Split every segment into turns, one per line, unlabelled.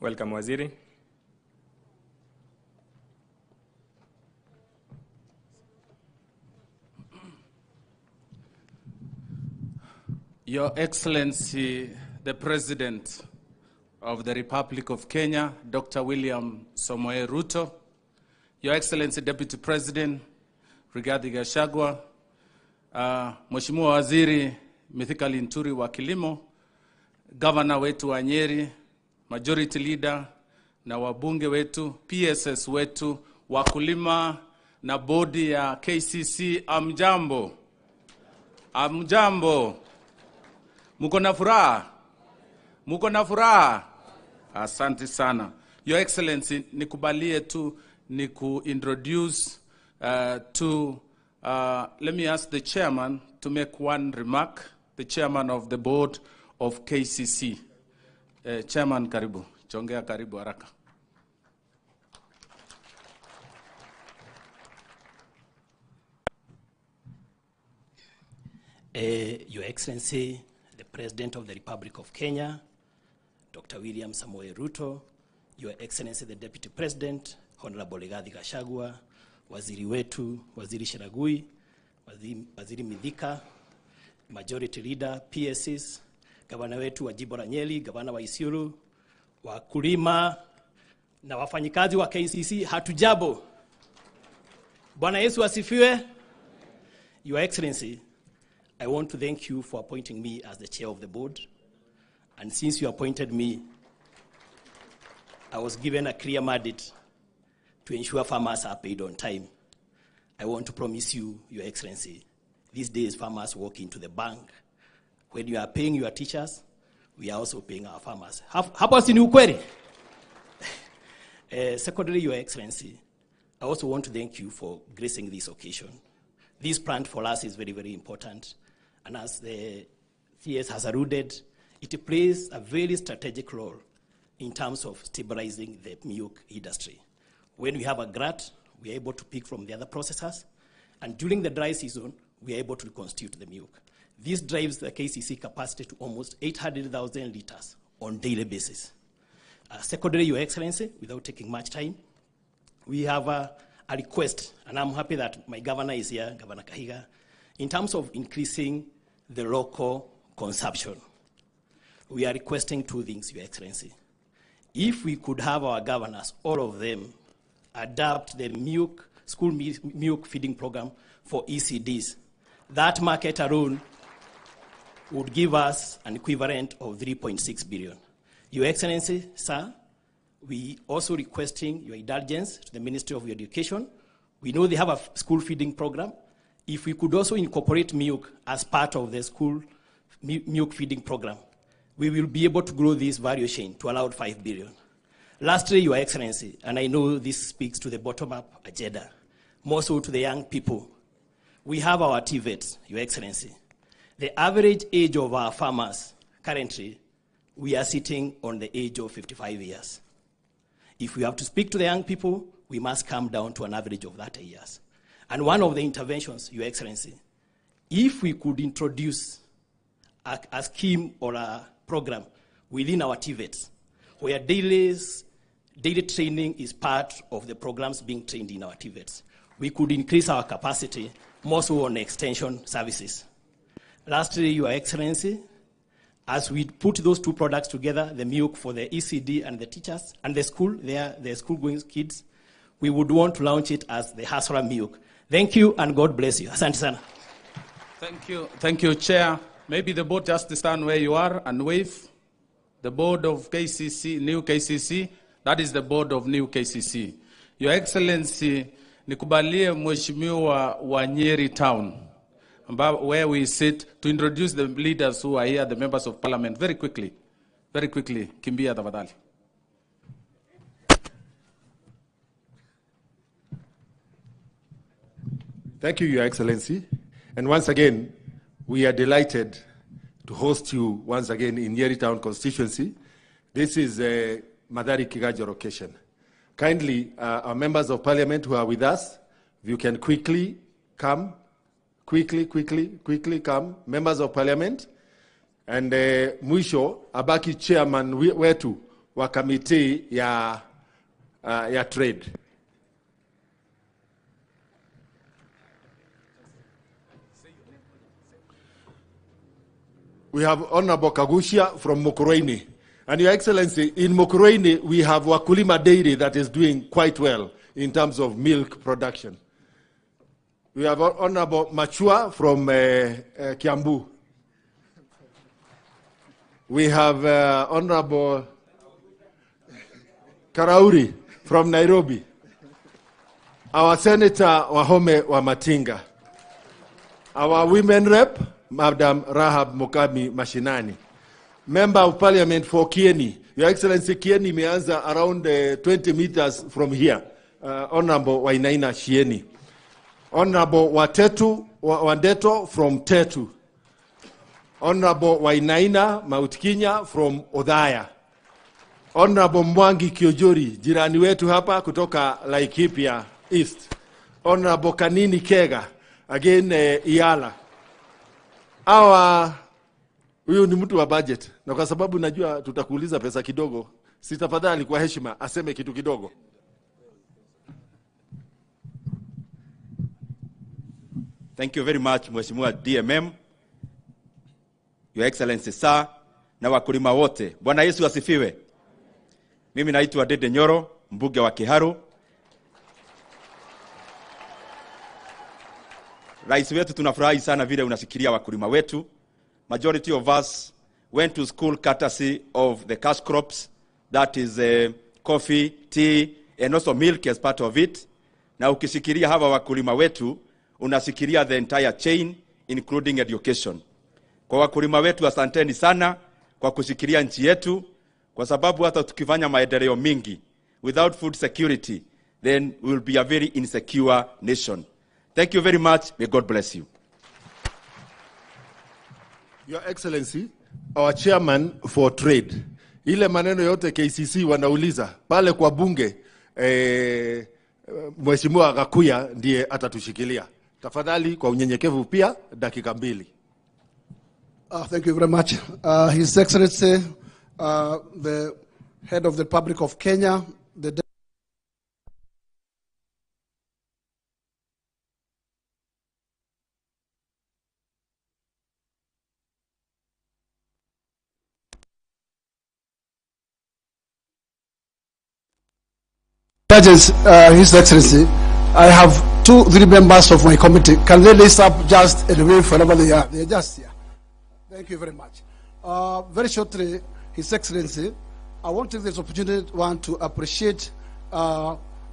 Welcome, Waziri.
Your Excellency, the President of the Republic of Kenya, Dr. William Samoei Ruto, Your Excellency Deputy President Rigathi Gachagua, Mheshimiwa Waziri Mithika Linturi wa Kilimo, Governor wetu wa Nyeri, Majority Leader na wabunge wetu, PSS wetu, wakulima na bodi ya KCC, amjambo. Amjambo. Muko na furaha? Muko na furaha? Asante sana. Your Excellency, nikubalie tu niku introduce to, let me ask the chairman to make one remark, the chairman of the board of KCC. Chairman, karibu. Chongea karibu haraka.
Your Excellency, the President of the Republic of Kenya, Dr. William Samoei Ruto, Your Excellency, the Deputy President, Honorable Rigathi Gachagua, Waziri wetu, Waziri Chiragui, Waziri Mithika, Majority Leader, PSs, Gavana wetu wa Jimbo la Nyeri, Gavana wa Isiolo, wakulima na wafanyikazi wa KCC, hatujambo. Bwana Yesu asifiwe. Your Excellency, I want to thank you for appointing me as the chair of the board. And since you appointed me, I was given a clear mandate to ensure farmers are paid on time. I want to promise you, Your Excellency, these days farmers walk into the bank. When you are paying your teachers, we are also paying our farmers. Hapo si ni ukweli? Secondly, Your Excellency, I also want to thank you for gracing this occasion. This plant for us is very, very important. And as the CS has alluded, it plays a very strategic role in terms of stabilizing the milk industry. When we have a glut, we are able to pick from the other processors. And during the dry season, we are able to reconstitute the milk. This drives the KCC capacity to almost 800,000 liters on daily basis. Secondly, Your Excellency, without taking much time, we have a request, and I'm happy that my governor is here, Governor Kahiga, in terms of increasing the local consumption. We are requesting two things, Your Excellency. If we could have our governors, all of them, adopt the milk, school milk feeding program for ECDs, that market alone would give us an equivalent of 3.6 billion. Your Excellency, sir, we also requesting your indulgence to the Ministry of Education. We know they have a school feeding program. If we could also incorporate milk as part of the school milk feeding program, we will be able to grow this value chain to around 5 billion. Lastly, Your Excellency, and I know this speaks to the bottom-up agenda, more so to the young people. We have our TVETs, Your Excellency. The average age of our farmers currently, we are sitting on the age of 55 years. If we have to speak to the young people, we must come down to an average of 30 years. And one of the interventions, Your Excellency, if we could introduce a scheme or a program within our TVETs, where daily training is part of the programs being trained in our TVETs, we could increase our capacity, more so on extension services. Lastly, Your Excellency, as we put those two products together, the milk for the ECD and the teachers and the school, the school-going kids, we would want to launch it as the Hustler Milk. Thank you, and God bless you. Asante sana.
Thank you. Thank you, Chair. Maybe the board just stand where you are and wave. The board of KCC, new KCC, that is the board of new KCC. Your Excellency, nikubalie Mheshimiwa wa Nyeri Town, where we sit, to introduce the leaders who are here, the members of parliament, very quickly. Very quickly. Kimbia tafadhali.
Thank you, Your Excellency. And once again, we are delighted to host you once again in Nyeri Town constituency. This is a Mathari Kiganjo location. Kindly, our members of parliament who are with us, if you can quickly come, quickly, quickly, quickly come, members of parliament. And mwisho, abaki chairman wetu, wa kamiti ya trade. We have Honorable Kaguchia from Mukurweini. And Your Excellency, in Mukurweini, we have Wakulima Dairy that is doing quite well in terms of milk production. We have Honorable Machua from Kiambu. We have Honorable Karauri from Nairobi. Our Senator Wahome Wamatinga. Our women rep, Madam Rahab Mukami Mashinani. Member of Parliament for Kieni. Your Excellency, Kieni imeanza around 20 meters from here. Honorable Wainaina Shieni. Honorable Watetu, Wandeto from Tetu. Honorable Wainaina Mautkinya from Odhaya. Honorable Mwangi Kiojori, jirani wetu hapa kutoka Laikipia East. Honorable Kanini Kega, again Iala. Our huyu ni mtu wa budget, na kwa sababu najua tutakuuliza pesa kidogo, si tafadhali kwa heshima aseme kitu kidogo.
Thank you very much, Mheshimiwa DMM, Your Excellency sir, na wakulima wote. Bwana Yesu asifiwe. Mimi naitwa Dede Nyoro, mbunge wa Kiharu. Rais wetu, tunafurahi sana vile unashikilia wakulima wetu. Majority of us went to school courtesy of the cash crops, that is coffee, tea, and also milk as part of it. Na ukishikilia hawa wakulima wetu, unashikilia the entire chain, including education. Kwa wakulima wetu, asanteni sana kwa kushikilia nchi yetu, kwa sababu hata tukifanya maendeleo mingi, without food security, then we will be a very insecure nation. Thank you very much. May God bless you.
Your Excellency, our chairman for trade. Ile maneno yote KCC wanauliza pale kwa bunge, Mheshimiwa Gakuya ndiye atatushikilia. Tafadhali kwa unyenyekevu pia dakika 2.
Thank you very much. His Excellency, the head of the Republic of Kenya, the Judges, His Excellency, I have 2-3 members of my committee. Can they list up just and wave wherever they are? They are just here. Thank you very much. Very shortly, His Excellency, I want to take this opportunity to appreciate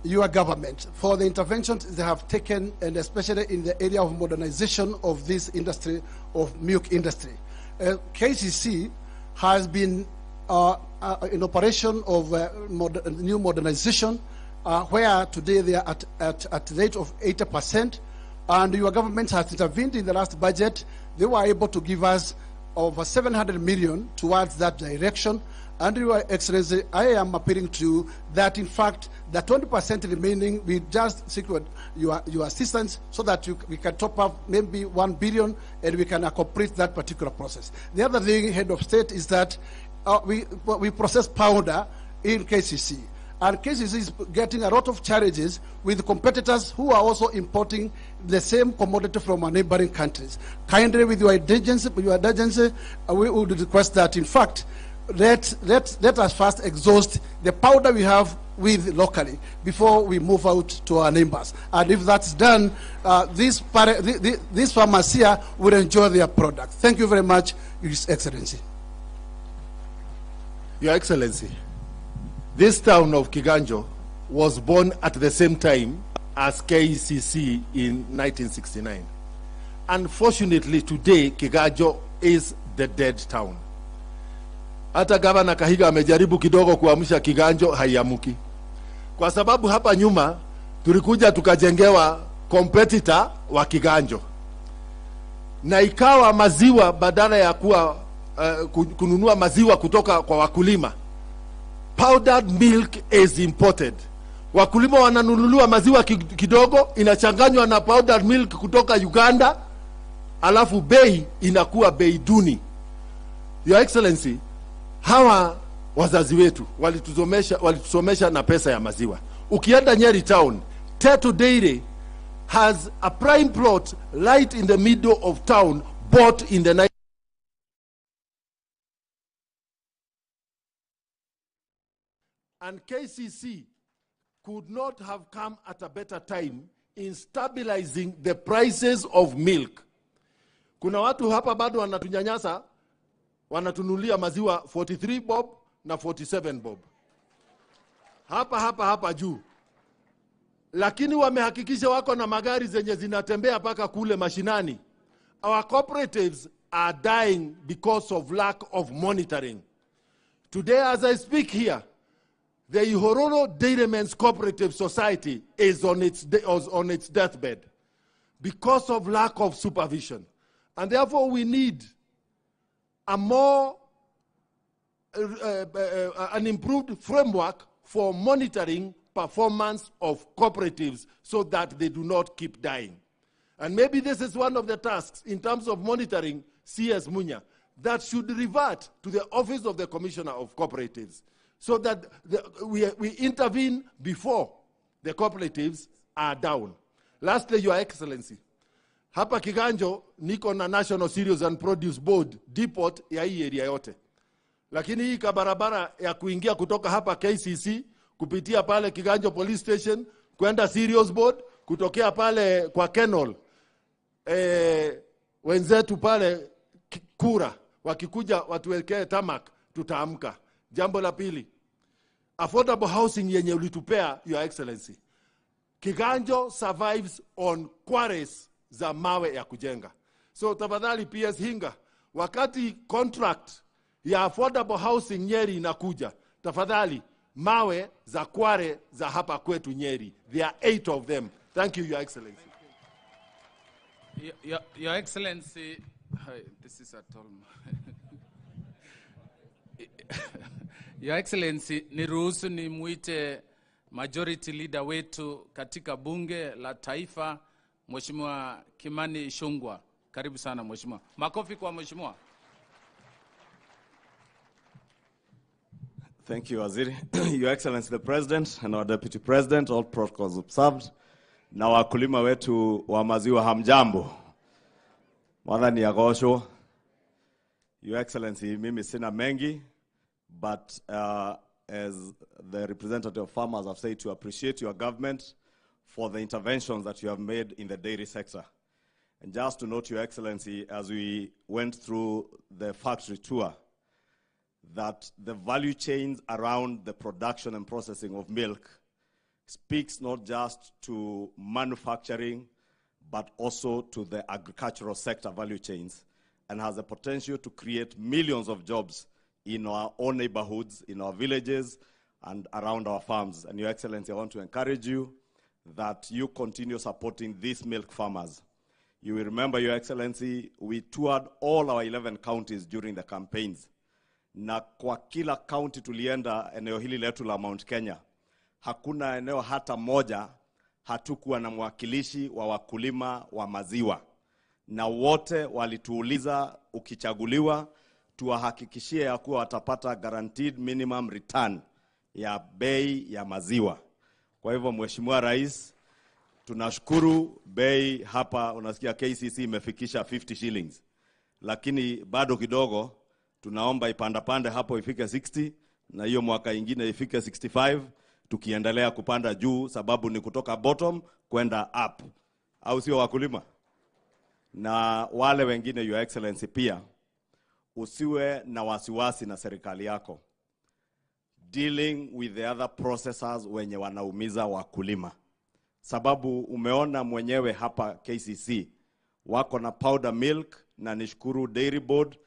your government for the interventions they have taken, and especially in the area of modernization of this industry, of milk industry. KCC has been in operation of new modernization, where today they are at rate of 80%, and your government has intervened in the last budget. They were able to give us over 700 million towards that direction. And Your Excellency, I am appealing to you that, in fact, the 20% remaining, we just secured your assistance so that we can top up maybe 1 billion and we can complete that particular process. The other thing, Head of State, is that we process powder in KCC. And KCC is getting a lot of challenges with competitors who are also importing the same commodity from our neighboring countries. Kindly, with your indulgence, we would request that, in fact, let us first exhaust the powder we have with locally before we move out to our neighbors. And if that's done, these farmers here will enjoy their product. Thank you very much, Your Excellency.
Your Excellency, this town of Kiganjo was born at the same time as KCC in 1969. Unfortunately, today, Kiganjo is the dead town. Hata Gavana Kahiga amejaribu kidogo kuamsha Kiganjo, haiamuki. Kwa sababu hapa nyuma tulikuja tukajengewa competitor wa Kiganjo. Na ikawa maziwa badala ya kuwa kununua maziwa kutoka kwa wakulima, powdered milk is imported. Wakulima wananunuliwa maziwa kidogo, inachanganywa na powdered milk kutoka Uganda, alafu bei inakuwa bei duni. Your Excellency, hawa Wazazi wetu walitusomesha na pesa ya maziwa. Ukienda Nyeri town, Tetu Dairy has a prime plot right in the middle of town, bought in the night. And KCC could not have come at a better time in stabilizing the prices of milk. Kuna watu hapa bado wanatunyanyasa, wanatunulia maziwa 43 bob na 47 bob. Hapa hapa hapa juu. Lakini wamehakikisha wako na magari zenye zinatembea paka kule mashinani. Our cooperatives are dying because of lack of monitoring. Today as I speak here, the Ihororo Dairymen's Cooperative Society is on its deathbed because of lack of supervision. And therefore we need a more, an improved framework for monitoring performance of cooperatives so that they do not keep dying. And maybe this is one of the tasks in terms of monitoring CS Munya that should revert to the Office of the Commissioner of Cooperatives, so that we intervene before the cooperatives are down. Lastly, Your Excellency, hapa Kiganjo niko na National Cereals and Produce Board depot ya hii area yote. Lakini hii kabarabara ya kuingia kutoka hapa KCC kupitia pale Kiganjo Police Station kwenda Cereals Board kutokea pale kwa Kenol, wenzetu pale Kura wakikuja watuwekee tamak, tutaamka. Jambo la pili, affordable housing yenye ulitupea, Your Excellency. Kiganjo survives on quarries za mawe ya kujenga. So tafadhali PS Hinga, wakati contract ya affordable housing Nyeri inakuja, tafadhali mawe za kware za hapa kwetu Nyeri. There are 8 of them. Thank you, Your Excellency.
Your Excellency, this is a tall man. Your Excellency, niruhusu nimuite Majority Leader wetu katika bunge la taifa, Mheshimiwa Kimani Ichung'wah. Karibu sana Mheshimiwa. Makofi kwa Mheshimiwa.
Thank you, Waziri. Your Excellency the President and our Deputy President, all protocols observed. Na wakulima wetu wa maziwa hamjambo. Mwadhani ya gosho. Your Excellency, mimi sina mengi, but as the representative of farmers have said, to appreciate your government for the interventions that you have made in the dairy sector. And just to note, Your Excellency, as we went through the factory tour, that the value chains around the production and processing of milk speaks not just to manufacturing, but also to the agricultural sector value chains, and has the potential to create millions of jobs in our own neighborhoods, in our villages, and around our farms. And Your Excellency, I want to encourage you that you continue supporting these milk farmers. You will remember, Your Excellency, we toured all our 11 counties during the campaigns. Na kwa kila county tulienda eneo hili letu la Mount Kenya, hakuna eneo hata moja hatukuwa na mwakilishi wa wakulima wa maziwa. Na wote walituuliza, ukichaguliwa tuwahakikishie ya kuwa watapata guaranteed minimum return ya bei ya maziwa. Kwa hivyo Mheshimiwa Rais, tunashukuru bei hapa, unasikia KCC imefikisha 50 shillings. Lakini bado kidogo tunaomba ipanda pande hapo ifike 60 na hiyo mwaka ingine ifike 65, tukiendelea kupanda juu, sababu ni kutoka bottom kwenda up. Au sio wakulima? Na wale wengine, Your Excellency, pia usiwe na wasiwasi na serikali yako dealing with the other processors wenye wanaumiza wakulima. Sababu umeona mwenyewe hapa KCC wako na powder milk, na nishukuru Dairy Board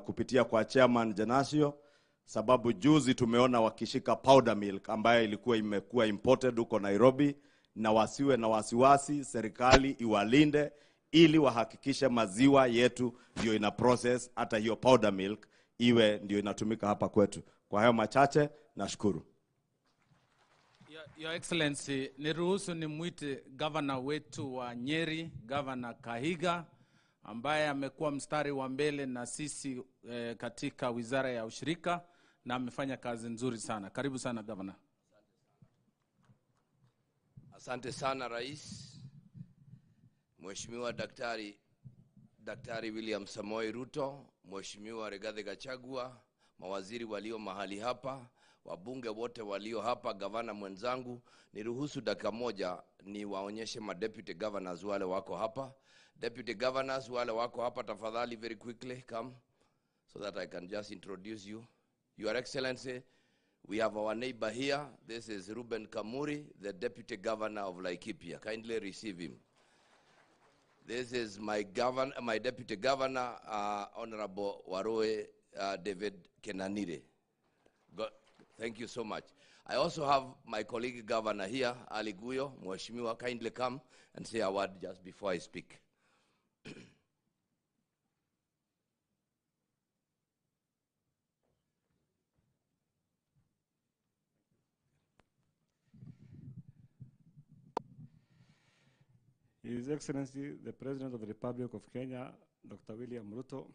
kupitia kwa Chairman Janasio, sababu juzi tumeona wakishika powder milk ambayo ilikuwa imekuwa imported huko Nairobi. Na wasiwe na wasiwasi, serikali iwalinde ili wahakikishe maziwa yetu ndio ina process, hata hiyo powder milk iwe ndio inatumika hapa kwetu. Kwa hayo machache, nashukuru.
Your Excellency, niruhusu nimwite governor wetu wa Nyeri, Governor Kahiga, ambaye amekuwa mstari wa mbele na sisi katika wizara ya ushirika, na amefanya kazi nzuri sana. Karibu sana Governor.
Asante sana Rais, Mheshimiwa Daktari William Samoei Ruto, Mheshimiwa Rigathi Gachagua, mawaziri walio mahali hapa, wabunge wote walio hapa, gavana mwenzangu, niruhusu dakika moja niwaonyeshe ma deputy governors wale wako hapa. Deputy governors wale wako hapa, tafadhali very quickly come so that I can just introduce you. Your Excellency, we have our neighbor here. This is Ruben Kamuri, the deputy governor of Laikipia. Kindly receive him. This is my deputy governor, Honorable Waroe David Kenanire. God, thank you so much. I also have my colleague governor here, Ali Guyo. Mheshimiwa, kindly come and say a word just before I speak.
His Excellency, the President of the Republic of Kenya, Dr. William Ruto,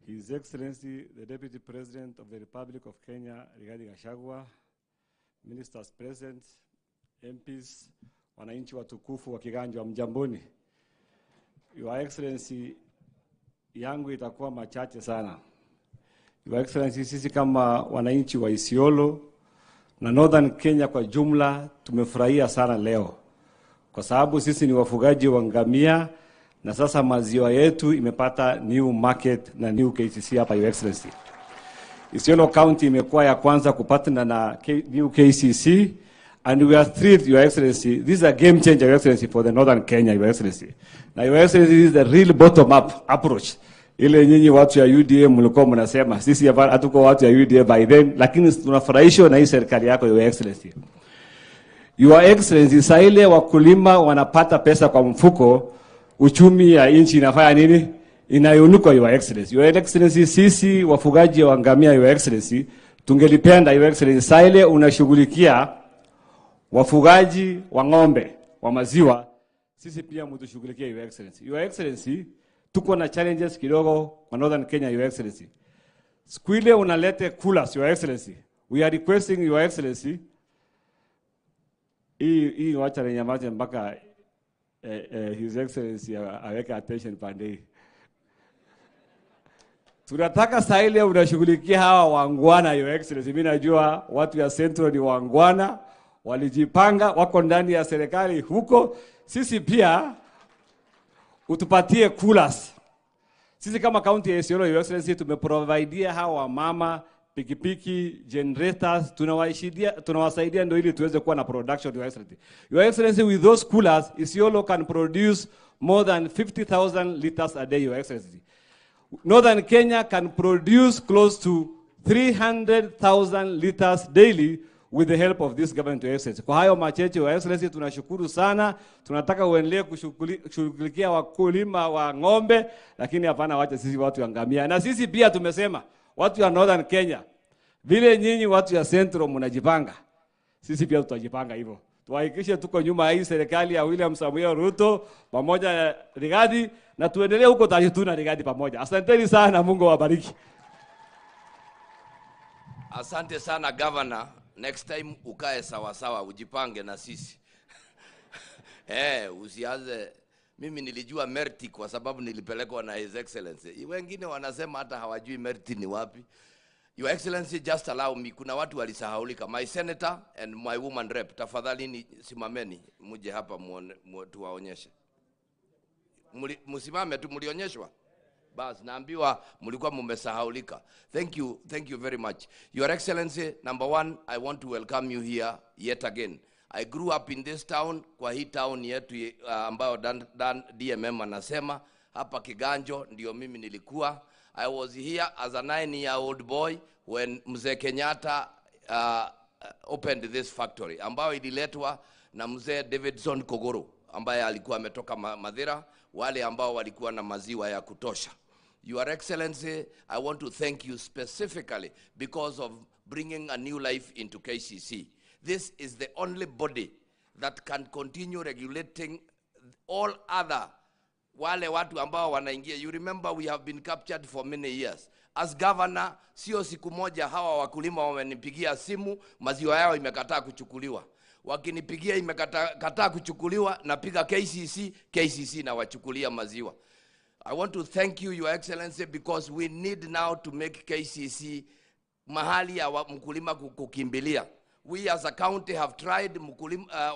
His Excellency, the Deputy President of the Republic of Kenya, Rigathi Gachagua, Ministers present, MPs, wananchi watukufu wa Kiganjo, mjamboni. Your Excellency, yangu itakuwa machache sana. Your Excellency, sisi kama wananchi wa Isiolo na Northern Kenya kwa jumla tumefurahia sana leo, kwa sababu sisi ni wafugaji wa ngamia na sasa maziwa yetu imepata new market na new KCC hapa, Your Excellency. Isiolo County imekuwa ya kwanza kupatana na new KCC, and we are thrilled, Your Excellency. This is a game changer, Your Excellency, for the Northern Kenya, Your Excellency. Now, Your Excellency, this is the real bottom-up approach. Ile nyinyi watu ya UDA mlikuwa mnasema, sisi hatuko watu ya UDA by then, lakini tunafurahishwa na hii serikali yako, Your Excellency. Your Excellency, saa ile wakulima wanapata pesa kwa mfuko, uchumi ya nchi inafanya nini? Inainuka, Your Excellency. Your Excellency, sisi wafugaji wa ngamia, Your Excellency, tungelipenda, Your Excellency, saa ile unashughulikia wafugaji wa ng'ombe wa maziwa, sisi pia mtushughulikie, Your Excellency. Your Excellency, tuko na challenges kidogo kwa Northern Kenya, Your Excellency. Siku ile unalete coolers, Your Excellency. We are requesting, Your Excellency, hii wacha ninyamaze mpaka His Excellency aweke attention pande hii. Tunataka saa ile unashughulikia hawa wangwana, Your Excellency. Mimi najua watu ya Central ni wangwana, walijipanga, wako ndani ya serikali huko. Sisi pia utupatie coolers. Sisi kama county ya Isiolo, Your Excellency, tumeprovidea hawa mama pikipiki, generators, tunawasaidia ndio ili tuweze kuwa na production, Your Excellency. Your Excellency, with those coolers, Isiolo can produce more than 50,000 liters a day, Your Excellency. Northern Kenya can produce close to 300,000 liters daily with the help of this government, Your Excellency. Kwa hayo machache, Your Excellency, tunashukuru sana. Tunataka uendelee kushughulikia wakulima wa ng'ombe, lakini hapana wacha sisi watu wa ngamia. Na sisi pia tumesema watu wa Northern Kenya, vile nyinyi watu ya Central mnajipanga, sisi pia tutajipanga hivyo. Tuhakikishe tuko nyuma hii serikali ya William Samoei Ruto pamoja na Rigathi, na tuendelee huko tatu na Rigathi pamoja. Asanteni sana, Mungu awabariki.
Asante sana Governor. Next time ukae sawa sawa, ujipange na sisi. Usianze. Mimi nilijua Merti kwa sababu nilipelekwa na His Excellency. Wengine wanasema hata hawajui Merti ni wapi. Your Excellency, just allow me. Kuna watu walisahaulika. My senator and my woman rep, tafadhali ni simameni muje hapa tuwaonyeshe. Msimame tu, mlionyeshwa. Bas, naambiwa mlikuwa mumesahaulika. Thank you, thank you very much. Your Excellency, number one, I want to welcome you here yet again. I grew up in this town, kwa hii town yetu ambayo Dan DMM anasema hapa Kiganjo ndio mimi nilikuwa. I was here as a 9-year-old boy when Mzee Kenyatta opened this factory ambayo ililetwa na Mzee Davidson Kogoro ambaye alikuwa ametoka Mathira, wale ambao walikuwa na maziwa ya kutosha. Your Excellency, I want to thank you specifically because of bringing a new life into KCC. This is the only body that can continue regulating all other Wale watu ambao wanaingia, you remember we have been captured for many years. As governor, sio siku moja hawa wakulima wamenipigia simu, maziwa yao imekataa kuchukuliwa. Wakinipigia imekataa kuchukuliwa, napiga KCC, KCC na wachukulia maziwa. I want to thank you, Your Excellency, because we need now to make KCC mahali ya mkulima kukimbilia. We as a county have tried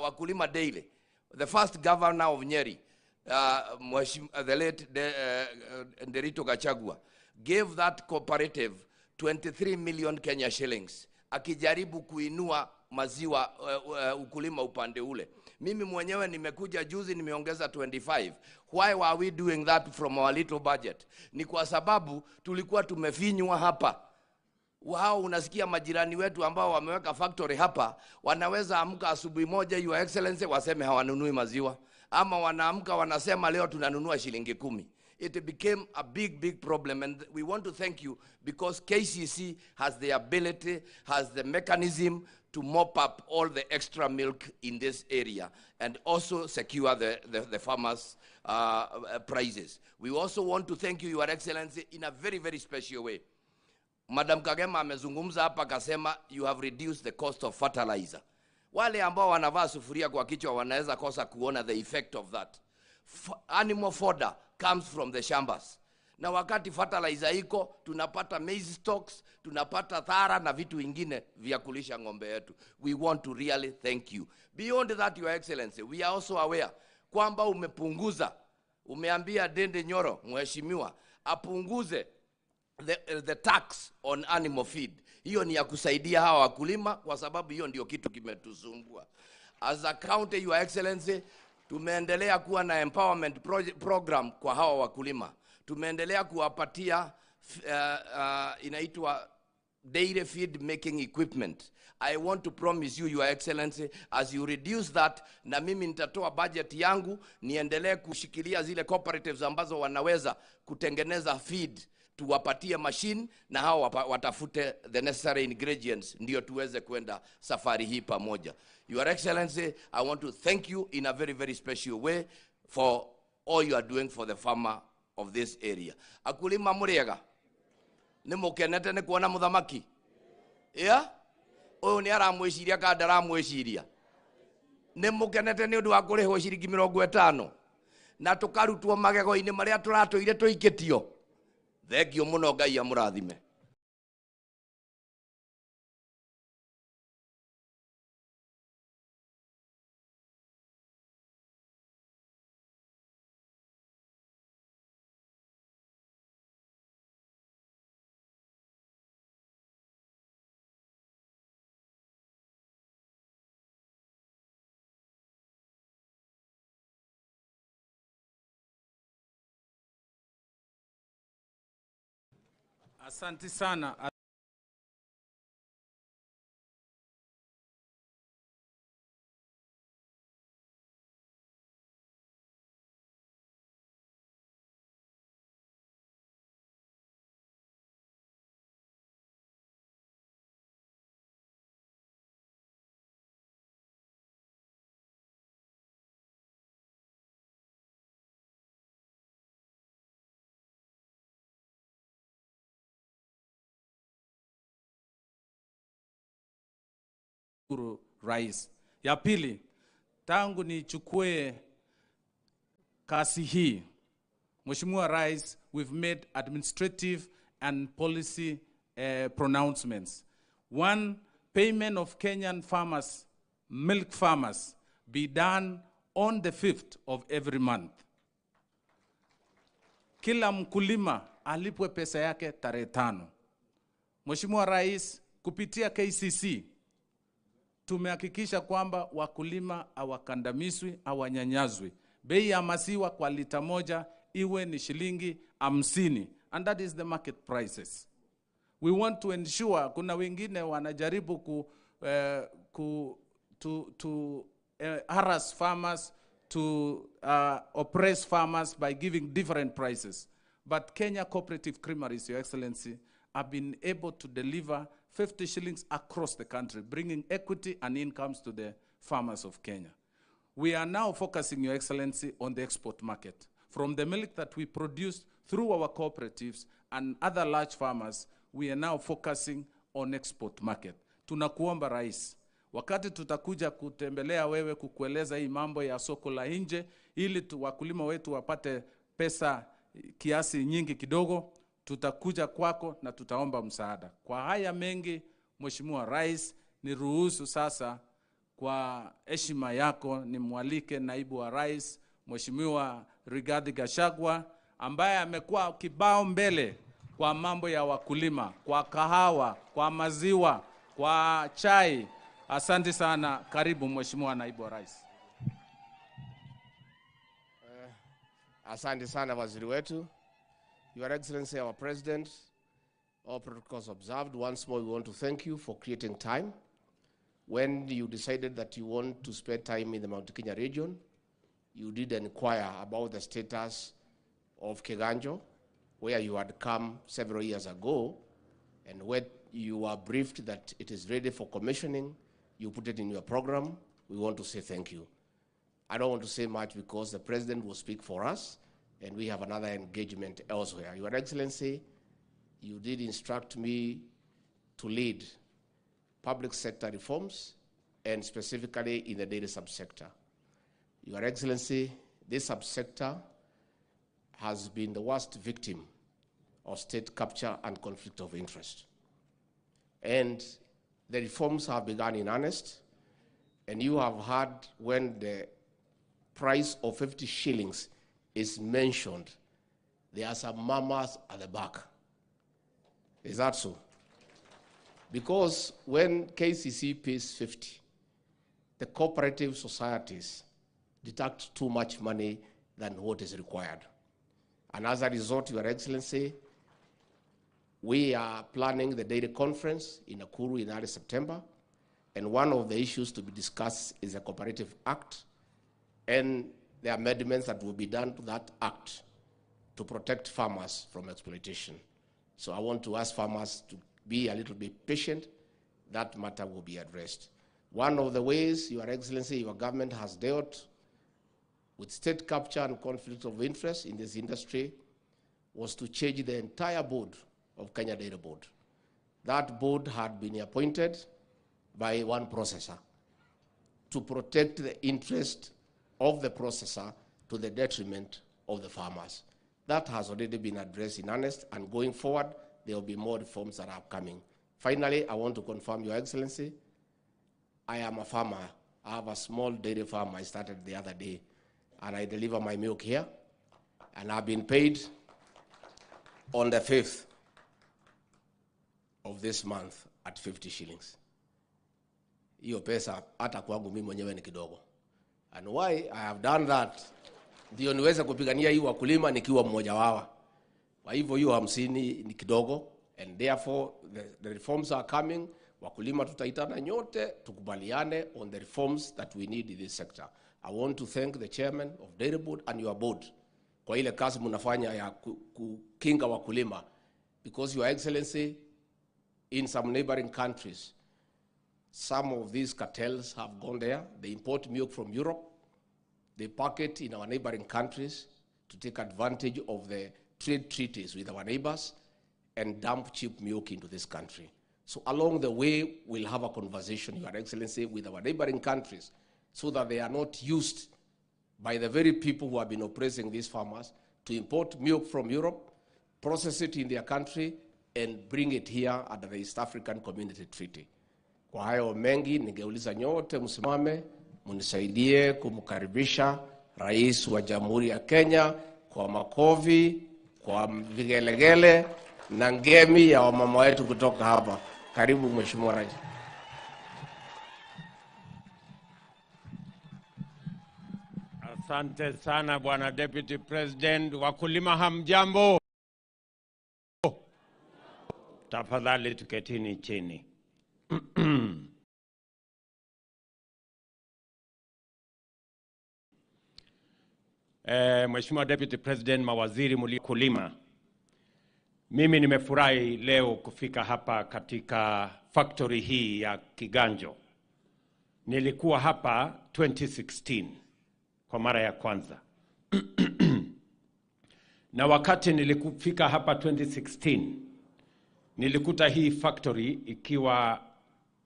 wakulima daily. The first governor of Nyeri, the late Nderitu Gachagua, gave that cooperative 23 million Kenya shillings akijaribu kuinua maziwa ukulima upande ule. Mimi mwenyewe nimekuja juzi nimeongeza 25. Why were we doing that from our little budget? Ni kwa sababu tulikuwa tumefinywa hapa. Wao unasikia majirani wetu ambao wameweka factory hapa, wanaweza amka asubuhi moja, Your Excellency, waseme hawanunui maziwa, ama wanaamka wanasema leo tunanunua shilingi 10. It became a big, big problem, and we want to thank you because KCC has the ability, has the mechanism to mop up all the extra milk in this area and also secure the farmers' prices. We also want to thank you, Your Excellency, in a very, very special way. Madam Kagema amezungumza hapa akasema you have reduced the cost of fertilizer. Wale ambao wanavaa sufuria kwa kichwa wanaweza kosa kuona the effect of that. Animal fodder comes from the shambas. Na wakati fertilizer iko, tunapata maize stocks, tunapata thara na vitu vingine vya kulisha ng'ombe yetu. We want to really thank you. Beyond that, Your Excellency, we are also aware kwamba umepunguza, umeambia Dende Nyoro, mheshimiwa, apunguze the tax on animal feed. Hiyo ni ya kusaidia hawa wakulima kwa sababu hiyo ndio kitu kimetusumbua. As a county, Your Excellency, tumeendelea kuwa na empowerment program kwa hawa wakulima. Tumeendelea kuwapatia inaitwa dairy feed making equipment. I want to promise you, Your Excellency, as you reduce that, na mimi nitatoa budget yangu niendelee kushikilia zile cooperatives ambazo wanaweza kutengeneza feed, tuwapatie machine na hao watafute the necessary ingredients ndio tuweze kwenda safari hii pamoja. Your Excellency, I want to thank you in a very, very special way for all you are doing for the farmer of this area. Akulima muriega, ni mukenete ni kuona muthamaki? Yeah? Uyu ni aramwiciria ka ndaramwiciria? Ni mukenete ni undu wa kurihwo ciringi 50 na tukarutwo magego-ini maria turatuire tuikitio? Thank you muno, Ngai amurathime.
Asante sana. Rais. Ya pili, tangu nichukue kasi hii, Mheshimiwa Rais, we've made administrative and policy pronouncements. One, payment of Kenyan farmers, milk farmers, be done on the 5th of every month. Kila mkulima alipwe pesa yake tarehe 5. Mheshimiwa Rais, kupitia KCC, tumehakikisha kwamba wakulima hawakandamizwi, hawanyanyazwi. Bei ya maziwa kwa lita moja iwe ni shilingi 50, and that is the market prices. We want to ensure, kuna wengine wanajaribu to harass farmers, to oppress farmers by giving different prices. But Kenya Cooperative Creameries, Your Excellency, have been able to deliver 50 shillings across the country, bringing equity and incomes to the farmers of Kenya. We are now focusing, Your Excellency, on the export market. From the milk that we produce through our cooperatives and other large farmers, we are now focusing on export market. Tunakuomba Rais, wakati tutakuja kutembelea wewe kukueleza hii mambo ya soko la nje, ili wakulima wetu wapate pesa kiasi nyingi kidogo, tutakuja kwako na tutaomba msaada. Kwa haya mengi, Mheshimiwa Rais, niruhusu sasa kwa heshima yako nimwalike naibu wa rais Mheshimiwa Rigathi Gachagua, ambaye amekuwa kibao mbele kwa mambo ya wakulima, kwa kahawa, kwa maziwa, kwa chai. Asante sana. Karibu Mheshimiwa naibu wa rais.
Asante sana waziri wetu. Your Excellency, our President, all protocols observed. Once more, we want to thank you for creating time. When you decided that you want to spend time in the Mount Kenya region, you did inquire about the status of Kiganjo, where you had come several years ago, and when you were briefed that it is ready for commissioning, you put it in your program. We want to say thank you. I don't want to say much because the President will speak for us, and we have another engagement elsewhere. Your Excellency, you did instruct me to lead public sector reforms, and specifically in the dairy subsector. Your Excellency, this subsector has been the worst victim of state capture and conflict of interest. And the reforms have begun in earnest, and you have heard when the price of 50 shillings is mentioned, there are some mamas at the back. Is that so? Because when KCC pays 50, the cooperative societies deduct too much money than what is required. And as a result, Your Excellency, we are planning the dairy conference in Nakuru in early September. And one of the issues to be discussed is the Cooperative Act and the amendments that will be done to that act to protect farmers from exploitation. So I want to ask farmers to be a little bit patient. That matter will be addressed. One of the ways, Your Excellency, your government has dealt with state capture and conflict of interest in this industry was to change the entire board of Kenya Dairy Board. That board had been appointed by one processor to protect the interest of the processor to the detriment of the farmers. That has already been addressed in earnest, and going forward, there will be more reforms that are upcoming. Finally, I want to confirm, Your Excellency, I am a farmer. I have a small dairy farm I started the other day, and I deliver my milk here, and I've been paid on the 5th of this month at 50 shillings. Hiyo pesa hata kwangu mimi mwenyewe ni kidogo. And why I have done that, ndio niweze kupigania hii wakulima nikiwa mmoja wao. Kwa hivyo hiyo 50 ni kidogo, and therefore the reforms are coming. Wakulima tutaitana nyote tukubaliane on the reforms that we need in this sector. I want to thank the chairman of Dairy Board and your board kwa ile kazi mnafanya ya kukinga wakulima, because Your Excellency, in some neighboring countries, some of these cartels have gone there. They import milk from Europe. They pack it in our neighboring countries to take advantage of the trade treaties with our neighbors and dump cheap milk into this country. So along the way, we'll have a conversation, Your Excellency, with our neighboring countries so that they are not used by the very people who have been oppressing these farmers to import milk from Europe, process it in their country, and bring it here under the East African Community Treaty. Kwa hayo mengi, ningeuliza nyote msimame, munisaidie kumkaribisha Rais wa Jamhuri ya Kenya kwa makofi, kwa vigelegele na ngemi ya wamama wetu kutoka hapa. Karibu Mheshimiwa Rais.
Asante sana Bwana Deputy President. Wakulima hamjambo? Tafadhali tuketini chini. Mheshimiwa Deputy President, mawaziri, mlikulima, mimi nimefurahi leo kufika hapa katika factory hii ya Kiganjo. Nilikuwa hapa 2016 kwa mara ya kwanza. Na wakati nilikufika hapa 2016, nilikuta hii factory ikiwa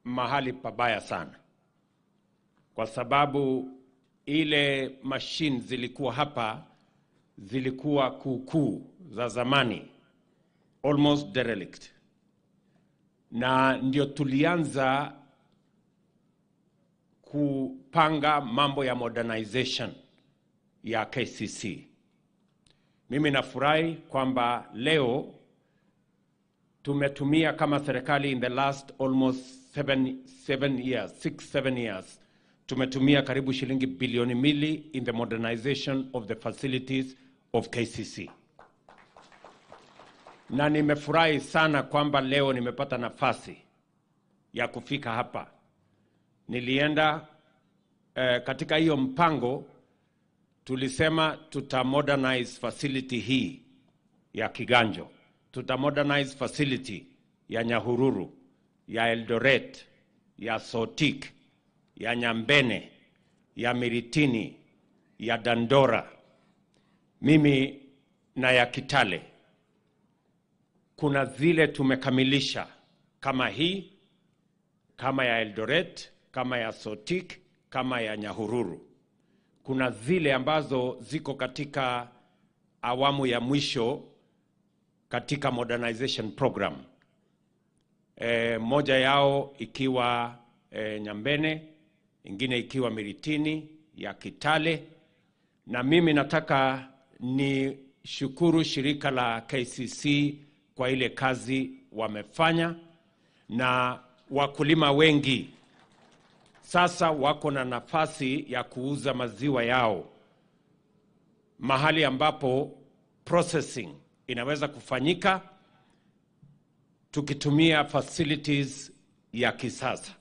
mahali pabaya sana, kwa sababu ile machine zilikuwa hapa zilikuwa kuukuu za zamani, almost derelict. Na ndio tulianza kupanga mambo ya modernization ya KCC. Mimi nafurahi kwamba leo tumetumia kama serikali in the last almost 6, 7 years, tumetumia karibu shilingi bilioni 2 in the modernization of the facilities of KCC. Na nimefurahi sana kwamba leo nimepata nafasi ya kufika hapa. Nilienda katika hiyo mpango tulisema tuta modernize facility hii ya Kiganjo, tuta modernize facility ya Nyahururu, ya Eldoret, ya Sotik, ya Nyambene, ya Miritini, ya Dandora, mimi na ya Kitale. Kuna zile tumekamilisha kama hii, kama ya Eldoret, kama ya Sotik, kama ya Nyahururu. Kuna zile ambazo ziko katika awamu ya mwisho katika modernization program. Moja yao ikiwa Nyambene, ingine ikiwa Miritini, ya Kitale. Na mimi nataka ni shukuru shirika la KCC kwa ile kazi wamefanya, na wakulima wengi sasa wako na nafasi ya kuuza maziwa yao mahali ambapo processing inaweza kufanyika tukitumia facilities ya kisasa.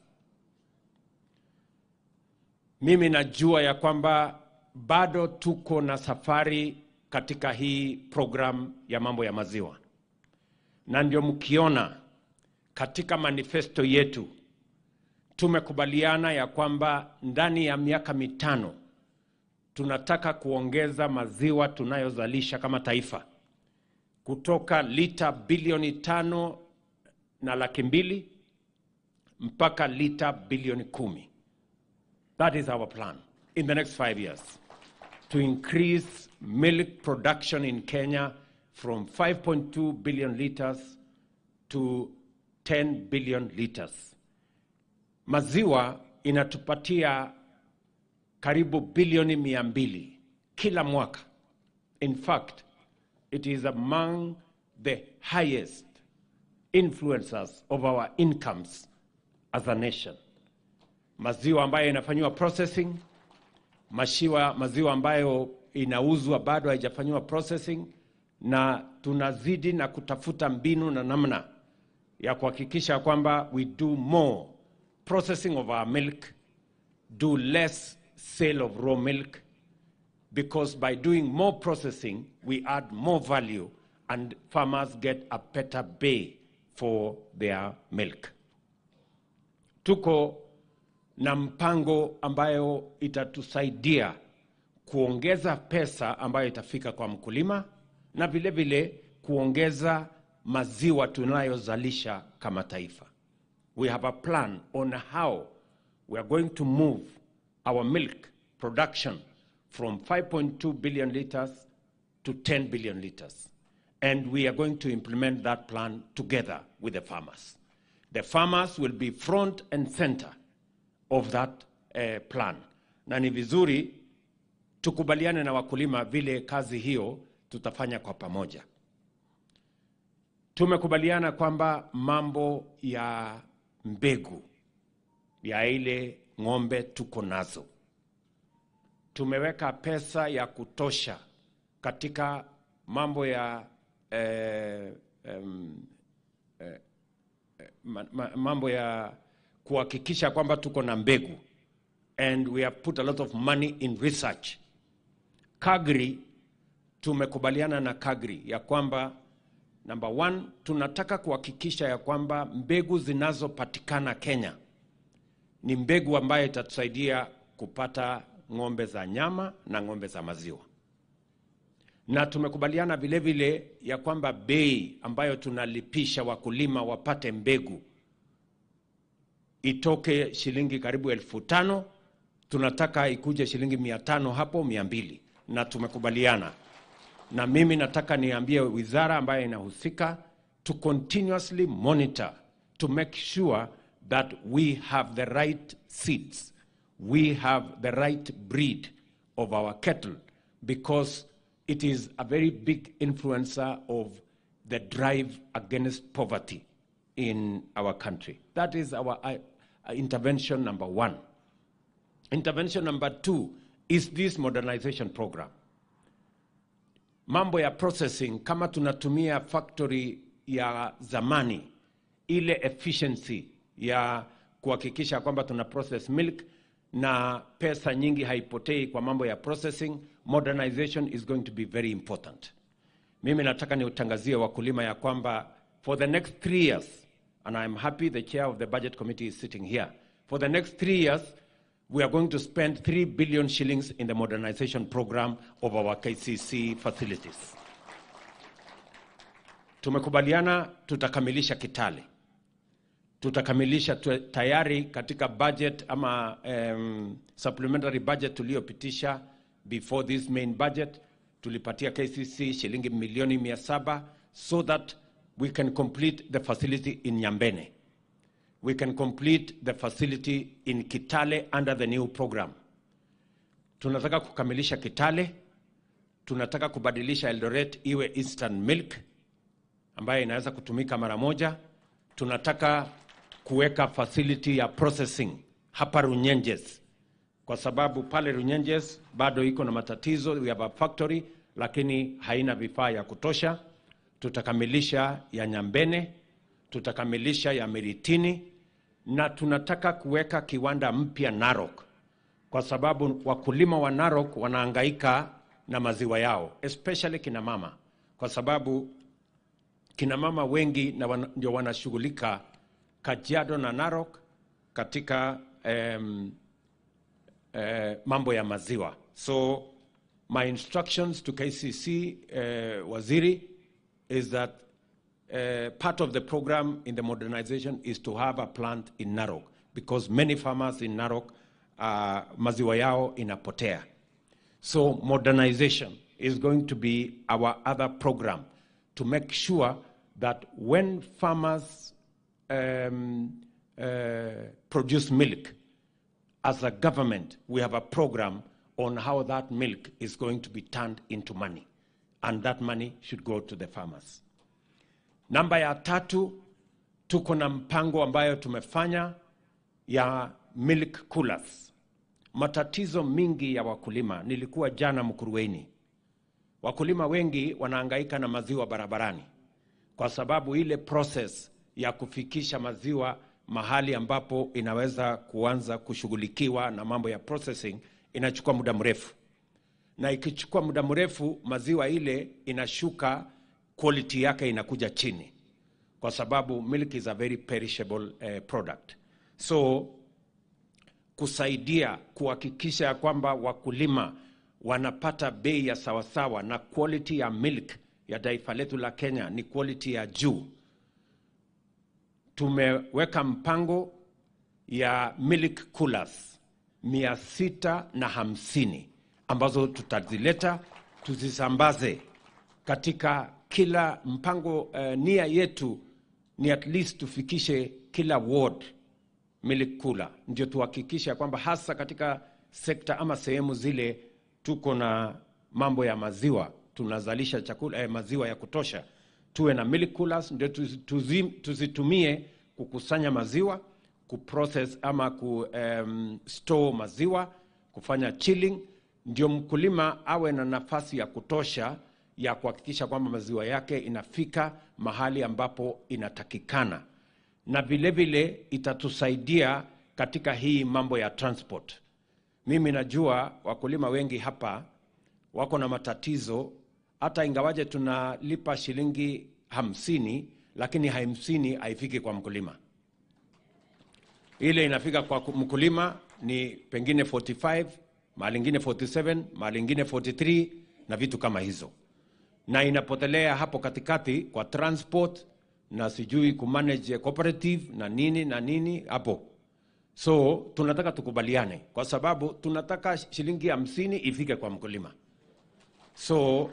Mimi najua ya kwamba bado tuko na safari katika hii program ya mambo ya maziwa, na ndio mkiona katika manifesto yetu tumekubaliana ya kwamba ndani ya miaka 5 tunataka kuongeza maziwa tunayozalisha kama taifa kutoka lita bilioni 5 na laki 2 mpaka lita bilioni 10. That is our plan in the next 5 years, to increase milk production in Kenya from 5.2 billion liters to 10 billion liters. Maziwa inatupatia karibu bilioni 200 kila mwaka. In fact, it is among the highest influencers of our incomes as a nation. Maziwa ambayo inafanyiwa processing, maziwa ambayo inauzwa bado haijafanyiwa processing, na tunazidi na kutafuta mbinu na namna ya kuhakikisha kwamba we do more processing of our milk, do less sale of raw milk, because by doing more processing, we add more value and farmers get a better pay for their milk. Tuko na mpango ambayo itatusaidia kuongeza pesa ambayo itafika kwa mkulima na vile vile kuongeza maziwa tunayozalisha kama taifa. We have a plan on how we are going to move our milk production from 5.2 billion liters to 10 billion liters. And we are going to implement that plan together with the farmers. The farmers will be front and center of that plan. Na ni vizuri tukubaliane na wakulima vile kazi hiyo tutafanya kwa pamoja. Tumekubaliana kwamba mambo ya mbegu ya ile ng'ombe tuko nazo, tumeweka pesa ya kutosha katika mambo ya mambo ya kuhakikisha kwamba tuko na mbegu, and we have put a lot of money in research. Kagri, tumekubaliana na Kagri ya kwamba number one, tunataka kuhakikisha ya kwamba mbegu zinazopatikana Kenya ni mbegu ambayo itatusaidia kupata ng'ombe za nyama na ng'ombe za maziwa. Na tumekubaliana vile vile ya kwamba bei ambayo tunalipisha wakulima wapate mbegu itoke shilingi karibu 5,000, tunataka ikuje shilingi 500 hapo 200, na tumekubaliana. Na mimi nataka niambie wizara ambayo inahusika to continuously monitor to make sure that we have the right seeds, we have the right breed of our cattle, because it is a very big influencer of the drive against poverty in our country. That is our intervention number one. Intervention number two is this modernization program. Mambo ya processing, kama tunatumia factory ya zamani, ile efficiency ya kuhakikisha kwamba tuna process milk na pesa nyingi haipotei kwa mambo ya processing, modernization is going to be very important. Mimi nataka niutangazie wakulima ya kwamba for the next 3 years, and I'm happy the chair of the budget committee is sitting here, for the next 3 years, we are going to spend 3 billion shillings in the modernization program of our KCC facilities. Tumekubaliana tutakamilisha Kitale. Tutakamilisha tayari katika budget ama supplementary budget tuliyopitisha before this main budget, tulipatia KCC shilingi milioni 700 so that we can complete the facility in Nyambene. We can complete the facility in Kitale under the new program. Tunataka kukamilisha Kitale, tunataka kubadilisha Eldoret iwe instant milk ambayo inaweza kutumika mara moja. Tunataka kuweka facility ya processing hapa Runyenjes, kwa sababu pale Runyenjes bado iko na matatizo. We have a factory lakini haina vifaa ya kutosha. Tutakamilisha ya Nyambene, tutakamilisha ya Miritini, na tunataka kuweka kiwanda mpya Narok, kwa sababu wakulima wa Narok wanahangaika na maziwa yao, especially kina mama, kwa sababu kina mama wengi ndio wanashughulika Kajiado na Narok katika mambo ya maziwa. So my instructions to KCC waziri is that part of the program in the modernization is to have a plant in Narok, because many farmers in Narok maziwa yao inapotea. So modernization is going to be our other program to make sure that when farmers produce milk, as a government, we have a program on how that milk is going to be turned into money, and that money should go to the farmers. Namba ya tatu, tuko na mpango ambayo tumefanya ya milk coolers. Matatizo mingi ya wakulima, nilikuwa jana Mkuruweni. Wakulima wengi wanahangaika na maziwa barabarani, kwa sababu ile process ya kufikisha maziwa mahali ambapo inaweza kuanza kushughulikiwa na mambo ya processing inachukua muda mrefu. Na ikichukua muda mrefu, maziwa ile inashuka, quality yake inakuja chini, kwa sababu milk is a very perishable product. So kusaidia kuhakikisha kwamba wakulima wanapata bei ya sawasawa na quality ya milk ya taifa letu la Kenya ni quality ya juu, tumeweka mpango ya milk coolers 650 ambazo tutazileta tuzisambaze katika kila mpango. Nia yetu ni at least tufikishe kila ward milk cooler, ndio tuhakikisha kwamba hasa katika sekta ama sehemu zile tuko na mambo ya maziwa, tunazalisha chakula maziwa ya kutosha, tuwe na milk coolers ndio tuzitumie kukusanya maziwa, kuprocess ama ku store maziwa, kufanya chilling, ndio mkulima awe na nafasi ya kutosha ya kuhakikisha kwamba maziwa yake inafika mahali ambapo inatakikana. Na vile vile itatusaidia katika hii mambo ya transport. Mimi najua wakulima wengi hapa wako na matatizo, hata ingawaje tunalipa shilingi 50, lakini 50 haifiki kwa mkulima. Ile inafika kwa mkulima ni pengine 45, mahali ingine 47, mahali ingine 43 na vitu kama hizo. Na inapotelea hapo katikati kwa transport na sijui kumanage cooperative na nini na nini hapo. So tunataka tukubaliane kwa sababu tunataka shilingi 50 ifike kwa mkulima. So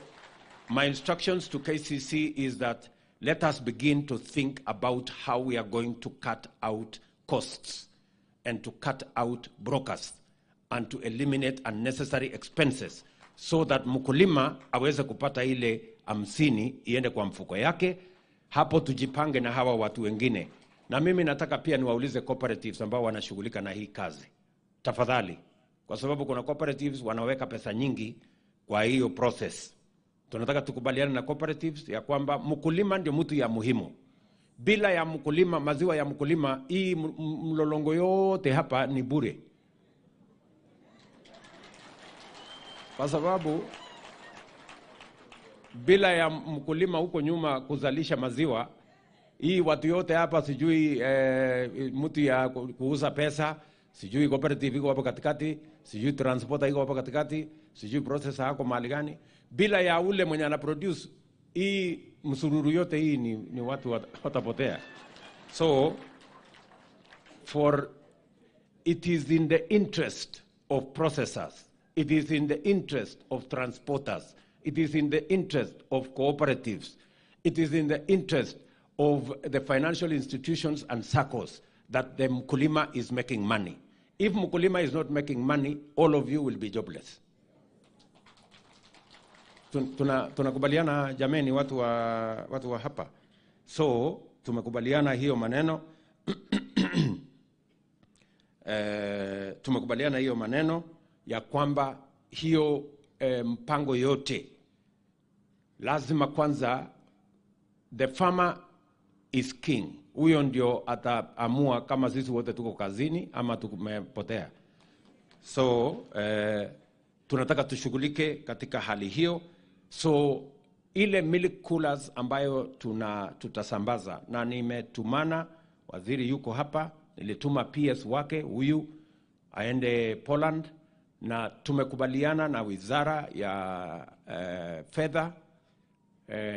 my instructions to KCC is that let us begin to think about how we are going to cut out costs and to cut out brokers and to eliminate unnecessary expenses so that mkulima aweze kupata ile 50 iende kwa mfuko yake. Hapo tujipange na hawa watu wengine. Na mimi nataka pia niwaulize cooperatives ambao wanashughulika na hii kazi, tafadhali, kwa sababu kuna cooperatives wanaweka pesa nyingi kwa hiyo process. Tunataka tukubaliane na cooperatives ya kwamba mkulima ndio mtu ya muhimu. Bila ya mkulima, maziwa ya mkulima, hii mlolongo yote hapa ni bure. Kwa sababu bila ya mkulima huko nyuma kuzalisha maziwa, hii watu yote hapa sijui mtu ya kuuza pesa, sijui cooperative iko hapo katikati, sijui transporter iko hapo katikati, sijui processor hako mahali gani. Bila ya ule mwenye ana produce hii msururu yote hii ni watu watapotea. So for it is in the interest of processors, it is in the interest of transporters, it is in the interest of cooperatives, it is in the interest of the financial institutions and SACCOs that the mkulima is making money. If mkulima is not making money, all of you will be jobless. Tunakubaliana jameni, watu wa hapa. So tumekubaliana hiyo maneno. Tumekubaliana hiyo maneno ya kwamba hiyo mpango yote lazima kwanza the farmer is king. Huyo ndio ataamua kama sisi wote tuko kazini ama tumepotea. So tunataka tushughulike katika hali hiyo. So ile milk coolers ambayo tutasambaza, na nimetumana waziri yuko hapa, nilituma PS wake huyu aende Poland, na tumekubaliana na wizara ya fedha.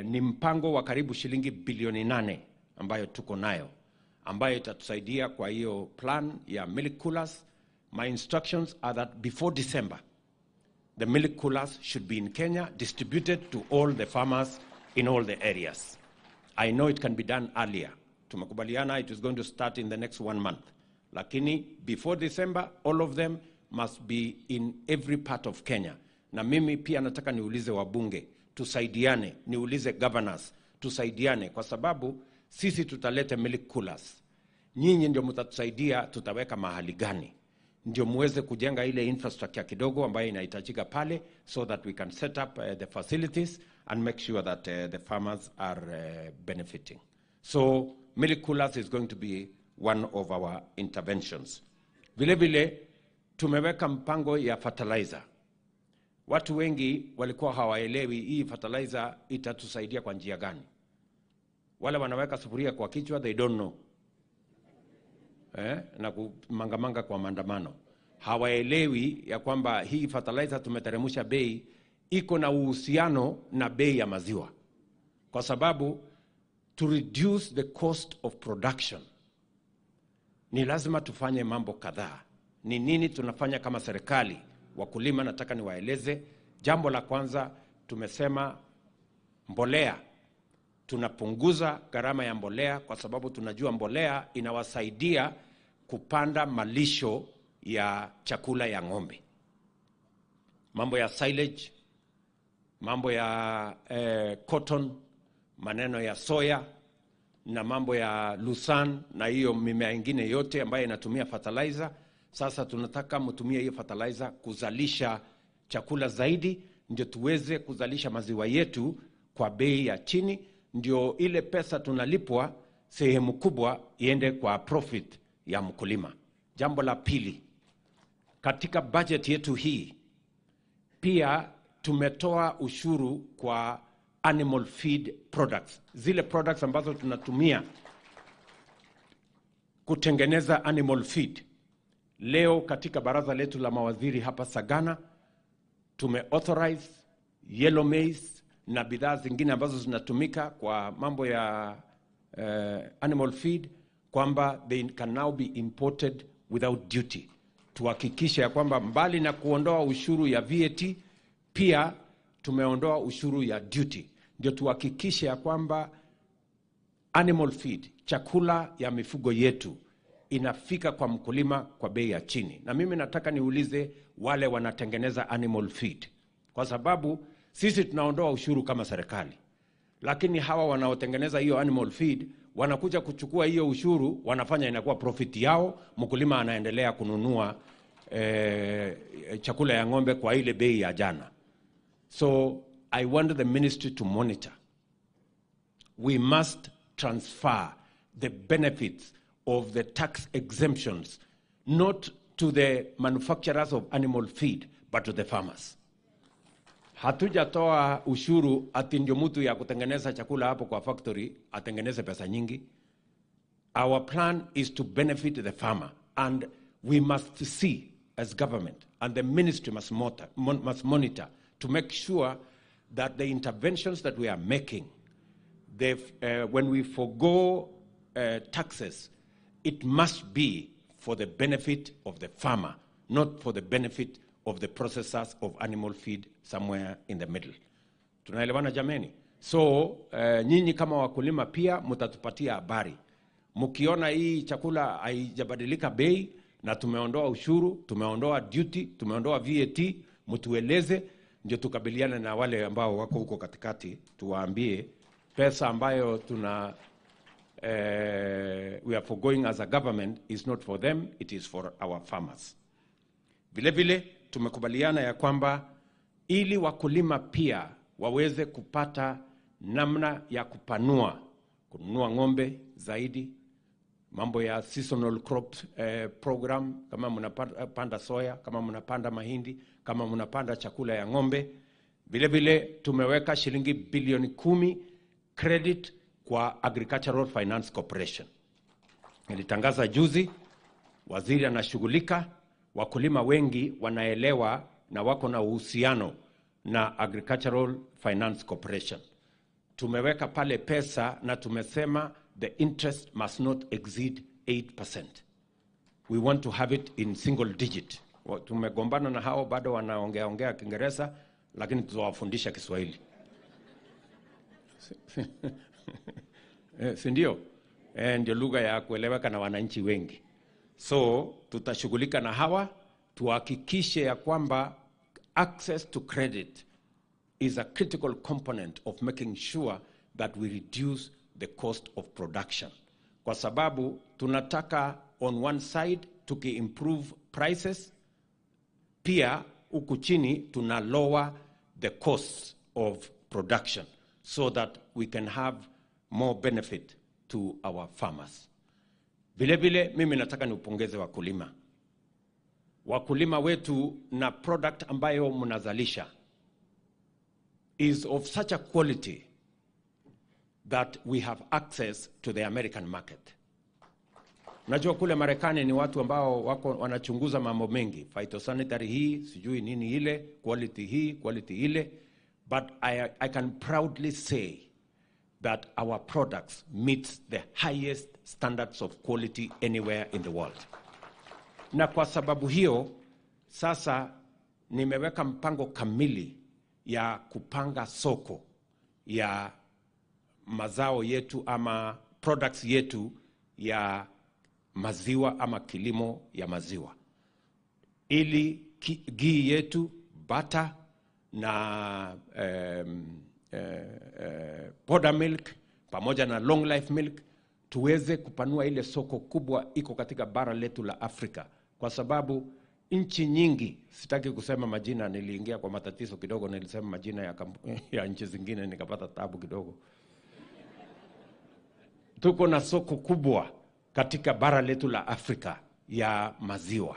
Ni mpango wa karibu shilingi bilioni 8 ambayo tuko nayo, ambayo itatusaidia kwa hiyo plan ya milk coolers. My instructions are that before December, the milk coolers should be in Kenya, distributed to all the farmers in all the areas. I know it can be done earlier. Tumekubaliana it is going to start in the next 1 month. Lakini before December, all of them must be in every part of Kenya. Na mimi pia nataka niulize wabunge, tusaidiane, niulize governors, tusaidiane, kwa sababu sisi tutalete milk coolers. Nyinyi ndio mtatusaidia tutaweka mahali gani, ndio muweze kujenga ile infrastructure kidogo ambayo inahitajika pale, so that we can set up the facilities and make sure that the farmers are benefiting. So milk coolers is going to be one of our interventions. Vile vile tumeweka mpango ya fertilizer. Watu wengi walikuwa hawaelewi hii fertilizer itatusaidia kwa njia gani. Wale wanaweka sufuria kwa kichwa, they don't know. Na kumangamanga kwa maandamano. Hawaelewi ya kwamba hii fertilizer tumeteremsha bei iko na uhusiano na bei ya maziwa. Kwa sababu to reduce the cost of production ni lazima tufanye mambo kadhaa. Ni nini tunafanya kama serikali? Wakulima nataka niwaeleze. Jambo la kwanza tumesema mbolea. Tunapunguza gharama ya mbolea kwa sababu tunajua mbolea inawasaidia kupanda malisho ya chakula ya ng'ombe. Mambo ya silage, mambo ya cotton, maneno ya soya na mambo ya lucerne na hiyo mimea ingine yote ambayo inatumia fertilizer. Sasa tunataka mtumie hiyo fertilizer kuzalisha chakula zaidi, ndio tuweze kuzalisha maziwa yetu kwa bei ya chini, ndio ile pesa tunalipwa sehemu kubwa iende kwa profit ya mkulima. Jambo la pili, katika budget yetu hii pia tumetoa ushuru kwa animal feed products, zile products ambazo tunatumia kutengeneza animal feed. Leo katika baraza letu la mawaziri hapa Sagana tume authorize yellow maize na bidhaa zingine ambazo zinatumika kwa mambo ya animal feed, kwamba they can now be imported without duty. Tuhakikishe ya kwamba mbali na kuondoa ushuru ya VAT, pia tumeondoa ushuru ya duty. Ndio tuhakikishe ya kwamba animal feed, chakula ya mifugo yetu, inafika kwa mkulima kwa bei ya chini. Na mimi nataka niulize wale wanatengeneza animal feed, kwa sababu sisi tunaondoa ushuru kama serikali, lakini hawa wanaotengeneza hiyo animal feed wanakuja kuchukua hiyo ushuru, wanafanya inakuwa profit yao. Mkulima anaendelea kununua chakula ya ng'ombe kwa ile bei ya jana. So I want the ministry to monitor. We must transfer the benefits of the tax exemptions, not to the manufacturers of animal feed, but to the farmers. Hatujatoa ushuru ati ndio mtu ya kutengeneza chakula hapo kwa factory atengeneze pesa nyingi. Our plan is to benefit the farmer, and we must see as government, and the ministry must monitor to make sure that the interventions that we are making, when we forgo taxes, it must be for the benefit of the farmer, not for the benefit of the processors of animal feed somewhere in the middle. Tunaelewana jameni? So, nyinyi kama wakulima pia mtatupatia habari. Mkiona hii chakula haijabadilika bei na tumeondoa ushuru, tumeondoa duty, tumeondoa VAT, mtueleze ndio tukabiliane na wale ambao wako huko katikati, tuwaambie pesa ambayo tuna we are foregoing as a government is not for them, it is for our farmers. Vile vile tumekubaliana ya kwamba ili wakulima pia waweze kupata namna ya kupanua, kununua ng'ombe zaidi, mambo ya seasonal crop program, kama mnapanda soya, kama mnapanda mahindi, kama mnapanda chakula ya ng'ombe. Vile vile tumeweka shilingi bilioni 10 credit kwa Agricultural Finance Corporation. Nilitangaza juzi, waziri anashughulika, wakulima wengi wanaelewa na wako na uhusiano na Agricultural Finance Corporation. Tumeweka pale pesa na tumesema the interest must not exceed 8%. We want to have it in single digit. Tumegombana na hao bado wanaongea ongea Kiingereza, lakini tutawafundisha Kiswahili. Si ndio? Ndio lugha ya kueleweka na wananchi wengi. So tutashughulika na hawa tuhakikishe ya kwamba access to credit is a critical component of making sure that we reduce the cost of production. Kwa sababu tunataka on one side tuki improve prices, pia huku chini tuna lower the costs of production so that we can have more benefit to our farmers. Vile vile mimi nataka niupongeze wakulima. Wakulima wetu na product ambayo mnazalisha is of such a quality that we have access to the American market. Najua kule Marekani ni watu ambao wako wanachunguza mambo mengi, phytosanitary hii, sijui nini ile, quality hii, quality ile, but I can proudly say that our products meet the highest standards of quality anywhere in the world. Na kwa sababu hiyo, sasa nimeweka mpango kamili ya kupanga soko ya mazao yetu ama products yetu ya maziwa ama kilimo ya maziwa. Ili ghee yetu, butter na powder milk pamoja na long life milk tuweze kupanua ile soko kubwa iko katika bara letu la Afrika. Kwa sababu nchi nyingi, sitaki kusema majina, niliingia kwa matatizo kidogo, nilisema majina ya nchi zingine nikapata taabu kidogo. Tuko na soko kubwa katika bara letu la Afrika ya maziwa.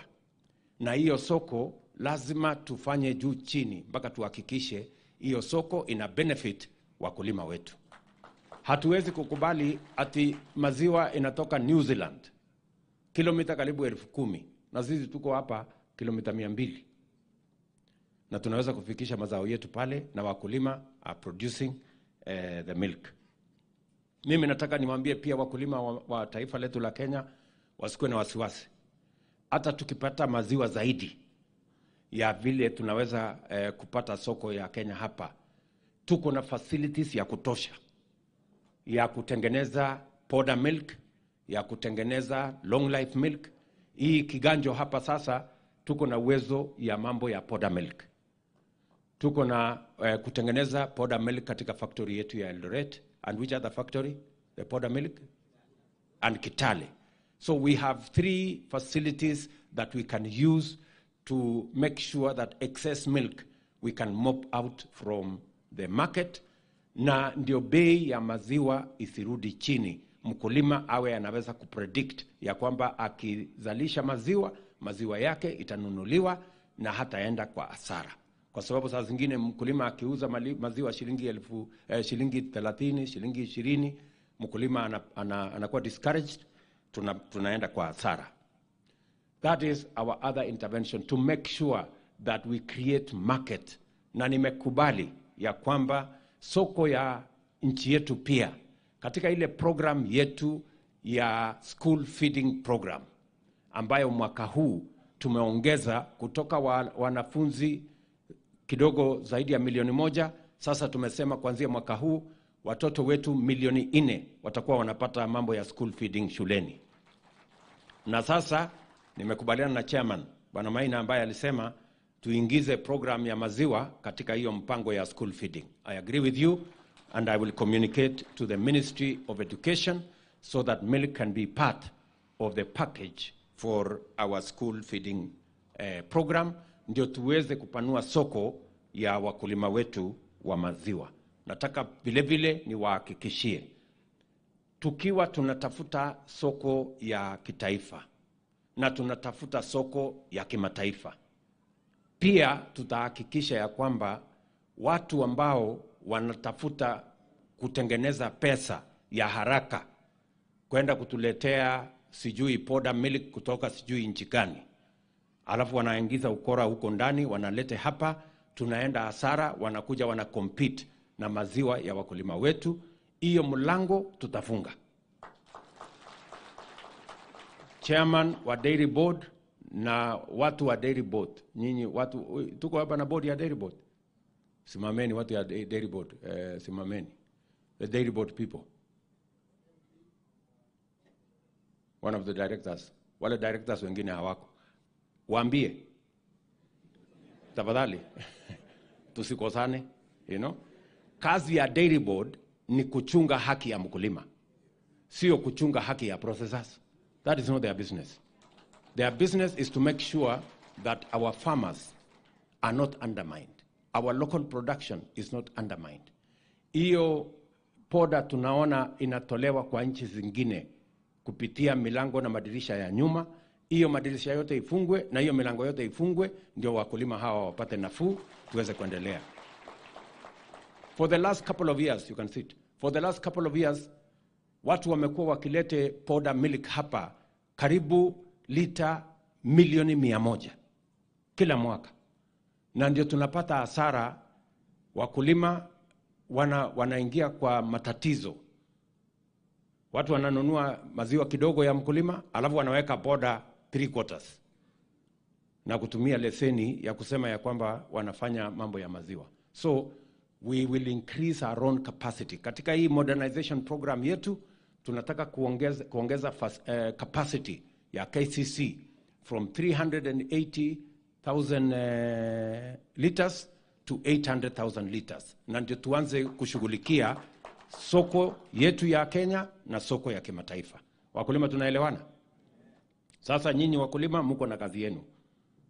Na hiyo soko lazima tufanye juu chini mpaka tuhakikishe hiyo soko ina benefit wakulima wetu. Hatuwezi kukubali ati maziwa inatoka New Zealand kilomita karibu 10,000 na sisi tuko hapa kilomita 200. na tunaweza kufikisha mazao yetu pale, na wakulima are producing the milk. Mimi nataka niwaambie pia wakulima wa taifa letu la Kenya wasikuwe na wasiwasi. Hata tukipata maziwa zaidi ya vile tunaweza kupata soko ya Kenya hapa, tuko na facilities ya kutosha ya kutengeneza powder milk, ya kutengeneza long life milk. Hii Kiganjo hapa sasa tuko na uwezo ya mambo ya powder milk. Tuko na kutengeneza powder milk katika factory yetu ya Eldoret. And which other factory? The powder milk? And Kitale. So we have 3 facilities that we can use to make sure that excess milk we can mop out from the market, na ndio bei ya maziwa isirudi chini. Mkulima awe anaweza kupredict ya kwamba akizalisha maziwa, maziwa yake itanunuliwa na hataenda kwa hasara. Kwa sababu saa zingine mkulima akiuza maziwa shilingi 1000, shilingi 30, shilingi 20, mkulima anakuwa discouraged, tunaenda kwa hasara. That is our other intervention to make sure that we create market. Na nimekubali ya kwamba soko ya nchi yetu pia katika ile program yetu ya school feeding program ambayo mwaka huu tumeongeza kutoka wanafunzi kidogo zaidi ya 1 milioni. Sasa tumesema kuanzia mwaka huu watoto wetu 4 milioni watakuwa wanapata mambo ya school feeding shuleni. Na sasa nimekubaliana na chairman Bwana Maina ambaye alisema tuingize program ya maziwa katika hiyo mpango ya school feeding. I agree with you and I will communicate to the Ministry of Education so that milk can be part of the package for our school feeding program, ndio tuweze kupanua soko ya wakulima wetu wa maziwa. Nataka vile vile niwahakikishie, tukiwa tunatafuta soko ya kitaifa na tunatafuta soko ya kimataifa, pia tutahakikisha ya kwamba watu ambao wanatafuta kutengeneza pesa ya haraka kwenda kutuletea sijui powder milk kutoka sijui nchi gani, alafu wanaingiza ukora huko ndani, wanalete hapa, tunaenda hasara, wanakuja wana compete na maziwa ya wakulima wetu. Hiyo mlango tutafunga. Chairman wa Dairy Board na watu wa Dairy Board, nyinyi watu tuko hapa na board ya Dairy Board, simameni watu ya Dairy Board, simameni the Dairy Board people, one of the directors, wale directors wengine hawako, waambie tafadhali tusikosane, you know. Kazi ya Dairy Board ni kuchunga haki ya mkulima, sio kuchunga haki ya processors. That is not their business. Their business is to make sure that our farmers are not undermined. Our local production is not undermined. Hiyo poda tunaona inatolewa kwa nchi zingine kupitia milango na madirisha ya nyuma. Hiyo madirisha yote ifungwe na hiyo milango yote ifungwe, ndio wakulima hawa wapate nafuu, tuweze kuendelea. For the last couple of years, you can see it. For the last couple of years, watu wamekuwa wakilete powder milk hapa karibu lita 100 milioni kila mwaka. Na ndio tunapata hasara, wakulima wanaingia kwa matatizo. Watu wananunua maziwa kidogo ya mkulima, alafu wanaweka powder 3/4 na kutumia leseni ya kusema ya kwamba wanafanya mambo ya maziwa. So we will increase our own capacity. Katika hii modernization program yetu, tunataka kuongeza capacity ya KCC from 380,000 liters to 800,000 liters. Na ndio tuanze kushughulikia soko yetu ya Kenya na soko ya kimataifa. Wakulima tunaelewana? Sasa nyinyi wakulima mko na kazi yenu.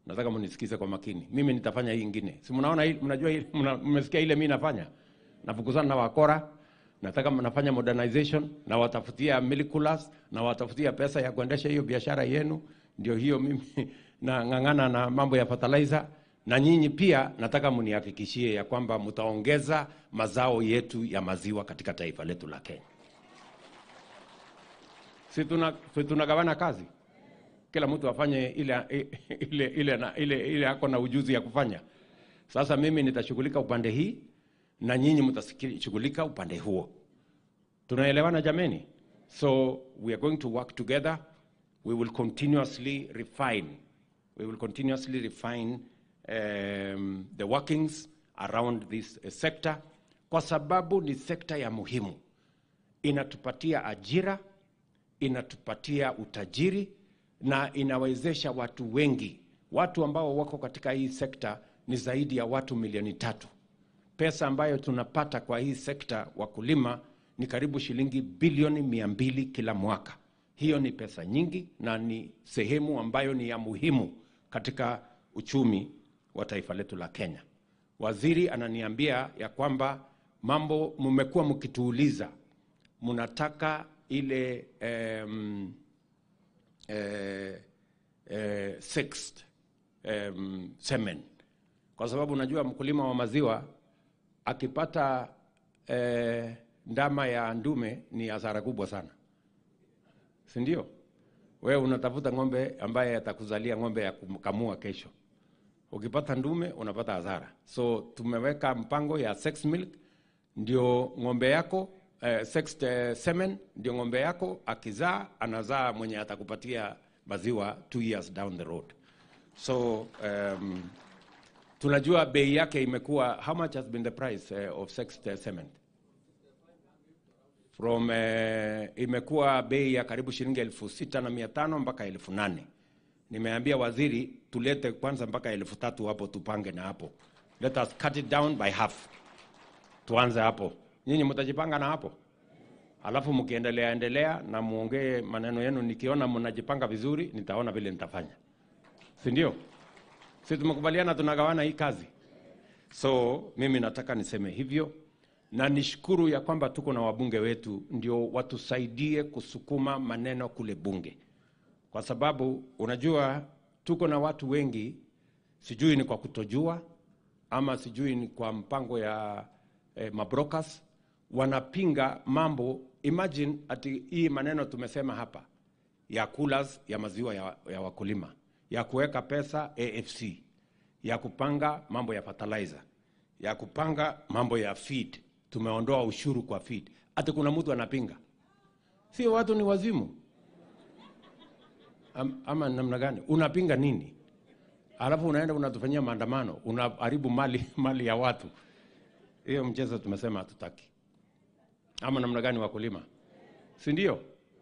Nataka mnisikize kwa makini. Mimi nitafanya hii nyingine. Si mnaona hii, mnajua hii, mmesikia ile mimi nafanya? Nafukuzana na wakora, nataka nafanya modernization, na watafutia milk coolers, na watafutia pesa ya kuendesha hiyo biashara yenu. Ndio hiyo mimi na ngangana na mambo ya fertilizer. Na nyinyi pia nataka mnihakikishie ya kwamba mtaongeza mazao yetu ya maziwa katika taifa letu la Kenya. Si tunagawana kazi? Kila mtu afanye ile ako na ujuzi ya kufanya. Sasa mimi nitashughulika upande hii na nyinyi mtashughulika upande huo. Tunaelewana jameni? So we are going to work together. We will continuously refine. We will continuously refine the workings around this sector, kwa sababu ni sekta ya muhimu. Inatupatia ajira, inatupatia utajiri na inawezesha watu wengi. Watu ambao wako katika hii sekta ni zaidi ya watu 3 milioni. Pesa ambayo tunapata kwa hii sekta wakulima ni karibu shilingi bilioni 200 kila mwaka. Hiyo ni pesa nyingi na ni sehemu ambayo ni ya muhimu katika uchumi wa taifa letu la Kenya. Waziri ananiambia ya kwamba mambo mmekuwa mkituuliza, mnataka ile sexed semen, kwa sababu unajua mkulima wa maziwa akipata ndama ya ndume ni hasara kubwa sana, si ndio? Wewe unatafuta ng'ombe ambaye atakuzalia ng'ombe ya kukamua kesho. Ukipata ndume unapata hasara. So tumeweka mpango ya sex milk, ndio ng'ombe yako sexed semen, ndio ng'ombe yako akizaa anazaa mwenye atakupatia maziwa 2 years down the road. So tunajua bei yake imekuwa, how much has been the price of sexed semen? From imekuwa bei ya karibu shilingi 6,500 mpaka 8,000. Nimeambia waziri tulete kwanza mpaka 3,000 hapo, tupange na hapo. Let us cut it down by half. Tuanze hapo. Nyinyi mtajipanga na hapo. Alafu mkiendelea endelea na muongee maneno yenu, nikiona mnajipanga vizuri, nitaona vile nitafanya. Si ndio? Si tumekubaliana tunagawana hii kazi? So mimi nataka niseme hivyo na nishukuru ya kwamba tuko na wabunge wetu ndio watusaidie kusukuma maneno kule bunge, kwa sababu unajua tuko na watu wengi, sijui ni kwa kutojua ama sijui ni kwa mpango ya mabrokers wanapinga mambo. Imagine ati hii maneno tumesema hapa ya coolers ya maziwa ya wakulima, ya kuweka pesa AFC, ya kupanga mambo ya fertilizer, ya kupanga mambo ya feed, tumeondoa ushuru kwa feed, ati kuna mtu anapinga. Sio watu ni wazimu ama namna gani? Unapinga nini? Alafu unaenda unatufanyia maandamano, unaharibu mali ya watu. Hiyo mchezo tumesema hatutaki. Ama namna gani wakulima? Si ndio?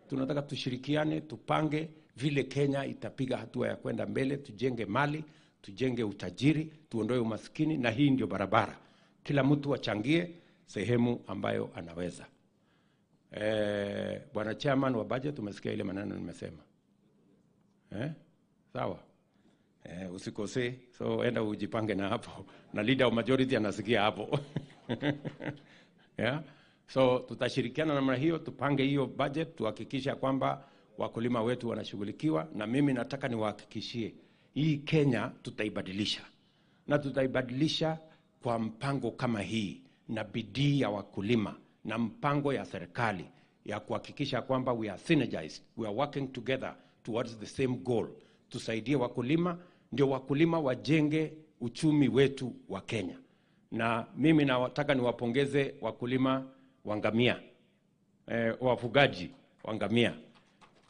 Tunataka tushirikiane, tupange vile Kenya itapiga hatua ya kwenda mbele, tujenge mali, tujenge utajiri, tuondoe umaskini, na hii ndio barabara. Kila mtu achangie sehemu ambayo anaweza. Bwana chairman wa budget, umesikia ile maneno nimesema. Eh? Sawa. Usikosee. So enda ujipange na hapo. Na leader of majority anasikia hapo. Yeah? So tutashirikiana namna hiyo, tupange hiyo budget, tuhakikisha kwamba wakulima wetu wanashughulikiwa, na mimi nataka niwahakikishie hii Kenya tutaibadilisha, na tutaibadilisha kwa mpango kama hii na bidii ya wakulima na mpango ya serikali ya kuhakikisha kwamba we are synergized, we are working together towards the same goal. Tusaidie wakulima, ndio wakulima wajenge uchumi wetu wa Kenya. Na mimi nataka niwapongeze wakulima wa ngamia, wafugaji wa ngamia.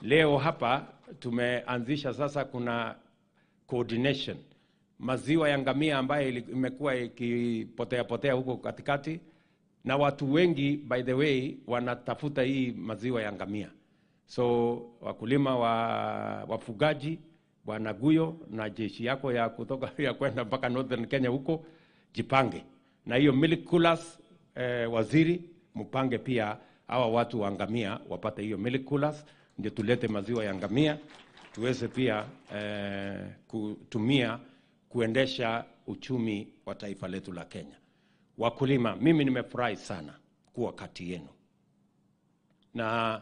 Leo hapa tumeanzisha sasa, kuna coordination maziwa ya ngamia ambayo imekuwa ikipotea potea huko katikati, na watu wengi, by the way, wanatafuta hii maziwa ya ngamia. So wakulima wa wafugaji, Bwana Guyo na jeshi yako ya kutoka ya kwenda mpaka Northern Kenya huko, jipange na hiyo milk coolers. Waziri, mpange pia hawa watu wa ngamia wapate hiyo milk coolers, ndio tulete maziwa ya ngamia tuweze pia kutumia kuendesha uchumi wa taifa letu la Kenya. Wakulima, mimi nimefurahi sana kuwa kati yenu na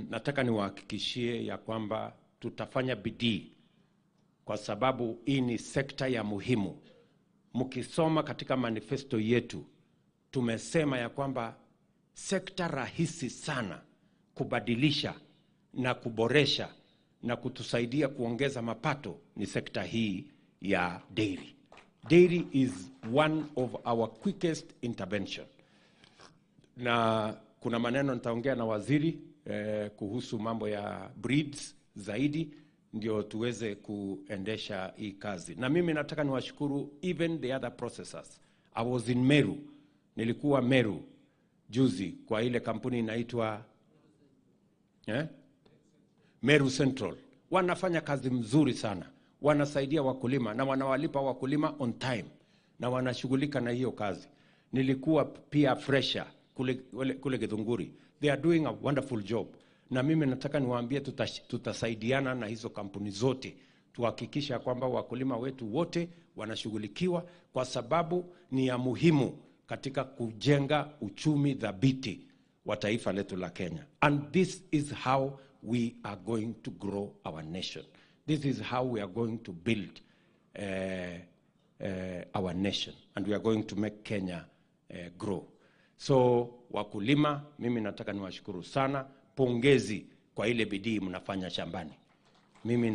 nataka niwahakikishie ya kwamba tutafanya bidii kwa sababu hii ni sekta ya muhimu. Mkisoma katika manifesto yetu tumesema ya kwamba sekta rahisi sana kubadilisha na kuboresha na kutusaidia kuongeza mapato ni sekta hii ya dairy. Dairy is one of our quickest intervention. Na kuna maneno nitaongea na waziri kuhusu mambo ya breeds zaidi ndio tuweze kuendesha hii kazi. Na mimi nataka niwashukuru even the other processors. I was in Meru. Nilikuwa Meru juzi kwa ile kampuni inaitwa Meru Central. Wanafanya kazi mzuri sana. Wanasaidia wakulima na wanawalipa wakulima on time na wanashughulika na hiyo kazi. Nilikuwa pia Fresha kule Githunguri. They are doing a wonderful job. Na mimi nataka niwaambie tutasaidiana na hizo kampuni zote tuhakikisha kwamba wakulima wetu wote wanashughulikiwa, kwa sababu ni ya muhimu katika kujenga uchumi thabiti wa taifa letu la Kenya. And this is how we are going to grow our nation. This is how we are going to build our nation, and we are going to make Kenya grow. So wakulima, mimi nataka niwashukuru sana. Pongezi kwa ile bidii mnafanya shambani. Mimi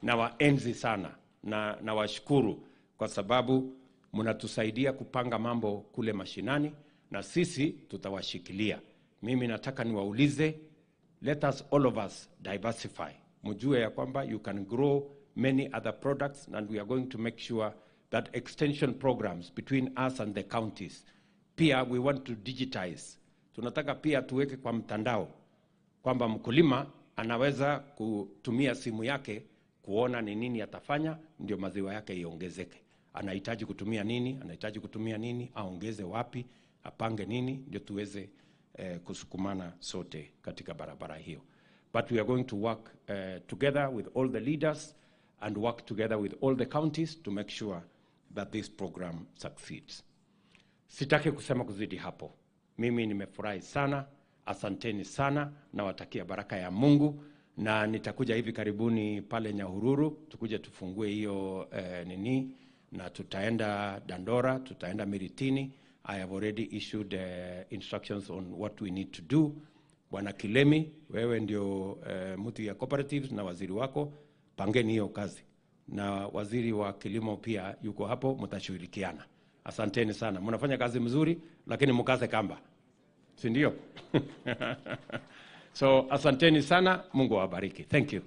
nawaenzi sana na nawashukuru kwa sababu mnatusaidia kupanga mambo kule mashinani na sisi tutawashikilia. Mimi nataka niwaulize, let us all of us diversify. Mjue ya kwamba you can grow many other products, and we are going to make sure that extension programs between us and the counties. Pia we want to digitize. Tunataka pia tuweke kwa mtandao kwamba mkulima anaweza kutumia simu yake kuona ni nini atafanya ndio maziwa yake iongezeke. Anahitaji kutumia nini, anahitaji kutumia nini, aongeze wapi, apange nini, ndio tuweze kusukumana sote katika barabara hiyo. But we are going to work together with all the leaders and work together with all the counties to make sure that this program succeeds. Sitaki kusema kuzidi hapo. Mimi nimefurahi sana, asanteni sana, nawatakia baraka ya Mungu, na nitakuja hivi karibuni pale Nyahururu, tukuje tufungue hiyo nini, na tutaenda Dandora, tutaenda Miritini. I have already issued instructions on what we need to do. Bwana Kilemi, wewe ndio mtu ya cooperatives na waziri wako, pangeni hiyo kazi. Na waziri wa kilimo pia yuko hapo, mtashirikiana. Asanteni sana. Mnafanya kazi mzuri, lakini mkaze kamba. Si ndio? So asanteni sana, Mungu awabariki. Thank you.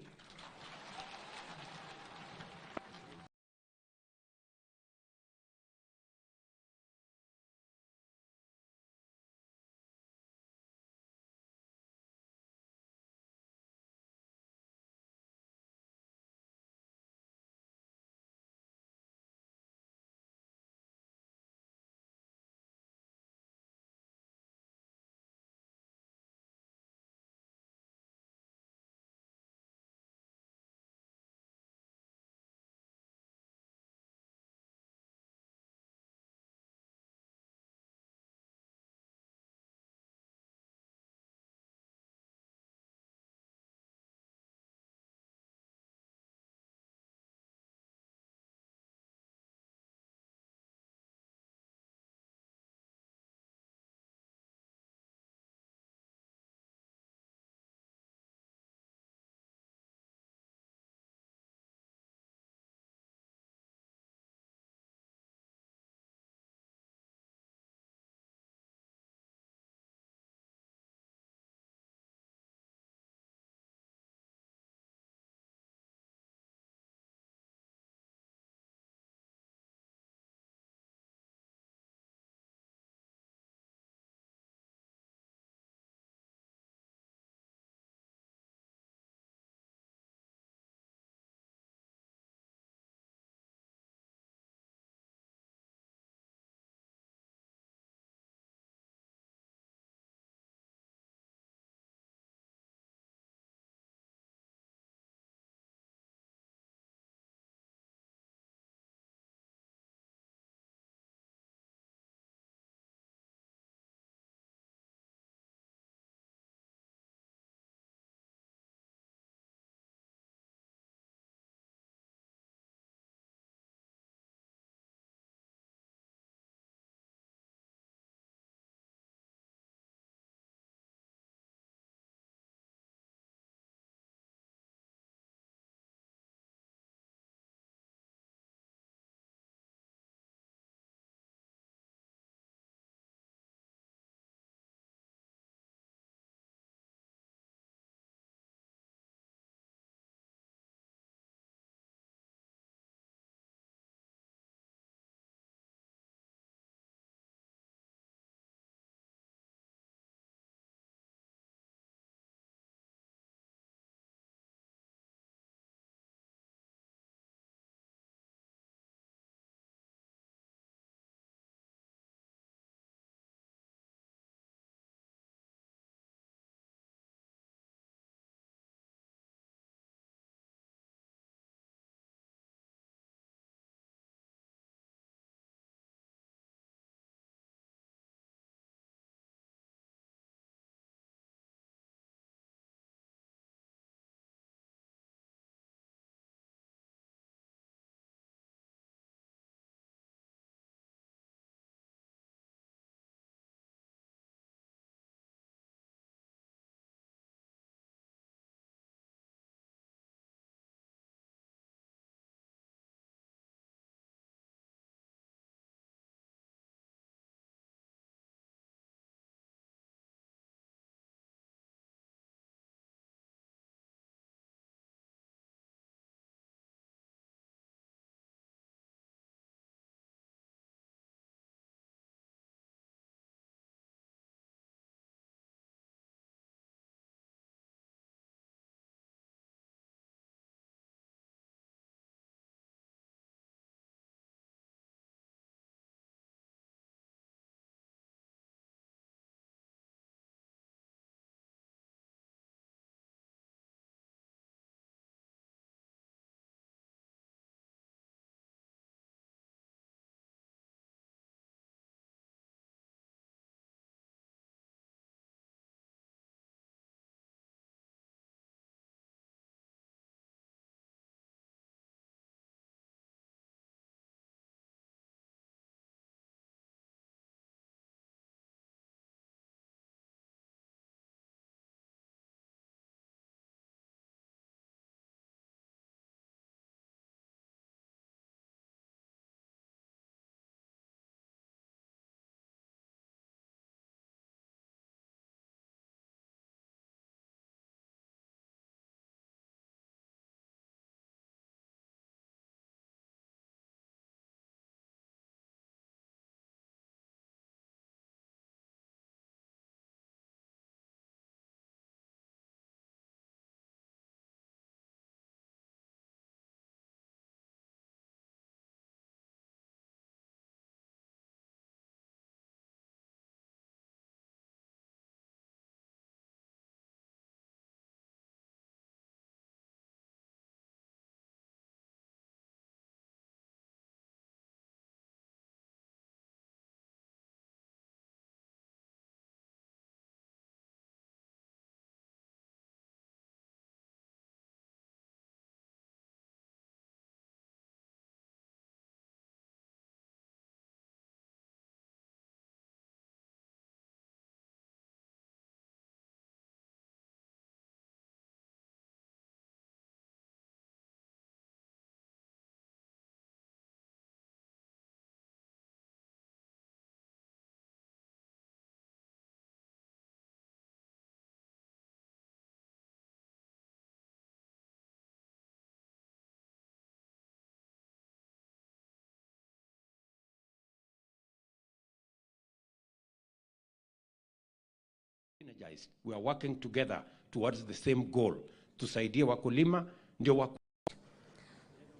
energized. We are working together towards the same goal. Tusaidie wakulima ndio wakulima.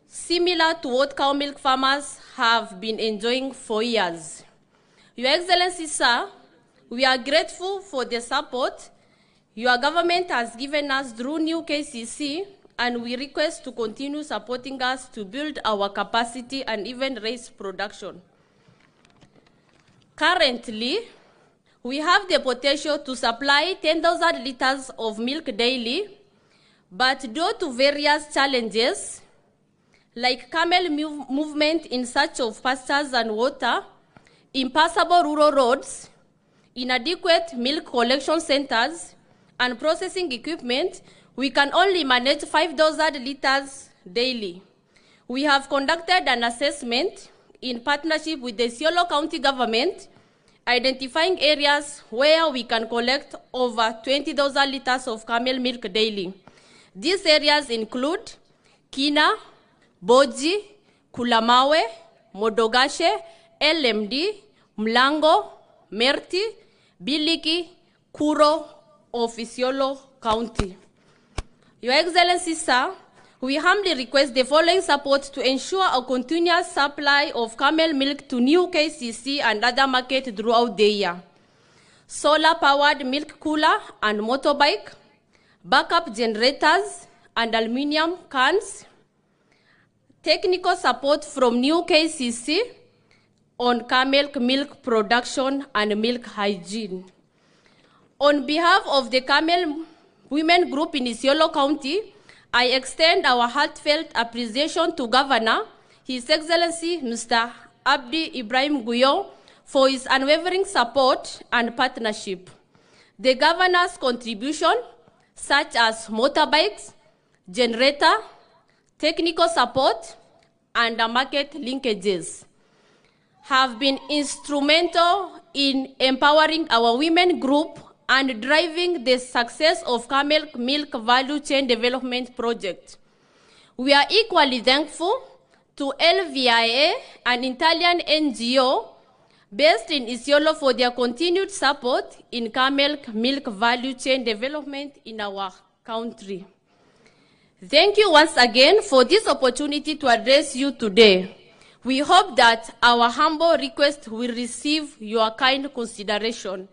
Similar to what cow milk farmers have been enjoying for years. Your Excellency, sir, we are grateful for the support your government has given us through new KCC, and we request to continue supporting us to build our capacity and even raise production. Currently, we have the potential to supply 10,000 liters of milk daily, but due to various challenges, like camel movement in search of pastures and water, impassable rural roads, inadequate milk collection centers, and processing equipment, we can only manage 5,000 liters daily. We have conducted an assessment in partnership with the Isiolo County government, identifying areas where we can collect over 20,000 liters of camel milk daily. These areas include Kina, Boji, Kulamawe, Modogashe, LMD, Mlango, Merti, Biliki, Kuro of Isiolo County. Your Excellency, sir, we humbly request the following support to ensure a continuous supply of camel milk to new KCC and other markets throughout the year. Solar-powered milk cooler and motorbike, backup generators and aluminium cans, technical support from new KCC on camel milk production and milk hygiene. On behalf of the Camel Women Group in Isiolo County, I extend our heartfelt appreciation to Governor, His Excellency Mr. Abdi Ibrahim Guyo, for his unwavering support and partnership. The governor's contribution, such as motorbikes, generator, technical support, and market linkages, have been instrumental in empowering our women group and driving the success of Camel Milk Value Chain Development Project. We are equally thankful to LVIA, an Italian NGO based in Isiolo, for their continued support in camel milk value chain development in our country. Thank you once again for this opportunity to address you today. We hope that our humble request will receive your kind consideration.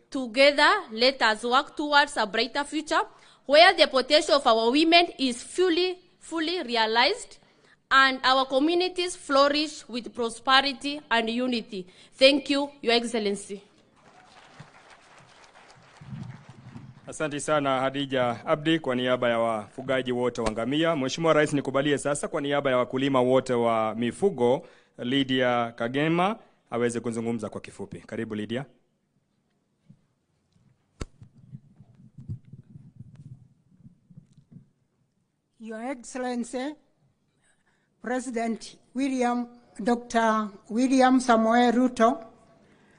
Together, let us work towards a brighter future where the potential of our women is fully realized and our communities flourish with prosperity and unity. Thank you, Your Excellency.
Asante sana Hadija Abdi kwa niaba ya wafugaji wote wa ngamia. Mheshimiwa Rais, nikubalie sasa kwa niaba ya wakulima wote wa mifugo, Lydia Kagema aweze kuzungumza kwa kifupi. Karibu Lydia.
Your Excellency, President Dr. William Samoei Ruto,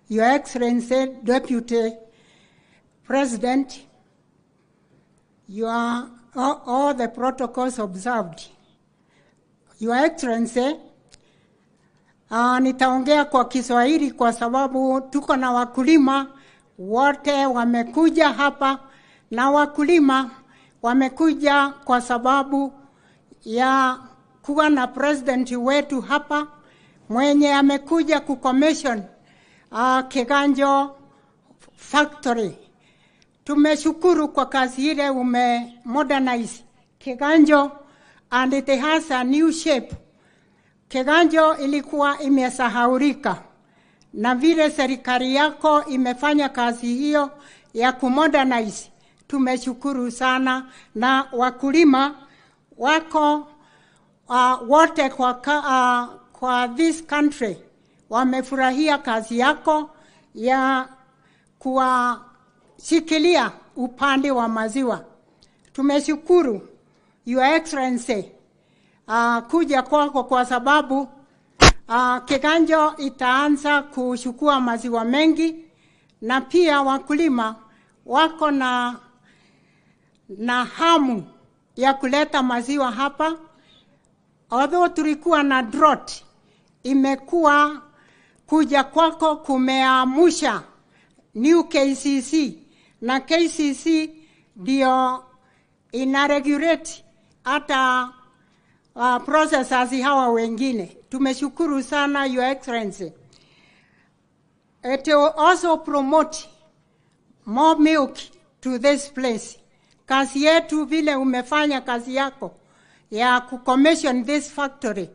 Your Excellency, Deputy President, you are all the protocols observed. Your Excellency, nitaongea kwa Kiswahili kwa sababu tuko na wakulima wote wamekuja hapa, na wakulima wamekuja kwa sababu ya kuwa na president wetu hapa mwenye amekuja kucommission Kiganjo Factory. Tumeshukuru kwa kazi ile ume modernize Kiganjo and it has a new shape. Kiganjo ilikuwa imesahaulika, na vile serikali yako imefanya kazi hiyo ya kumodernize, tumeshukuru sana. Na wakulima wako wote kwa this country wamefurahia kazi yako ya kuwashikilia upande wa maziwa. Tumeshukuru Your Excellency kuja kwako kwa sababu Kiganjo itaanza kuchukua maziwa mengi, na pia wakulima wako na hamu ya kuleta maziwa hapa. Although tulikuwa na drought, imekuwa kuja kwako kumeamusha new KCC na KCC ndio ina regulate hata processors hawa wengine. Tumeshukuru sana, Your Excellency. It will also promote more milk to this place. Kazi yetu vile umefanya kazi yako ya kucommission this factory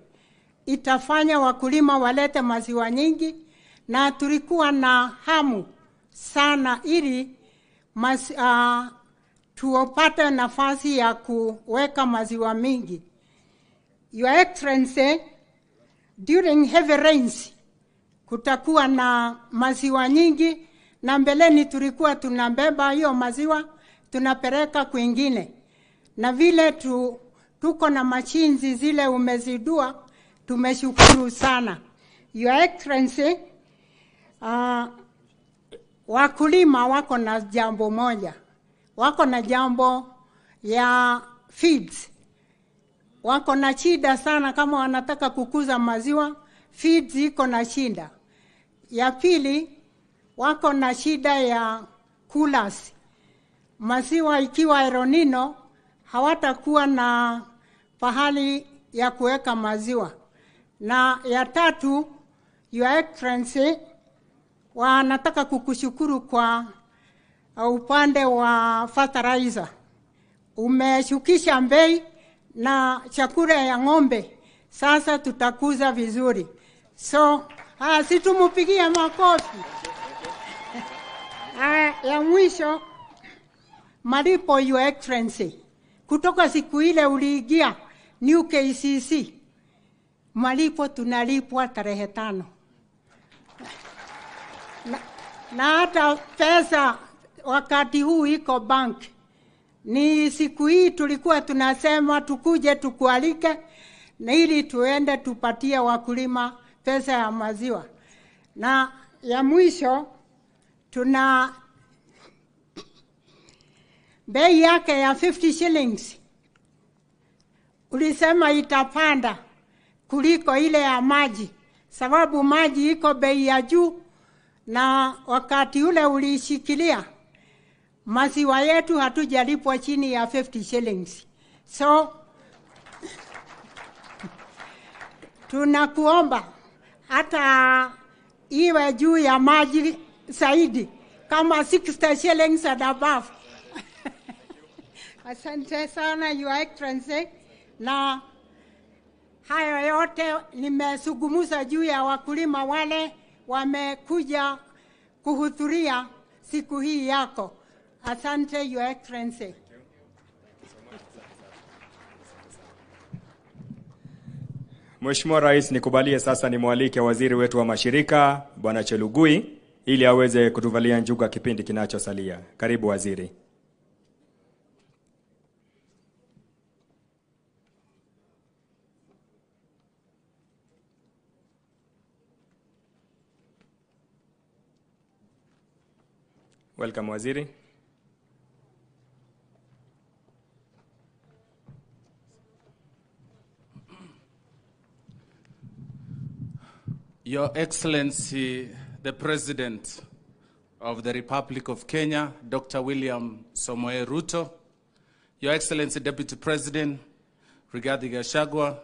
itafanya wakulima walete maziwa nyingi, na tulikuwa na hamu sana ili tuopate nafasi ya kuweka maziwa mingi. Your Excellency, during heavy rains kutakuwa na maziwa nyingi, na mbeleni tulikuwa tunabeba hiyo maziwa tunapeleka kwingine, na vile tuko na machinzi zile umezidua, tumeshukuru sana. Your Excellency, wakulima wako na jambo moja, wako na jambo ya feeds, wako na shida sana kama wanataka kukuza maziwa, feeds iko na shida. Ya pili, wako na shida ya coolers. Maziwa ikiwa El Nino hawatakuwa na pahali ya kuweka maziwa. Na ya tatu, Your Excellency, wanataka kukushukuru kwa upande wa fertilizer. Umeshukisha bei na chakula ya ng'ombe, sasa tutakuza vizuri. So, situmupigie makofi. Ya mwisho, malipo, Your Excellency, kutoka siku ile uliingia New KCC, malipo tunalipwa tarehe 5. Na hata pesa wakati huu iko bank. Ni siku hii tulikuwa tunasema tukuje tukualike na ili tuende tupatie wakulima pesa ya maziwa. Na ya mwisho, tuna bei yake ya 50 shillings. Ulisema itapanda kuliko ile ya maji, sababu maji iko bei ya juu, na wakati ule ulishikilia maziwa yetu hatujalipwa chini ya 50 shillings. So tunakuomba hata iwe juu ya maji zaidi, kama 60 shillings and above. Asante sana, Your Excellency. Na hayo yote nimesugumuza juu ya wakulima wale wamekuja kuhudhuria siku hii yako. Asante, Your Excellency.
Mheshimiwa Rais, nikubalie sasa nimwalike waziri wetu wa mashirika Bwana Chelugui ili aweze kutuvalia njuga kipindi kinachosalia. Karibu waziri. Welcome, waziri.
Your Excellency, the President of the Republic of Kenya, Dr. William Samoei Ruto, Your Excellency Deputy President Rigathi Gachagua,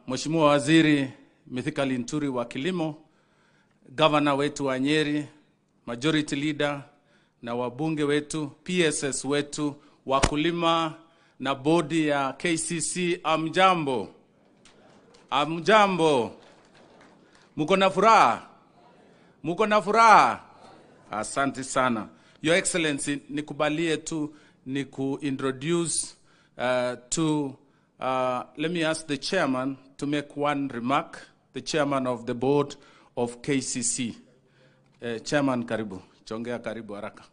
Mheshimiwa Waziri Mithika Linturi wa Kilimo, Governor wetu wa Nyeri, Majority Leader na wabunge wetu, PSS wetu, wakulima na bodi ya KCC, amjambo. Amjambo. Muko na furaha? Muko na furaha? Asante sana. Your Excellency, nikubalie tu niku introduce to let me ask the chairman to make one remark, the chairman of the board of KCC. Chairman, karibu. Chongea karibu haraka.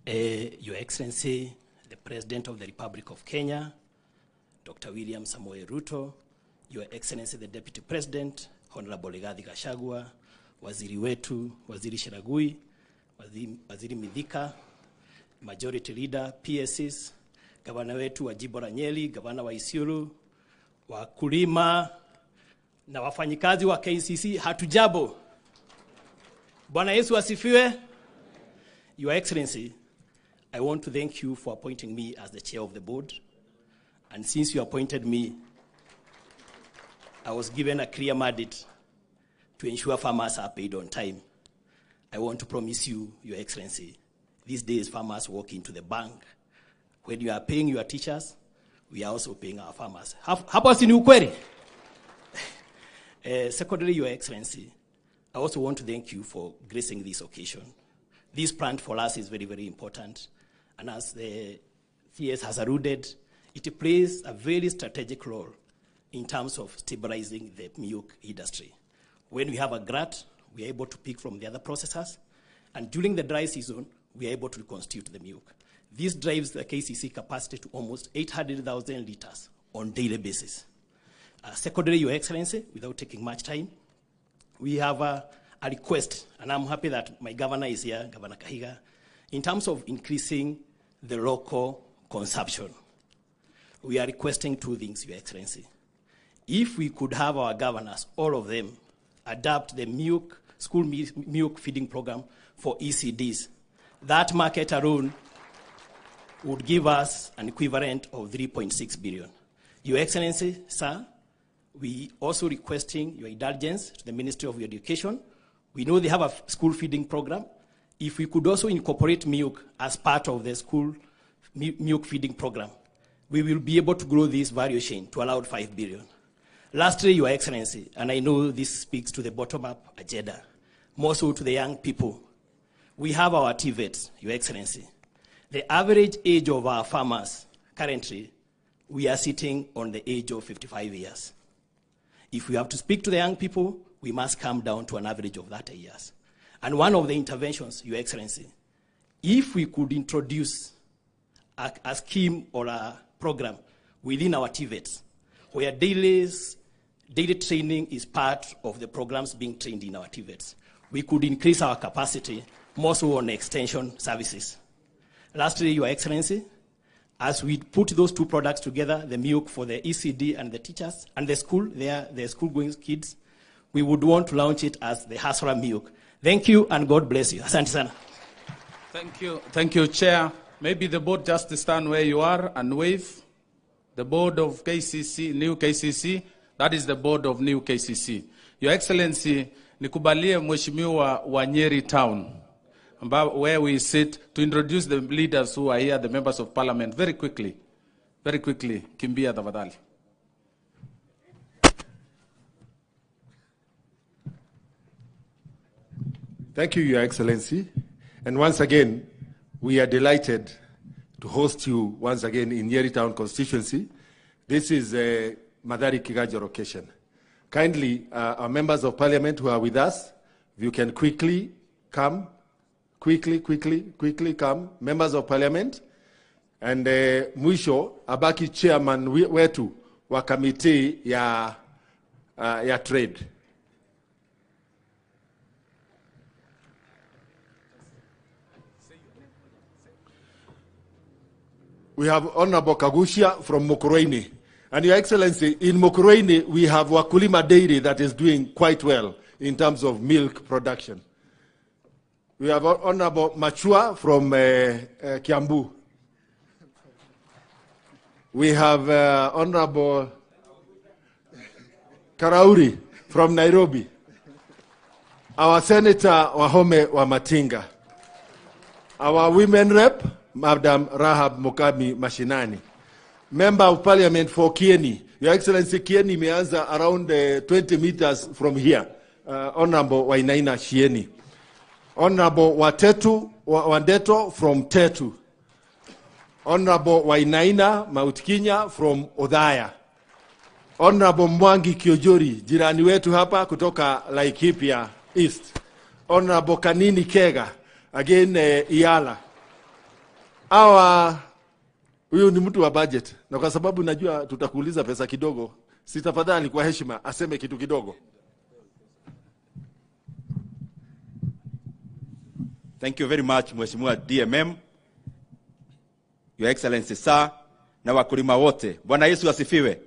Your Excellency, the President of the Republic of Kenya, Dr. William Samoei Ruto, Your Excellency, the Deputy President, Honorable Rigathi Gachagua, Waziri wetu, Waziri Chelugui, Waziri Mithika, Majority Leader, PSs, Gavana wetu wa Jimbo la Nyeri, Gavana wa Isiolo, wakulima na wafanyikazi wa KCC, hatujambo. Bwana Yesu asifiwe. Your Excellency, I want to thank you for appointing me as the chair of the board. And since you appointed me, I was given a clear mandate to ensure farmers are paid on time. I want to promise you, Your Excellency, these days farmers walk into the bank. When you are paying your teachers, we are also paying our farmers. Hapo si ni ukweli? Secondly, Your Excellency, I also want to thank you for gracing this occasion. This plant for us is very, very important. And as the CS has alluded, it plays a very strategic role in terms of stabilizing the milk industry. When we have a glut, we are able to pick from the other processors. And during the dry season, we are able to reconstitute the milk. This drives the KCC capacity to almost 800,000 liters on daily basis. Secondly, Your Excellency, without taking much time, we have a request, and I'm happy that my governor is here, Governor Kahiga, in terms of increasing the local consumption. We are requesting two things, Your Excellency. If we could have our governors, all of them, adopt the school milk feeding program for ECDs, that market alone would give us an equivalent of 3.6 billion. Your Excellency, sir, we also requesting your indulgence to the Ministry of Education. We know they have a school feeding program. If we could also incorporate milk as part of the school milk feeding program, we will be able to grow this value chain to around 5 billion. Lastly, Your Excellency, and I know this speaks to the bottom-up agenda, more so to the young people. We have our TVETs, Your Excellency. The average age of our farmers currently, we are sitting on the age of 55 years. If we have to speak to the young people, we must come down to an average of 30 years. And one of the interventions, Your Excellency, if we could introduce a scheme or a program within our TVETs, where daily training is part of the programs being trained in our TVETs, we could increase our capacity, more so on extension services. Lastly, Your Excellency, as we put those two products together, the milk for the ECD and the teachers and the school, the school-going kids, we would want to launch it as the Hustler Milk. Thank you, and God bless you. Asante sana.
Thank you. Thank you, Chair. Maybe the board just stand where you are and wave. The board of KCC, new KCC, that is the board of new KCC. Your Excellency, nikubalie Mheshimiwa wa Nyeri Town, where we sit, to introduce the leaders who are here, the members of parliament, very quickly. Very quickly. Kimbia tafadhali.
Thank you, Your Excellency. And once again, we are delighted to host you once again in Nyeri Town constituency. This is a Mathari Kiganjo location. Kindly, our members of parliament who are with us, if you can quickly come, quickly, quickly, quickly come, members of parliament. And mwisho, abaki chairman wetu wa committee ya trade. We have Honorable Kaguchia from Mukurweini. And Your Excellency, in Mukurweini, we have Wakulima Dairy that is doing quite well in terms of milk production. We have Honorable Machua from Kiambu. We have Honorable Karauri from Nairobi. Our Senator Wahome Wamatinga. Our women rep, Madam Rahab Mukami Mashinani. Member of Parliament for Kieni. Your Excellency, Kieni imeanza around 20 meters from here. Honorable Wainaina Shieni. Honorable Watetu, Wandeto from Tetu. Honorable Wainaina Mautkinya from Odhaya. Honorable Mwangi Kiojori, jirani wetu hapa kutoka Laikipia East. Honorable Kanini Kega, again Iala. Our huyu ni mtu wa budget, na kwa sababu najua tutakuuliza pesa kidogo, si tafadhali kwa heshima aseme kitu kidogo.
Thank you very much, Mheshimiwa DMM, Your Excellency sir, na wakulima wote. Bwana Yesu asifiwe.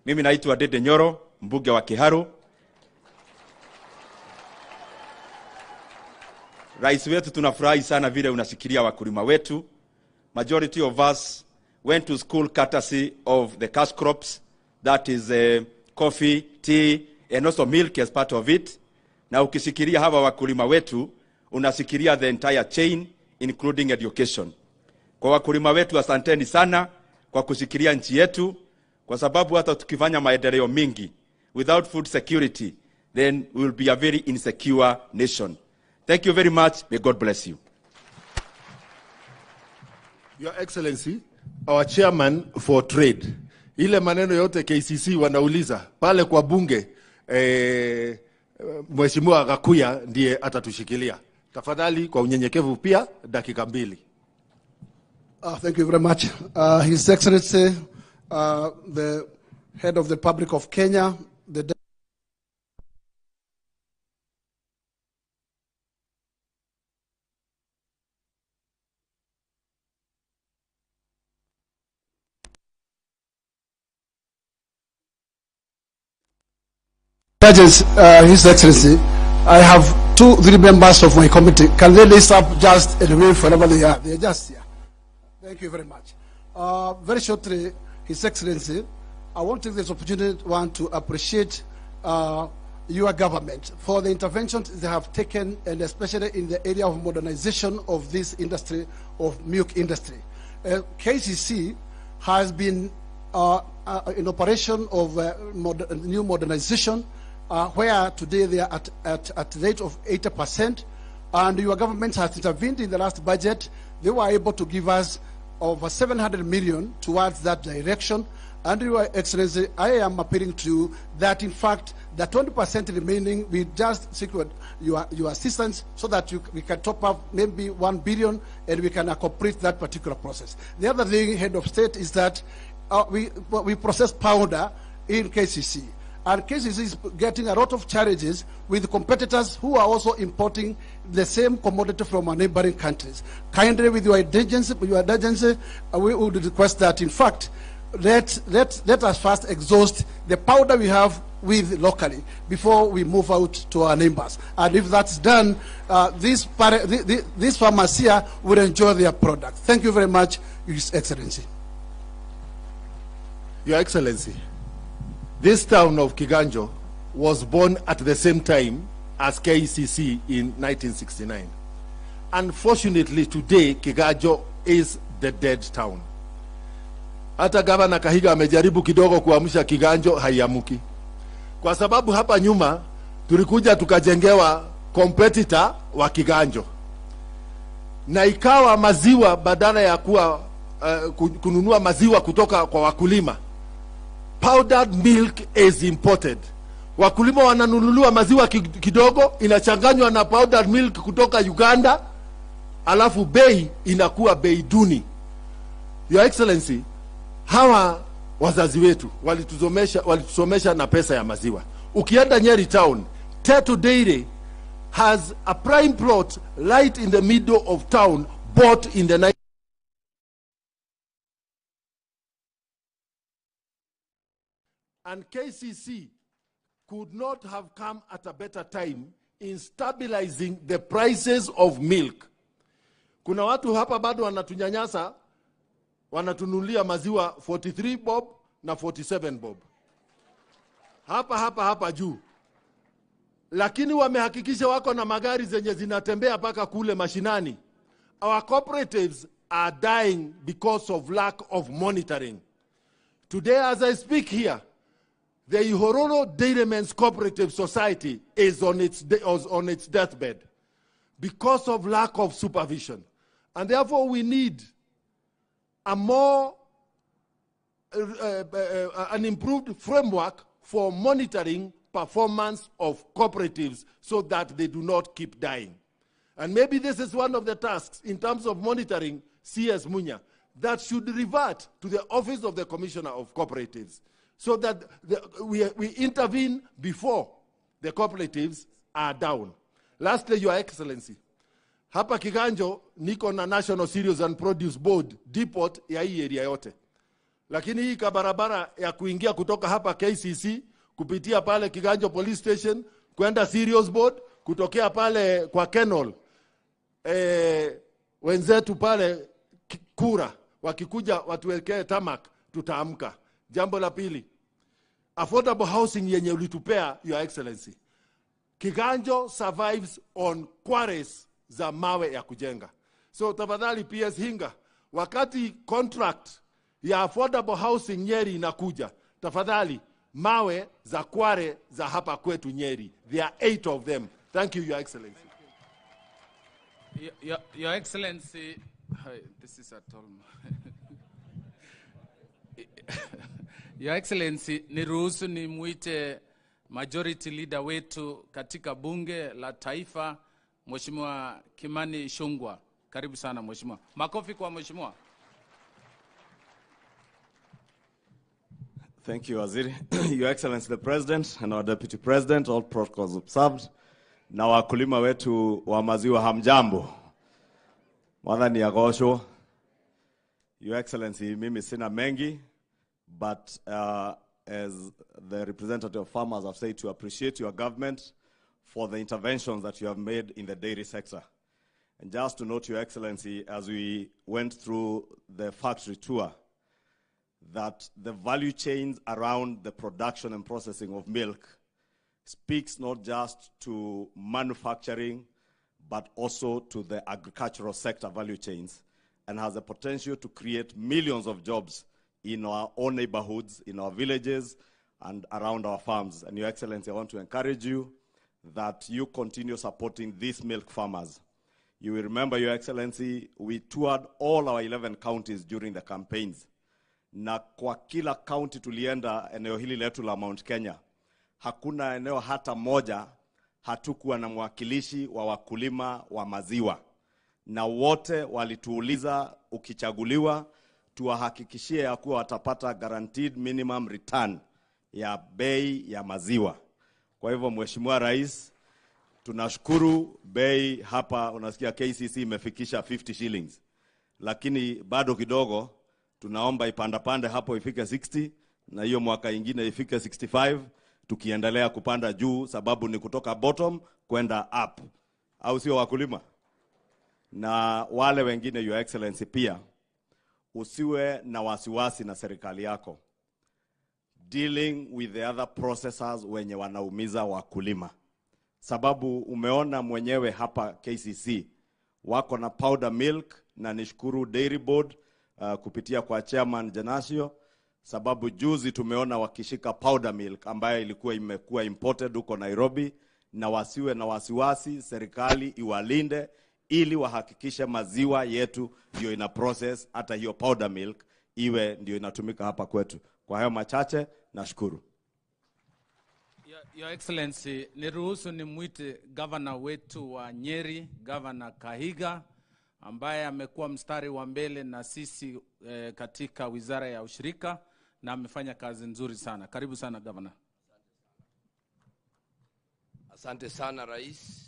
Mimi naitwa Dede Nyoro, mbunge wa Kiharu. Rais wetu, tunafurahi sana vile unashikilia wakulima wetu. Majority of us went to school courtesy of the cash crops, that is coffee, tea, and also milk as part of it. Na ukishikilia hawa wakulima wetu, unashikilia the entire chain, including education. Kwa wakulima wetu, asanteni sana kwa kushikilia nchi yetu, kwa sababu hata tukifanya maendeleo mingi, without food security, then we will be a very insecure nation. Thank you very much. May God bless you.
Your Excellency, our chairman for trade, ile maneno yote KCC wanauliza pale kwa bunge, Mheshimiwa Gakuya ndiye atatushikilia. Tafadhali kwa unyenyekevu pia dakika 2.
Thank you very much. His Excellency, the head of the Republic of Kenya, the Judges, His Excellency, I have 2-3 members of my committee. Can they list up just and wave wherever they are? They are just here. Thank you very much. Very shortly, His Excellency, I want to take this opportunity to appreciate your government for the interventions they have taken, and especially in the area of modernization of this industry, of milk industry. KCC has been in operation of new modernization, where today they are at rate of 80%, and your government has intervened in the last budget. They were able to give us over 700 million towards that direction. And Your Excellency, I am appealing to you that in fact, the 20% remaining, we just secured your assistance so that we can top up maybe 1 billion and we can complete that particular process. The other thing, Head of State, is that we process powder in KCC. And KCC is getting a lot of challenges with competitors who are also importing the same commodity from our neighboring countries. Kindly, with your indulgence, we would request that, in fact, let us first exhaust the powder we have with locally before we move out to our neighbors. And if that's done, these farmers here will enjoy their product. Thank you very much, Your Excellency.
Your Excellency, this town of Kiganjo was born at the same time as KCC in 1969. Unfortunately, today, Kiganjo is the dead town. Hata Gavana Kahiga amejaribu kidogo kuamsha Kiganjo, haiamuki. Kwa sababu hapa nyuma tulikuja tukajengewa competitor wa Kiganjo. Na ikawa maziwa badala ya kuwa kununua maziwa kutoka kwa wakulima, powdered milk is imported. Wakulima wananunuliwa maziwa kidogo, inachanganywa na powdered milk kutoka Uganda, alafu bei inakuwa bei duni. Your Excellency, hawa wazazi wetu walitusomesha na pesa ya maziwa. Ukienda Nyeri town, Tetu Dairy has a prime plot right in the middle of town, bought in the night. And KCC could not have come at a better time in stabilizing the prices of milk. Kuna watu hapa bado wanatunyanyasa, wanatunulia maziwa 43 bob na 47 bob. Hapa juu. Lakini wamehakikisha wako na magari zenye zinatembea paka kule mashinani. Our cooperatives are dying because of lack of monitoring. Today as I speak here, the Ihororo Dairymen's Cooperative Society is on its deathbed because of lack of supervision. And therefore we need a more, an improved framework for monitoring performance of cooperatives so that they do not keep dying. And maybe this is one of the tasks in terms of monitoring CS Munya that should revert to the Office of the Commissioner of Cooperatives so that we intervene before the cooperatives are down. Lastly, Your Excellency, hapa Kiganjo niko na National Cereals and Produce Board depot ya hii area yote. Lakini hii kabarabara ya kuingia kutoka hapa KCC kupitia pale Kiganjo Police Station kwenda Sirius Board, kutokea pale kwa Kenol. Wenzetu pale Kura wakikuja watuwekee tamak, tutaamka. Jambo la pili, affordable housing yenye ulitupea, Your Excellency. Kiganjo survives on quarries za mawe ya kujenga. So tafadhali PS Hinga, wakati contract ya affordable housing Nyeri inakuja, tafadhali mawe za kware za hapa kwetu Nyeri. There are 8 of them. Thank you, Your Excellency.
Your Excellency, hi, this is a tall man. Your Excellency, niruhusu nimuite Majority Leader wetu katika bunge la taifa, Mheshimiwa Kimani Ichung'wah. Karibu sana Mheshimiwa. Makofi kwa Mheshimiwa.
Thank you, Waziri. Your Excellency the President and our Deputy President, all protocols observed. Na wakulima wetu wa maziwa hamjambo. Mwathani agocwo. Your Excellency, mimi sina mengi, but as the representative of farmers have said, to appreciate your government for the interventions that you have made in the dairy sector. And just to note, Your Excellency, as we went through the factory tour, that the value chains around the production and processing of milk speaks not just to manufacturing, but also to the agricultural sector value chains, and has the potential to create millions of jobs in our own neighborhoods, in our villages, and around our farms. And Your Excellency, I want to encourage you that you continue supporting these milk farmers. You will remember, Your Excellency, we toured all our 11 counties during the campaigns. Na kwa kila county tulienda eneo hili letu la Mount Kenya, hakuna eneo hata moja hatukuwa na mwakilishi wa wakulima wa maziwa. Na wote walituuliza, ukichaguliwa tuwahakikishie ya kuwa watapata guaranteed minimum return ya bei ya maziwa. Kwa hivyo Mheshimiwa Rais, tunashukuru bei hapa, unasikia KCC imefikisha 50 shillings. Lakini bado kidogo tunaomba ipanda pande hapo ifike 60, na hiyo mwaka ingine ifike 65, tukiendelea kupanda juu, sababu ni kutoka bottom kwenda up. Au sio wakulima? Na wale wengine, Your Excellency, pia usiwe na wasiwasi na serikali yako dealing with the other processors wenye wanaumiza wakulima. Sababu umeona mwenyewe hapa KCC wako na powder milk, na nishukuru Dairy Board kupitia kwa Chairman Janasio, sababu juzi tumeona wakishika powder milk ambayo ilikuwa imekuwa imported huko Nairobi. Na wasiwe na wasiwasi, serikali iwalinde ili wahakikishe maziwa yetu ndio ina process, hata hiyo powder milk iwe ndio inatumika hapa kwetu. Kwa hayo machache, nashukuru.
Your Excellency, niruhusu nimwite governor wetu wa Nyeri, Governor Kahiga, ambaye amekuwa mstari wa mbele na sisi katika wizara ya ushirika na amefanya kazi nzuri sana. Karibu sana Governor.
Asante sana Rais.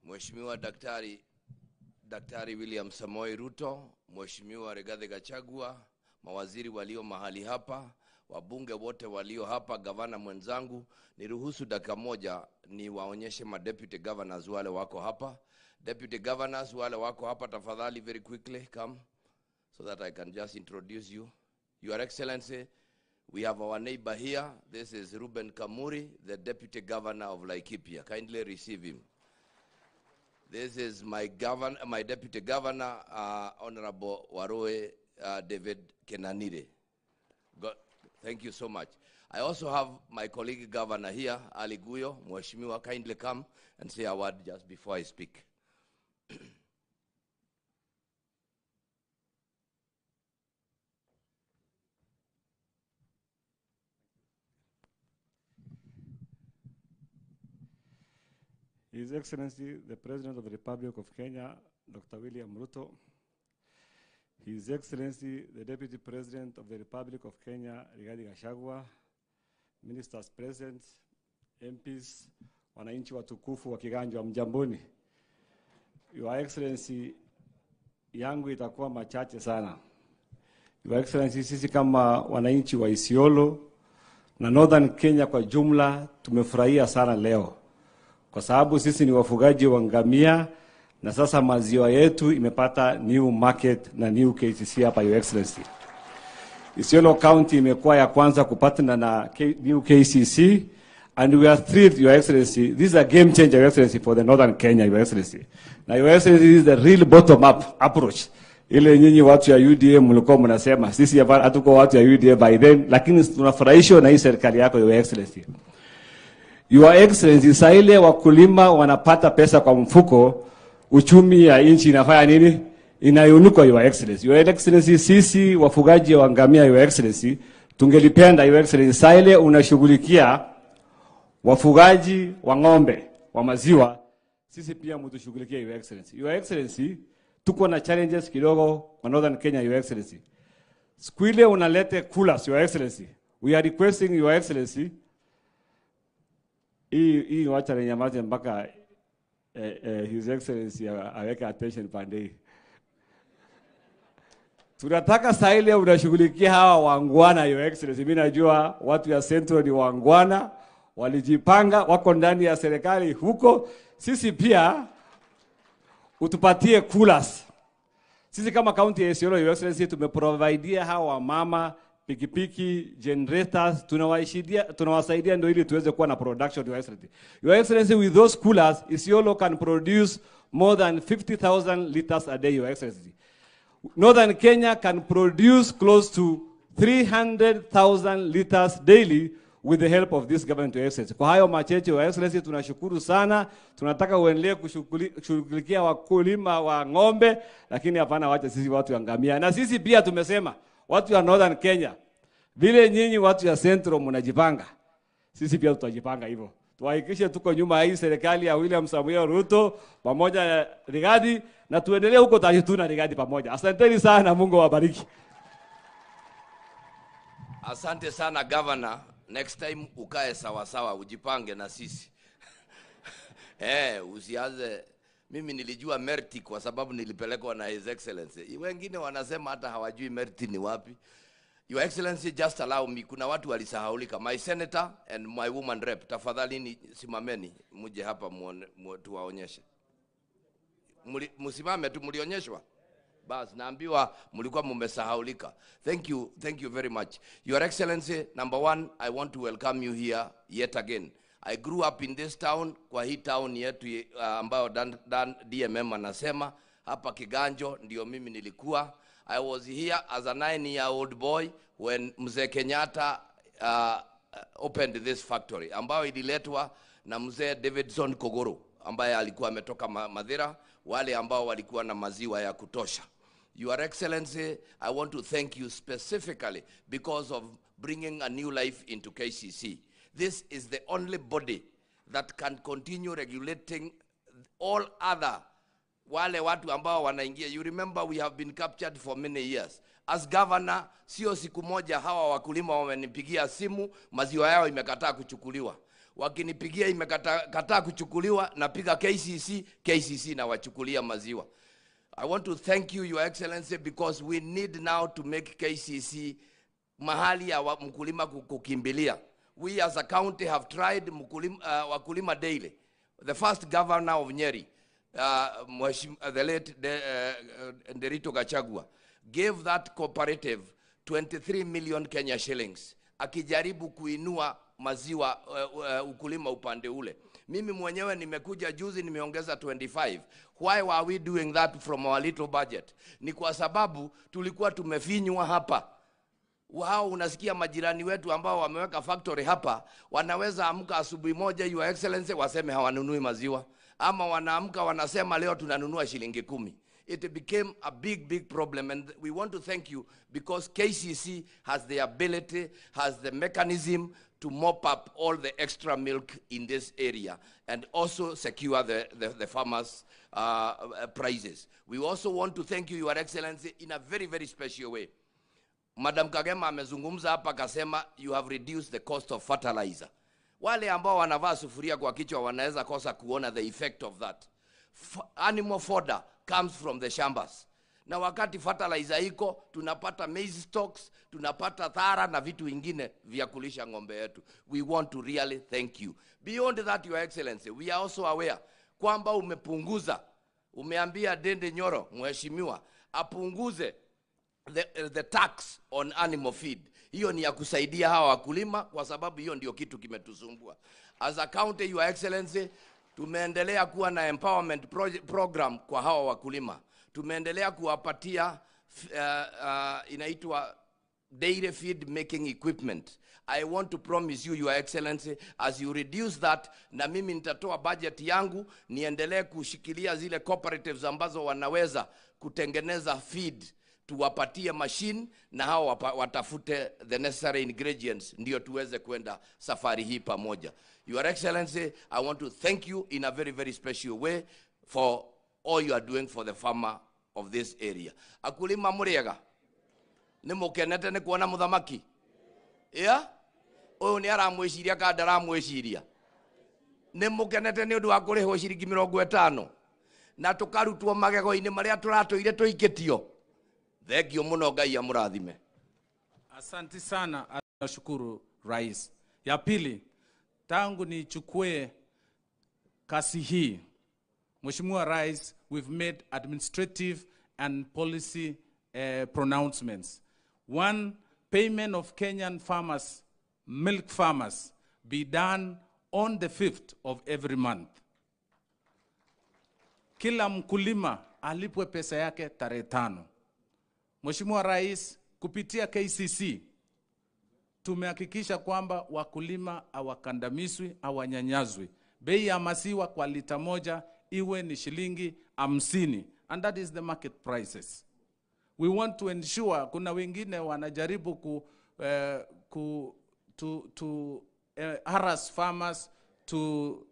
Mheshimiwa Daktari William Samoei Ruto, Mheshimiwa Rigathi Gachagua, mawaziri walio mahali hapa, wabunge wote walio hapa, gavana mwenzangu, niruhusu dakika moja niwaonyeshe ma deputy governors wale wako hapa. Deputy governors wale wako hapa, tafadhali very quickly come so that I can just introduce you. Your Excellency, we have our neighbor here. This is Ruben Kamuri, the deputy governor of Laikipia. Kindly receive him. This is my deputy governor, Honorable Waroe David Kenanire. God, thank you so much. I also have my colleague governor here, Ali Guyo. Mheshimiwa, kindly come and say a word just before I speak.
His Excellency, the President of the Republic of Kenya, Dr. William Ruto, His Excellency, the Deputy President of the Republic of Kenya, Rigathi Gachagua, Ministers present, MPs, wananchi watukufu wa Kiganjo, mjamboni. Your Excellency, yangu itakuwa machache sana. Your Excellency, sisi kama wananchi wa Isiolo na Northern Kenya kwa jumla tumefurahia sana leo, kwa sababu sisi ni wafugaji wa ngamia na sasa maziwa yetu imepata new market na new KCC hapa, Your Excellency. Isiolo County imekuwa ya kwanza kupatana na new KCC, and we are thrilled, Your Excellency. This is a game changer, Your Excellency, for the Northern Kenya, Your Excellency. Na Your Excellency, this is the real bottom up approach. Ile nyinyi watu ya UDA mlikuwa mnasema, sisi hapa hatuko watu ya UDA by then, lakini tunafurahishwa na hii serikali yako, Your Excellency. Your Excellency, saa ile wakulima wanapata pesa kwa mfuko, uchumi ya nchi inafanya nini? Inainuka, Your Excellency. Your Excellency, sisi wafugaji wa ngamia, Your Excellency, tungelipenda, Your Excellency, saa ile unashughulikia wafugaji wa ng'ombe wa maziwa, sisi pia mtushughulikie, Your Excellency. Your Excellency, tuko na challenges kidogo kwa Northern Kenya, Your Excellency. Siku ile unalete coolers, Your Excellency. We are requesting, Your Excellency, hii wacha ninyamaze mpaka His Excellency aweke attention pande hii. Tunataka saa ile unashughulikia hawa wangwana, Your Excellency. Mimi najua watu ya Central ni wangwana, walijipanga, wako ndani ya serikali huko. Sisi pia utupatie coolers. Sisi kama kaunti ya Isiolo, Your Excellency, tumeprovidea hawa wamama pikipiki, generators, tunawasaidia ndio ili tuweze kuwa na production, Your Excellency. Your Excellency, with those coolers, Isiolo can produce more than 50,000 liters a day, Your Excellency. Northern Kenya can produce close to 300,000 liters daily with the help of this government, Your Excellency. Kwa hayo machache, Your Excellency, tunashukuru sana. Tunataka uendelee kushughulikia wakulima wa ng'ombe, lakini hapana, wacha sisi watu wa ngamia. Na sisi pia tumesema watu wa Northern Kenya, vile nyinyi watu ya Central mnajipanga, sisi pia tutajipanga hivyo. Tuhakikishe tuko nyuma ya hii serikali ya William Samuel Ruto pamoja na Rigathi, na tuendelee huko tatu na Rigathi pamoja. Asanteni sana, Mungu awabariki.
Asante sana, Governor. Next time ukae sawa sawa, ujipange na sisi. Usianze. Mimi nilijua Merti kwa sababu nilipelekwa na His Excellency. Wengine wanasema hata hawajui Merti ni wapi. Your Excellency, just allow me. Kuna watu walisahaulika. My senator and my woman rep, tafadhali ni simameni muje hapa muone, tuwaonyeshe. Msimame tu, mlionyeshwa? Bas, naambiwa mlikuwa mumesahaulika. Thank you, thank you very much. Your Excellency, number one, I want to welcome you here yet again. I grew up in this town, kwa hii town yetu ambayo Dan DMM anasema hapa Kiganjo ndio mimi nilikuwa. I was here as a 9-year-old boy when Mzee Kenyatta opened this factory ambayo ililetwa na Mzee Davidson Kogoro ambaye alikuwa ametoka Mathira, wale ambao walikuwa na maziwa ya kutosha. Your Excellency, I want to thank you specifically because of bringing a new life into KCC. This is the only body that can continue regulating all other wale watu ambao wanaingia. You remember we have been captured for many years. As governor, sio siku moja hawa wakulima wamenipigia simu, maziwa yao imekataa kuchukuliwa. Wakinipigia imekataa kuchukuliwa, napiga KCC, KCC na wachukulia maziwa. I want to thank you, Your Excellency, because we need now to make KCC mahali ya mkulima kukimbilia. We as a county have tried wakulima daily. The first governor of Nyeri, the late Nderitu Gachagua, gave that cooperative 23 million Kenya shillings akijaribu kuinua maziwa, ukulima upande ule. Mimi mwenyewe nimekuja juzi nimeongeza 25. Why were we doing that from our little budget? Ni kwa sababu tulikuwa tumefinywa hapa. Wao unasikia majirani wetu ambao wameweka factory hapa wanaweza amka asubuhi moja, Your Excellency, waseme hawanunui maziwa, ama wanaamka wanasema leo tunanunua shilingi 10. It became a big, big problem, and we want to thank you because KCC has the ability, has the mechanism to mop up all the extra milk in this area and also secure the farmers' prices. We also want to thank you, Your Excellency, in a very, very special way. Madam Kagema amezungumza hapa akasema you have reduced the cost of fertilizer. Wale ambao wanavaa sufuria kwa kichwa wanaweza kosa kuona the effect of that. Animal fodder comes from the shambas. Na wakati fertilizer iko, tunapata maize stocks, tunapata thara na vitu vingine vya kulisha ng'ombe yetu. We want to really thank you. Beyond that, Your Excellency, we are also aware kwamba umepunguza, umeambia Dende Nyoro, mheshimiwa, apunguze the tax on animal feed. Hiyo ni ya kusaidia hawa wakulima kwa sababu hiyo ndio kitu kimetusumbua. As a county, Your Excellency, tumeendelea kuwa na empowerment program kwa hawa wakulima. Tumeendelea kuwapatia inaitwa dairy feed making equipment. I want to promise you, Your Excellency, as you reduce that, na mimi nitatoa budget yangu niendelee kushikilia zile cooperatives ambazo wanaweza kutengeneza feed, tuwapatie machine na hao watafute the necessary ingredients ndio tuweze kwenda safari hii pamoja. Your Excellency, I want to thank you in a very, very special way for all you are doing for the farmer of this area. Akulima muriega, ni mukenete ni kuona muthamaki? Yeah? Uyu ni aramwiciria ka ndaramwiciria? Ni mukenete ni undu wa kurihwo ciringi 50 na tukarutwo magego-ini maria turatuire tuikitio? Thank you muno, Ngai amurathime.
Asante sana, nashukuru Rais. Ya pili, tangu nichukue kasi hii, Mheshimiwa Rais, we've made administrative and policy pronouncements. One, payment of Kenyan farmers, milk farmers, be done on the 5th of every month. Kila mkulima alipwe pesa yake tarehe 5. Mheshimiwa Rais, kupitia KCC tumehakikisha kwamba wakulima hawakandamizwi, hawanyanyazwi. Bei ya maziwa kwa lita moja iwe ni shilingi 50, and that is the market prices. We want to ensure, kuna wengine wanajaribu to harass farmers, to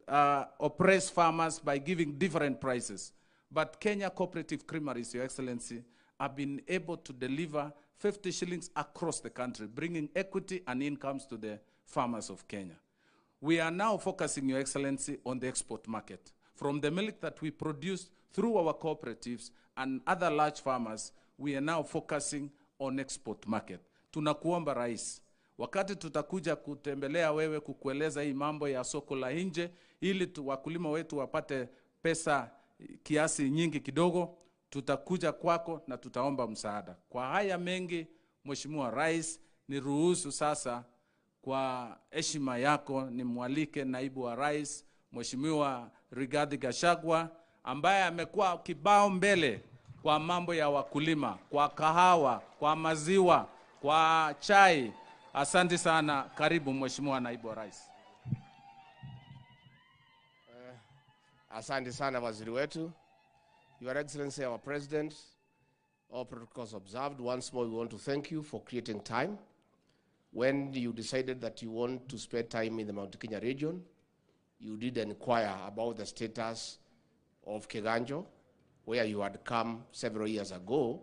oppress farmers by giving different prices. But Kenya Cooperative Creameries, Your Excellency, have been able to deliver 50 shillings across the country, bringing equity and incomes to the farmers of Kenya. We are now focusing, Your Excellency, on the export market. From the milk that we produce through our cooperatives and other large farmers, we are now focusing on export market. Tunakuomba Rais, wakati tutakuja kutembelea wewe kukueleza hii mambo ya soko la nje, ili wakulima wetu wapate pesa kiasi nyingi kidogo, tutakuja kwako na tutaomba msaada. Kwa haya mengi, Mheshimiwa Rais, niruhusu sasa kwa heshima yako nimwalike naibu wa Rais, Mheshimiwa Rigathi Gachagua, ambaye amekuwa kibao mbele kwa mambo ya wakulima, kwa kahawa, kwa maziwa, kwa chai. Asante sana. Karibu Mheshimiwa Naibu wa Rais.
Asante sana waziri wetu. Your Excellency, our President, all protocols observed. Once more, we want to thank you for creating time. When you decided that you want to spend time in the Mount Kenya region, you did inquire about the status of Kiganjo, where you had come several years ago,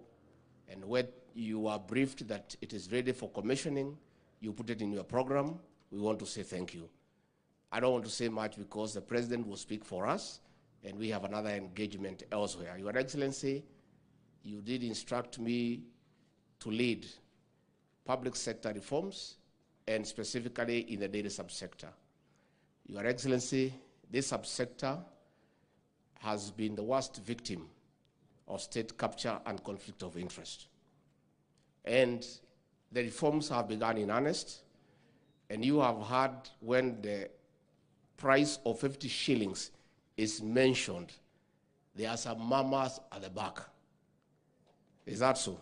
and when you were briefed that it is ready for commissioning, you put it in your program. We want to say thank you. I don't want to say much because the President will speak for us, and we have another engagement elsewhere. Your Excellency, you did instruct me to lead public sector reforms, and specifically in the dairy subsector. Your Excellency, this subsector has been the worst victim of state capture and conflict of interest. And the reforms have begun in earnest, and you have heard when the price of 50 shillings is mentioned, there are some mamas at the back. Is that so?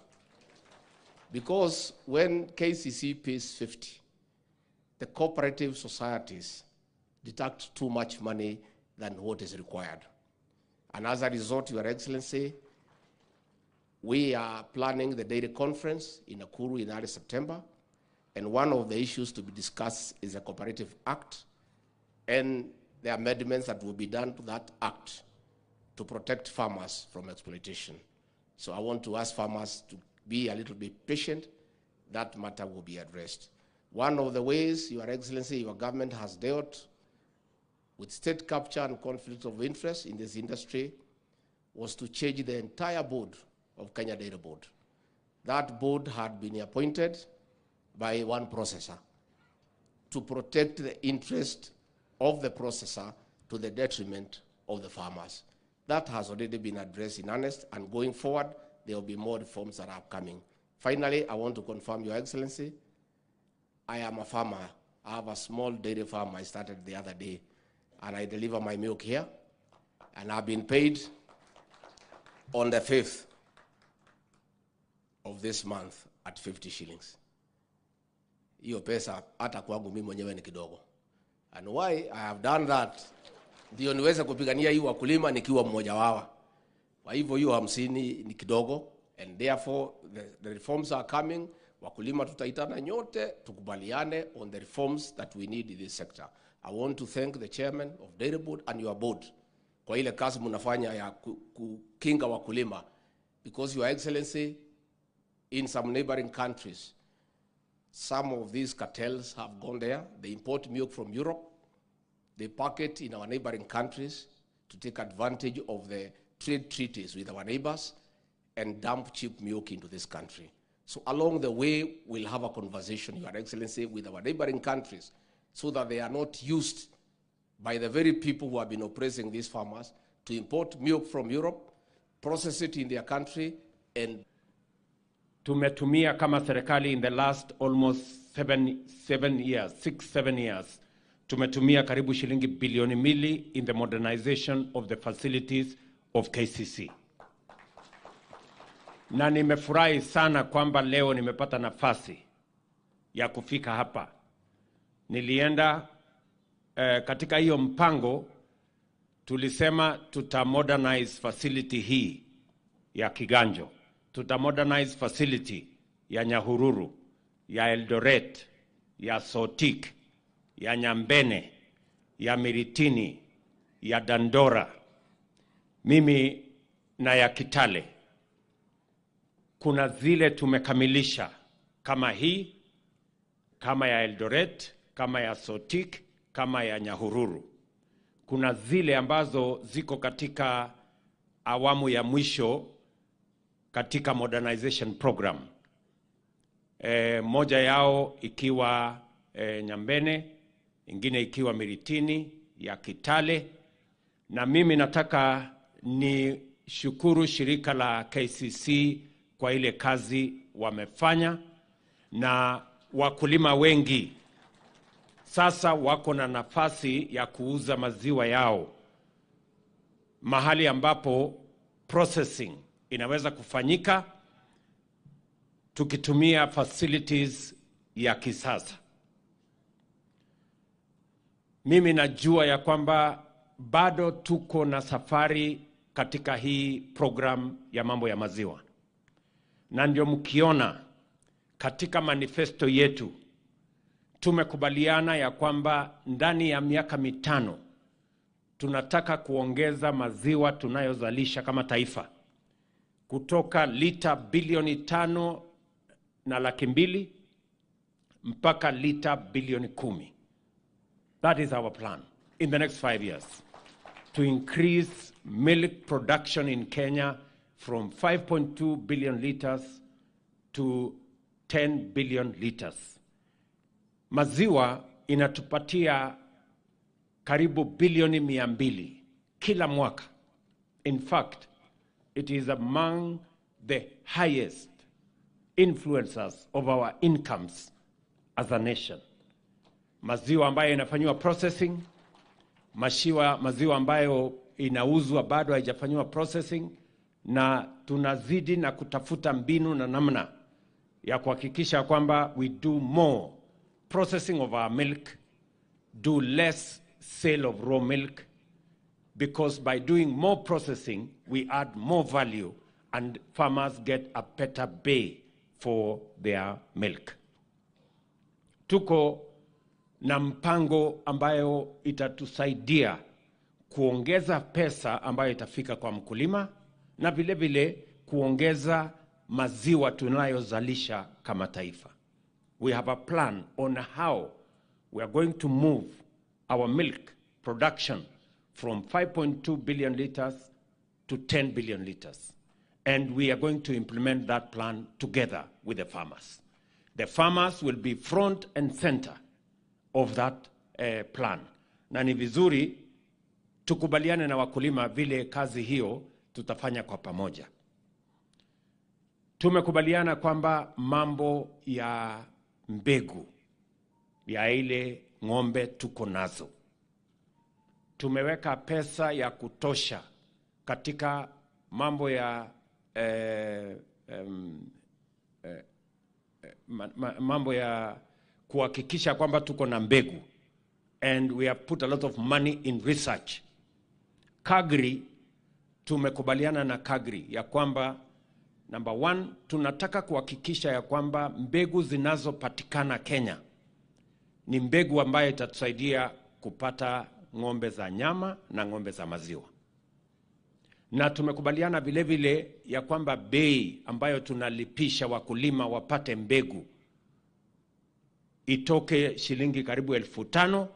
Because when KCC pays 50, the cooperative societies deduct too much money than what is required. And as a result, Your Excellency, we are planning the dairy conference in Nakuru in early September, and one of the issues to be discussed is the Cooperative Act and the amendments that will be done to that act to protect farmers from exploitation. So I want to ask farmers to be a little bit patient. That matter will be addressed. One of the ways, Your Excellency, your government has dealt with state capture and conflict of interest in this industry was to change the entire board of Kenya Dairy Board. That board had been appointed by one processor to protect the interest of the processor to the detriment of the farmers. That has already been addressed in earnest, and going forward, there will be more reforms that are upcoming. Finally, I want to confirm, Your Excellency, I am a farmer. I have a small dairy farm I started the other day, and I deliver my milk here, and I've been paid on the 5th of this month at 50 shillings. Hiyo pesa hata kwangu mimi mwenyewe ni kidogo. And why I have done that, ndio niweze kupigania hii wakulima nikiwa mmoja wao. Kwa hivyo hiyo 50 ni kidogo, and therefore the reforms are coming. Wakulima tutaitana nyote tukubaliane on the reforms that we need in this sector. I want to thank the chairman of Dairy Board and your board kwa ile kazi mnafanya ya kukinga wakulima, because Your Excellency, in some neighboring countries, some of these cartels have gone there. They import milk from Europe. They pack it in our neighboring countries to take advantage of the trade treaties with our neighbors and dump cheap milk into this country. So along the way, we'll have a conversation, Your Excellency, with our neighboring countries so that they are not used by the very people who have been oppressing these farmers to import milk from Europe, process it in their country, and
Tumetumia kama serikali in the last almost 6, 7 years, tumetumia karibu shilingi bilioni 2 in the modernization of the facilities of KCC. Na nimefurahi sana kwamba leo nimepata nafasi ya kufika hapa. Nilienda katika hiyo mpango tulisema tuta modernize facility hii ya Kiganjo, tuta modernize facility ya Nyahururu, ya Eldoret, ya Sotik, ya Nyambene, ya Miritini, ya Dandora, mimi na ya Kitale. Kuna zile tumekamilisha kama hii, kama ya Eldoret, kama ya Sotik, kama ya Nyahururu. Kuna zile ambazo ziko katika awamu ya mwisho katika modernization program. Moja yao ikiwa Nyambene, ingine ikiwa Miritini, ya Kitale. Na mimi nataka ni shukuru shirika la KCC kwa ile kazi wamefanya, na wakulima wengi sasa wako na nafasi ya kuuza maziwa yao mahali ambapo processing inaweza kufanyika tukitumia facilities ya kisasa. Mimi najua ya kwamba bado tuko na safari katika hii program ya mambo ya maziwa, na ndio mkiona katika manifesto yetu tumekubaliana ya kwamba ndani ya miaka 5 tunataka kuongeza maziwa tunayozalisha kama taifa kutoka lita bilioni 5 na 200,000 mpaka lita bilioni 10. That is our plan in the next 5 years, to increase milk production in Kenya from 5.2 billion liters to 10 billion liters. Maziwa inatupatia karibu bilioni 200 kila mwaka. In fact, it is among the highest influencers of our incomes as a nation. Maziwa ambayo inafanyiwa processing, maziwa ambayo inauzwa bado haijafanyiwa processing, na tunazidi na kutafuta mbinu na namna ya kuhakikisha kwamba we do more processing of our milk, do less sale of raw milk, because by doing more processing, we add more value and farmers get a better pay for their milk. Tuko na mpango ambayo itatusaidia kuongeza pesa ambayo itafika kwa mkulima na vile vile kuongeza maziwa tunayozalisha kama taifa. We have a plan on how we are going to move our milk production from 5.2 billion liters to 10 billion liters. And we are going to implement that plan together with the farmers. The farmers will be front and center of that plan. Na ni vizuri tukubaliane na wakulima vile kazi hiyo tutafanya kwa pamoja. Tumekubaliana kwamba mambo ya mbegu ya ile ng'ombe tuko nazo. Tumeweka pesa ya kutosha katika mambo ya mambo ya kuhakikisha kwamba tuko na mbegu, and we have put a lot of money in research. Kagri, tumekubaliana na Kagri ya kwamba number one, tunataka kuhakikisha ya kwamba mbegu zinazopatikana Kenya ni mbegu ambayo itatusaidia kupata ng'ombe za nyama na ng'ombe za maziwa. Na tumekubaliana vile vile ya kwamba bei ambayo tunalipisha wakulima wapate mbegu itoke shilingi karibu 5,000,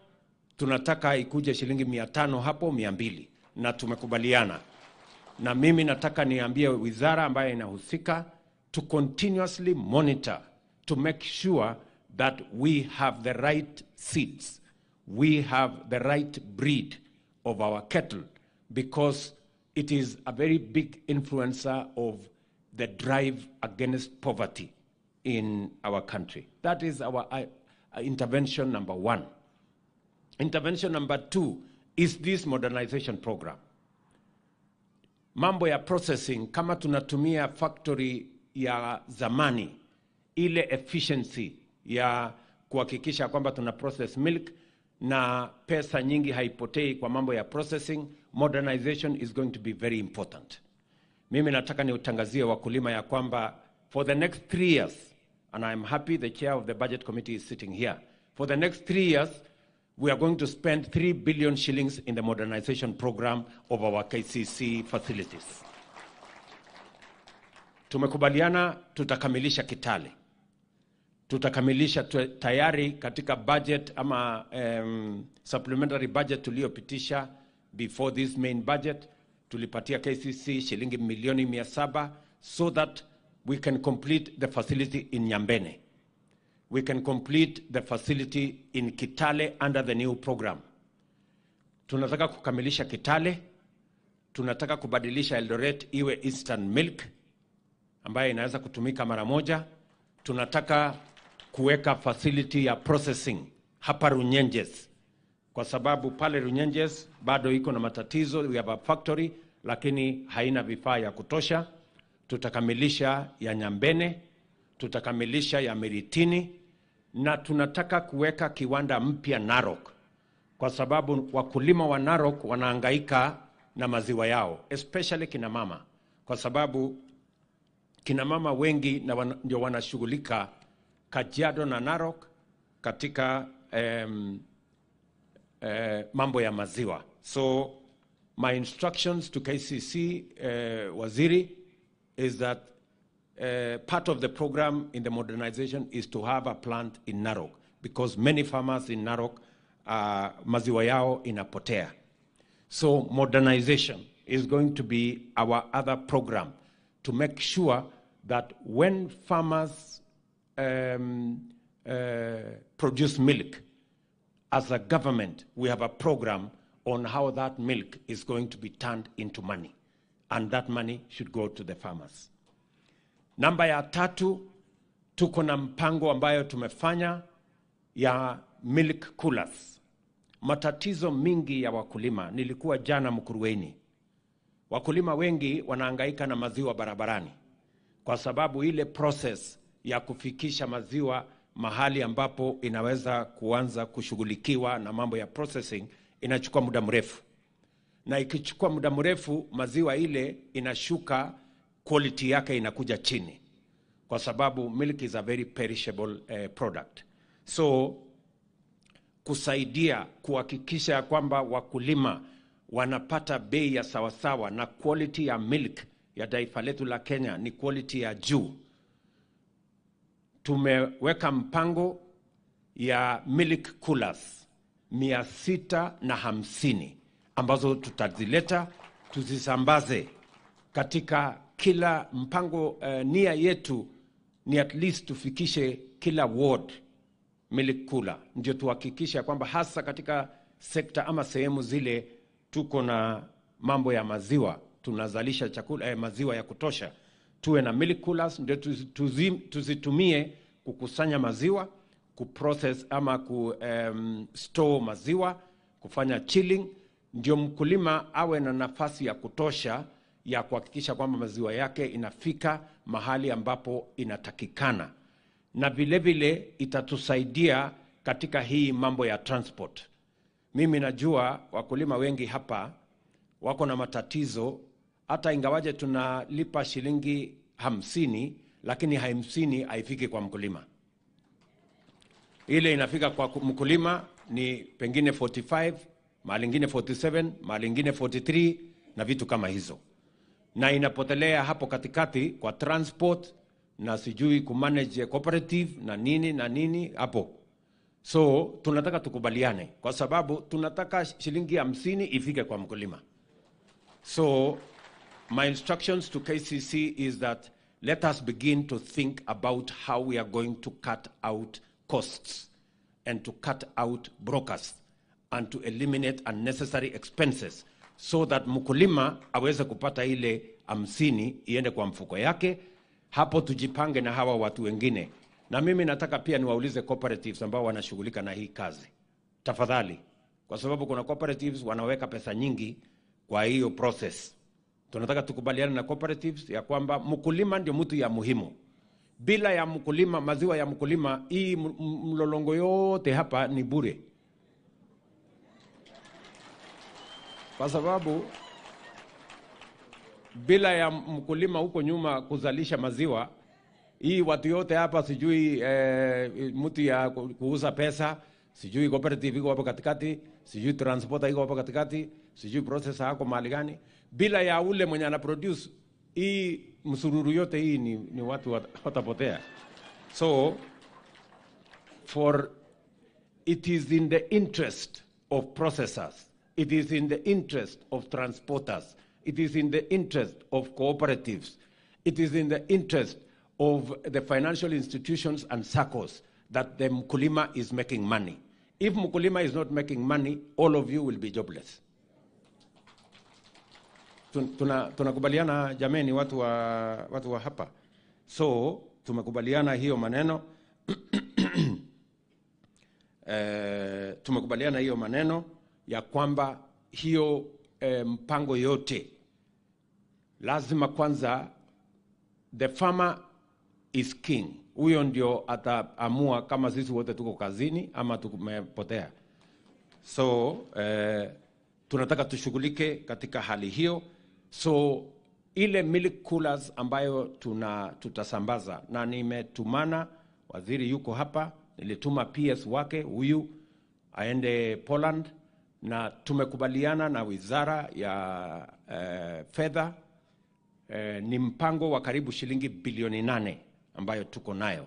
tunataka ikuje shilingi 500 hapo 200, na tumekubaliana. Na mimi nataka niambie wizara ambayo inahusika to continuously monitor to make sure that we have the right seeds, we have the right breed of our cattle, because it is a very big influencer of the drive against poverty in our country. That is our intervention number one. Intervention number two is this modernization program. Mambo ya processing, kama tunatumia factory ya zamani, ile efficiency ya kuhakikisha kwamba tuna process milk na pesa nyingi haipotei kwa mambo ya processing, modernization is going to be very important. Mimi nataka niutangazie wakulima ya kwamba for the next 3 years, and I'm happy the chair of the budget committee is sitting here, for the next 3 years, we are going to spend 3 billion shillings in the modernization program of our KCC facilities. Tumekubaliana tutakamilisha Kitale. Tutakamilisha tayari katika budget ama supplementary budget tuliyopitisha before this main budget, tulipatia KCC shilingi milioni 700 so that we can complete the facility in Nyambene. We can complete the facility in Kitale under the new program. Tunataka kukamilisha Kitale, tunataka kubadilisha Eldoret iwe instant milk ambayo inaweza kutumika mara moja. Tunataka kuweka facility ya processing hapa Runyenjes, kwa sababu pale Runyenjes bado iko na matatizo. We have a factory lakini haina vifaa ya kutosha. Tutakamilisha ya Nyambene, tutakamilisha ya Miritini, na tunataka kuweka kiwanda mpya Narok, kwa sababu wakulima wa Narok wanahangaika na maziwa yao, especially kina mama, kwa sababu kina mama wengi na ndio wanashughulika Kajiado na Narok katika mambo ya maziwa. So my instructions to KCC waziri is that part of the program in the modernization is to have a plant in Narok, because many farmers in Narok maziwa yao inapotea. So modernization is going to be our other program to make sure that when farmers produce milk, as a government, we have a program on how that milk is going to be turned into money, and that money should go to the farmers. Namba ya tatu, tuko na mpango ambayo tumefanya ya milk coolers. Matatizo mingi ya wakulima, nilikuwa jana Mkuruweni. Wakulima wengi wanahangaika na maziwa barabarani, kwa sababu ile process ya kufikisha maziwa mahali ambapo inaweza kuanza kushughulikiwa na mambo ya processing inachukua muda mrefu. Na ikichukua muda mrefu, maziwa ile inashuka, quality yake inakuja chini, kwa sababu milk is a very perishable product. So kusaidia kuhakikisha kwamba wakulima wanapata bei ya sawasawa na quality ya milk ya taifa letu la Kenya ni quality ya juu, tumeweka mpango ya milk coolers 650 ambazo tutazileta tuzisambaze katika kila mpango, nia yetu ni at least tufikishe kila ward milk cooler, ndio tuhakikishe kwamba hasa katika sekta ama sehemu zile tuko na mambo ya maziwa, tunazalisha chakula, maziwa ya kutosha, tuwe na milk coolers ndio tuzitumie kukusanya maziwa, kuprocess ama ku store maziwa, kufanya chilling, ndio mkulima awe na nafasi ya kutosha ya kuhakikisha kwamba maziwa yake inafika mahali ambapo inatakikana. Na vile vile itatusaidia katika hii mambo ya transport. Mimi najua wakulima wengi hapa wako na matatizo, hata ingawaje tunalipa shilingi 50, lakini 50 haifiki kwa mkulima. Ile inafika kwa mkulima ni pengine 45, mahali ingine 47, mahali ingine 43 na vitu kama hizo. Na inapotelea hapo katikati kwa transport na sijui kumanage cooperative na nini na nini hapo. So tunataka tukubaliane kwa sababu tunataka shilingi 50 ifike kwa mkulima. So my instructions to KCC is that let us begin to think about how we are going to cut out costs and to cut out brokers and to eliminate unnecessary expenses so that mkulima aweze kupata ile 50 iende kwa mfuko yake. Hapo tujipange na hawa watu wengine. Na mimi nataka pia niwaulize cooperatives ambao wanashughulika na hii kazi, tafadhali, kwa sababu kuna cooperatives wanaweka pesa nyingi kwa hiyo process. Tunataka tukubaliane na cooperatives ya kwamba mkulima ndio mtu ya muhimu. Bila ya mkulima, maziwa ya mkulima, hii mlolongo yote hapa ni bure. Kwa sababu bila ya mkulima huko nyuma kuzalisha maziwa, hii watu yote hapa sijui mtu ya kuuza pesa, sijui cooperative iko hapo katikati, sijui transporter iko hapo katikati, sijui processor hako mahali gani. Bila ya ule mwenye ana produce hii msururu yote hii ni watu watapotea. So for it is in the interest of processors, it is in the interest of transporters, it is in the interest of cooperatives, it is in the interest of the financial institutions and SACCOs that the mkulima is making money. If mkulima is not making money, all of you will be jobless. Tunakubaliana jameni, watu wa hapa. So tumekubaliana hiyo maneno. Tumekubaliana hiyo maneno ya kwamba hiyo mpango yote lazima kwanza the farmer is king. Huyo ndio ataamua kama sisi wote tuko kazini ama tumepotea. So tunataka tushughulike katika hali hiyo. So ile milk coolers ambayo tutasambaza, na nimetumana waziri yuko hapa, nilituma PS wake huyu aende Poland, na tumekubaliana na wizara ya fedha. Ni mpango wa karibu shilingi bilioni 8 ambayo tuko nayo,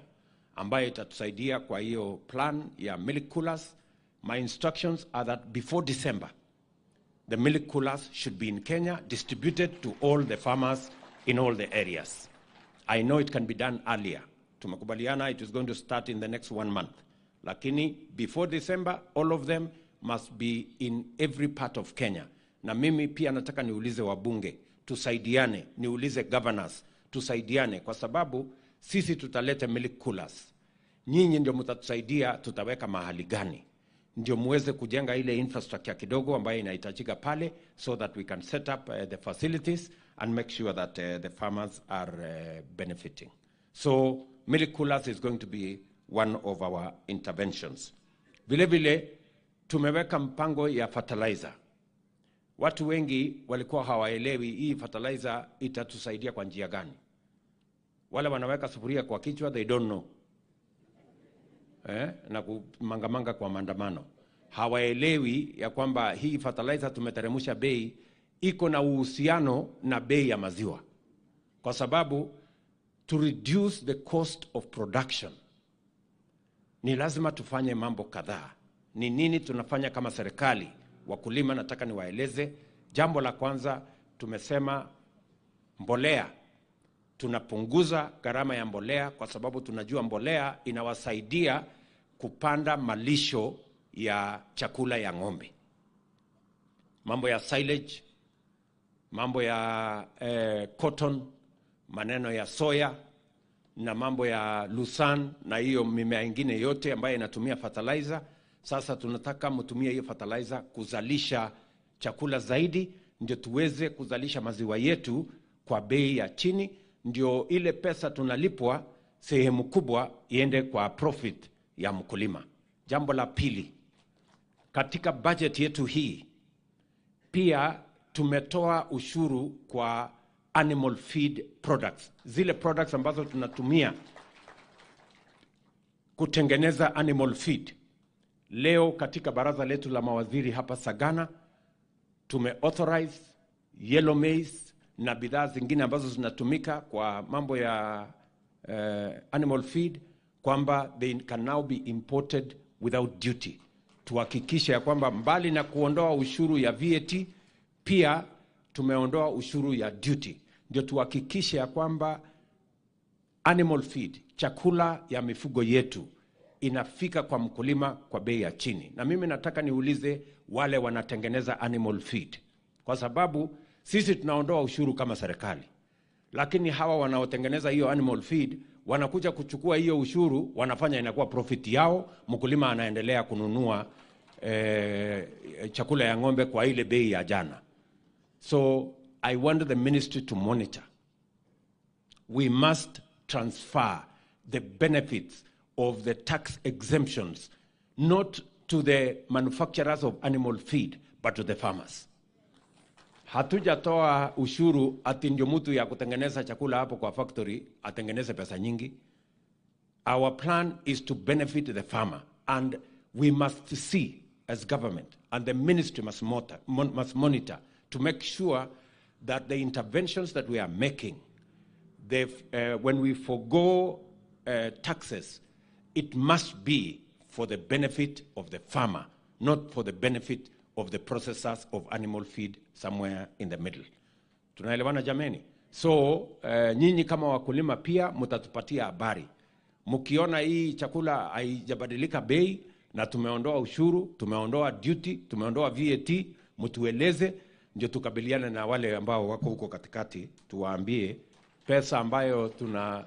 ambayo itatusaidia kwa hiyo plan ya milk coolers. My instructions are that before December, the milk coolers should be in Kenya, distributed to all the farmers in all the areas. I know it can be done earlier. Tumekubaliana it is going to start in the next 1 month. Lakini before December, all of them must be in every part of Kenya. Na mimi pia nataka niulize wabunge, tusaidiane, niulize governors, tusaidiane, kwa sababu sisi tutaleta milk coolers. Nyinyi ndio mtatusaidia tutaweka mahali gani, ndio muweze kujenga ile infrastructure kidogo ambayo inahitajika pale, so that we can set up the facilities and make sure that the farmers are benefiting. So milk coolers is going to be one of our interventions. Vile vile tumeweka mpango ya fertilizer. Watu wengi walikuwa hawaelewi hii fertilizer itatusaidia kwa njia gani. Wale wanaweka sufuria kwa kichwa, they don't know. Na kumangamanga kwa maandamano. Hawaelewi ya kwamba hii fertilizer tumeteremsha bei iko na uhusiano na bei ya maziwa. Kwa sababu to reduce the cost of production ni lazima tufanye mambo kadhaa. Ni nini tunafanya kama serikali? Wakulima nataka niwaeleze. Jambo la kwanza tumesema mbolea Tunapunguza gharama ya mbolea kwa sababu tunajua mbolea inawasaidia kupanda malisho ya chakula ya ng'ombe. Mambo ya silage, mambo ya cotton, maneno ya soya na mambo ya lucerne na hiyo mimea ingine yote ambayo inatumia fertilizer. Sasa tunataka mtumie hiyo fertilizer kuzalisha chakula zaidi, ndio tuweze kuzalisha maziwa yetu kwa bei ya chini, ndio ile pesa tunalipwa sehemu kubwa iende kwa profit ya mkulima. Jambo la pili, katika budget yetu hii pia tumetoa ushuru kwa animal feed products, zile products ambazo tunatumia kutengeneza animal feed. Leo katika baraza letu la mawaziri hapa Sagana tumeauthorize yellow maize na bidhaa zingine ambazo zinatumika kwa mambo ya animal feed, kwamba they can now be imported without duty. Tuhakikishe ya kwamba mbali na kuondoa ushuru ya VAT, pia tumeondoa ushuru ya duty, ndio tuhakikishe ya kwamba animal feed, chakula ya mifugo yetu, inafika kwa mkulima kwa bei ya chini. Na mimi nataka niulize wale wanatengeneza animal feed, kwa sababu sisi tunaondoa ushuru kama serikali, lakini hawa wanaotengeneza hiyo animal feed wanakuja kuchukua hiyo ushuru, wanafanya inakuwa profit yao. Mkulima anaendelea kununua chakula ya ng'ombe kwa ile bei ya jana. So I want the ministry to monitor. We must transfer the benefits of the tax exemptions, not to the manufacturers of animal feed, but to the farmers. Hatujatoa ushuru ati ndio mtu ya kutengeneza chakula hapo kwa factory atengeneze pesa nyingi. Our plan is to benefit the farmer, and we must see as government, and the ministry must monitor to make sure that the interventions that we are making, when we forgo taxes, it must be for the benefit of the farmer, not for the benefit of the processors of animal feed somewhere in the middle. Tunaelewana jameni? So, nyinyi kama wakulima pia mtatupatia habari. Mkiona hii chakula haijabadilika bei na tumeondoa ushuru, tumeondoa duty, tumeondoa VAT, mtueleze ndio tukabiliane na wale ambao wako huko katikati, tuwaambie pesa ambayo tuna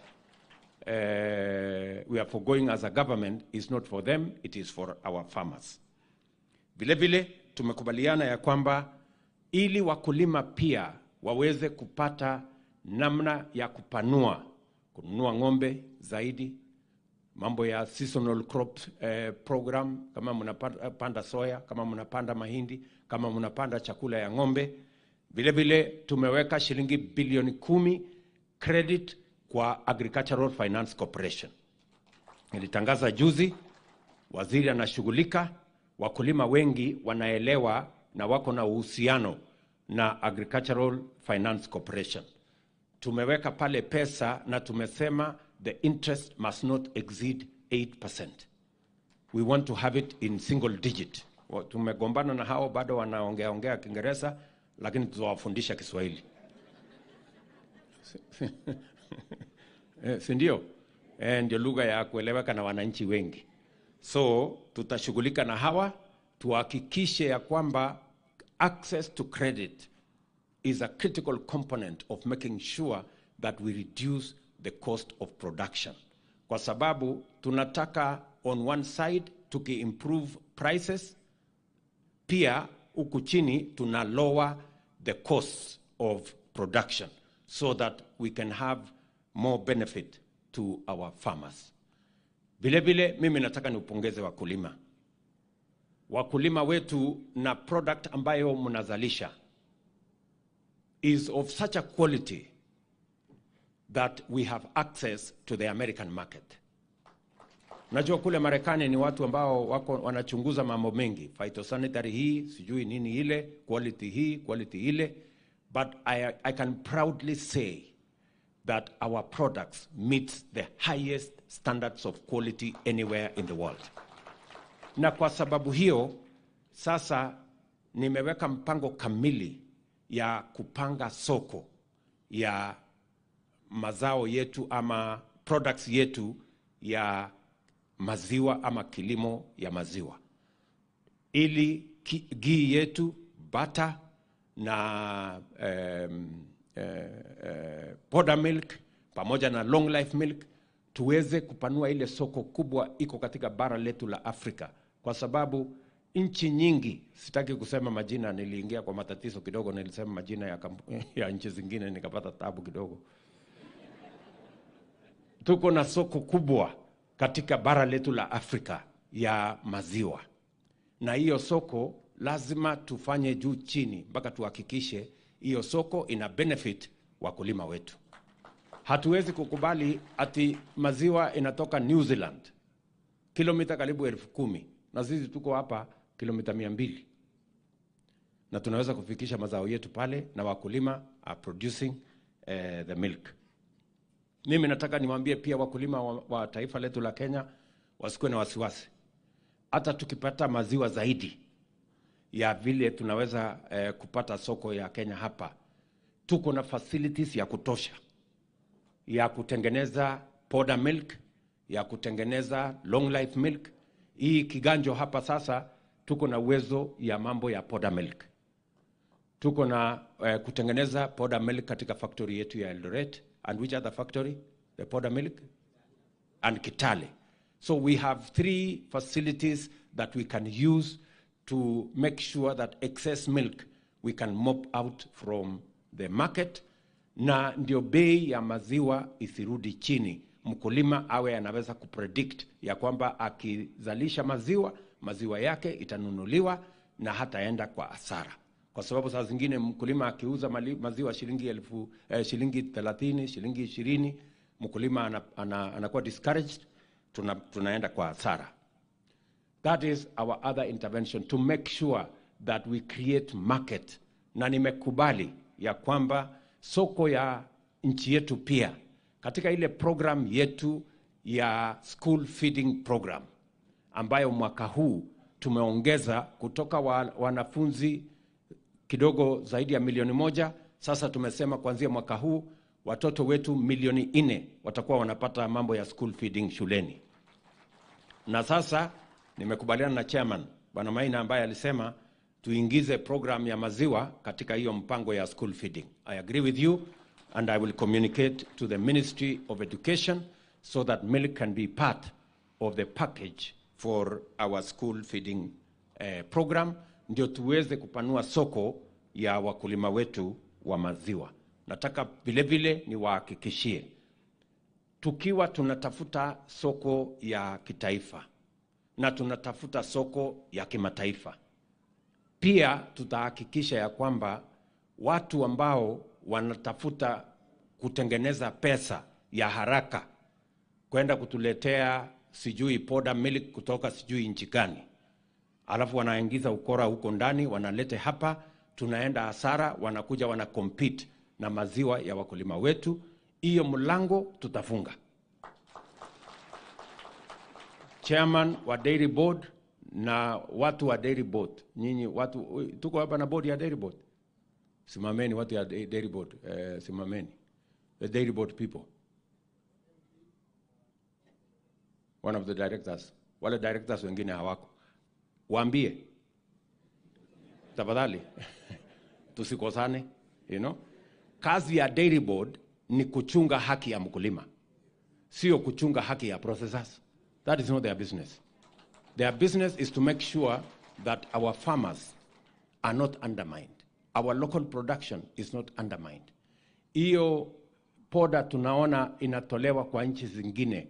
we are foregoing as a government is not for them, it is for our farmers. Vile vile tumekubaliana ya kwamba ili wakulima pia waweze kupata namna ya kupanua, kununua ng'ombe zaidi, mambo ya seasonal crop program, kama mnapanda soya, kama mnapanda mahindi, kama mnapanda chakula ya ng'ombe. Vile vile tumeweka shilingi bilioni 10 credit kwa Agricultural Finance Corporation. Nilitangaza juzi, waziri anashughulika, wakulima wengi wanaelewa na wako na uhusiano na Agricultural Finance Corporation. Tumeweka pale pesa na tumesema the interest must not exceed 8%. We want to have it in single digit. Tumegombana na hao bado wanaongea ongea Kiingereza, lakini tutawafundisha Kiswahili. Si ndio? Ndio lugha ya kueleweka na wananchi wengi. So tutashughulika na hawa tuhakikishe ya kwamba access to credit is a critical component of making sure that we reduce the cost of production. Kwa sababu tunataka on one side tuki improve prices, pia huku chini tuna lower the costs of production so that we can have more benefit to our farmers. Vile vile mimi nataka niupongeze wakulima. Wakulima wetu na product ambayo mnazalisha is of such a quality that we have access to the American market. Najua kule Marekani ni watu ambao wako wanachunguza mambo mengi, phytosanitary hii, sijui nini ile, quality hii, quality ile, but I can proudly say that our products meet the highest standards of quality anywhere in the world. Na kwa sababu hiyo, sasa nimeweka mpango kamili ya kupanga soko ya mazao yetu ama products yetu ya maziwa ama kilimo ya maziwa, ili ghee yetu, butter na powder milk pamoja na long life milk tuweze kupanua ile soko kubwa iko katika bara letu la Afrika, kwa sababu nchi nyingi, sitaki kusema majina, niliingia kwa matatizo kidogo, nilisema majina ya nchi zingine nikapata taabu kidogo. Tuko na soko kubwa katika bara letu la Afrika ya maziwa, na hiyo soko lazima tufanye juu chini mpaka tuhakikishe hiyo soko ina benefit wakulima wetu. Hatuwezi kukubali ati maziwa inatoka New Zealand kilomita karibu 10,000 na sisi tuko hapa kilomita 200, na tunaweza kufikisha mazao yetu pale na wakulima are producing the milk. Mimi nataka niwaambie pia wakulima wa taifa letu la Kenya wasikuwe na wasiwasi. Hata tukipata maziwa zaidi ya vile tunaweza kupata soko ya Kenya hapa, tuko na facilities ya kutosha ya kutengeneza powder milk, ya kutengeneza long life milk. Hii Kiganjo hapa sasa tuko na uwezo ya mambo ya powder milk. Tuko na kutengeneza powder milk katika factory yetu ya Eldoret. And which other factory? The powder milk? And Kitale. So we have 3 facilities that we can use to make sure that excess milk we can mop out from the market, na ndio bei ya maziwa isirudi chini. Mkulima awe anaweza kupredict ya kwamba akizalisha maziwa, maziwa yake itanunuliwa na hataenda kwa hasara. Kwa sababu saa zingine mkulima akiuza maziwa shilingi 1000, shilingi 30, shilingi 20, mkulima anakuwa discouraged, tunaenda kwa hasara. That is our other intervention, to make sure that we create market. Na nimekubali ya kwamba soko ya nchi yetu pia katika ile program yetu ya school feeding program ambayo mwaka huu tumeongeza kutoka wanafunzi kidogo zaidi ya 1 milioni. Sasa tumesema kuanzia mwaka huu watoto wetu 4 milioni watakuwa wanapata mambo ya school feeding shuleni. Na sasa nimekubaliana na chairman Bwana Maina ambaye alisema tuingize program ya maziwa katika hiyo mpango ya school feeding. I agree with you and I will communicate to the Ministry of Education so that milk can be part of the package for our school feeding program, ndio tuweze kupanua soko ya wakulima wetu wa maziwa. Nataka vile vile niwahakikishie, tukiwa tunatafuta soko ya kitaifa na tunatafuta soko ya kimataifa, pia tutahakikisha ya kwamba watu ambao wanatafuta kutengeneza pesa ya haraka kwenda kutuletea sijui powder milk kutoka sijui nchi gani, alafu wanaingiza ukora huko ndani, wanalete hapa, tunaenda hasara, wanakuja wana compete na maziwa ya wakulima wetu. Hiyo mlango tutafunga. Chairman wa Dairy Board na watu wa Dairy Board, nyinyi watu tuko hapa na board ya Dairy Board, simameni watu ya Dairy Board, simameni the Dairy Board people, one of the directors, wale directors wengine hawako, waambie tafadhali tusikosane, you know. Kazi ya Dairy Board ni kuchunga haki ya mkulima, sio kuchunga haki ya processors. That is not their business. Their business is to make sure that our farmers are not undermined. Our local production is not undermined. Hiyo poda tunaona inatolewa kwa nchi zingine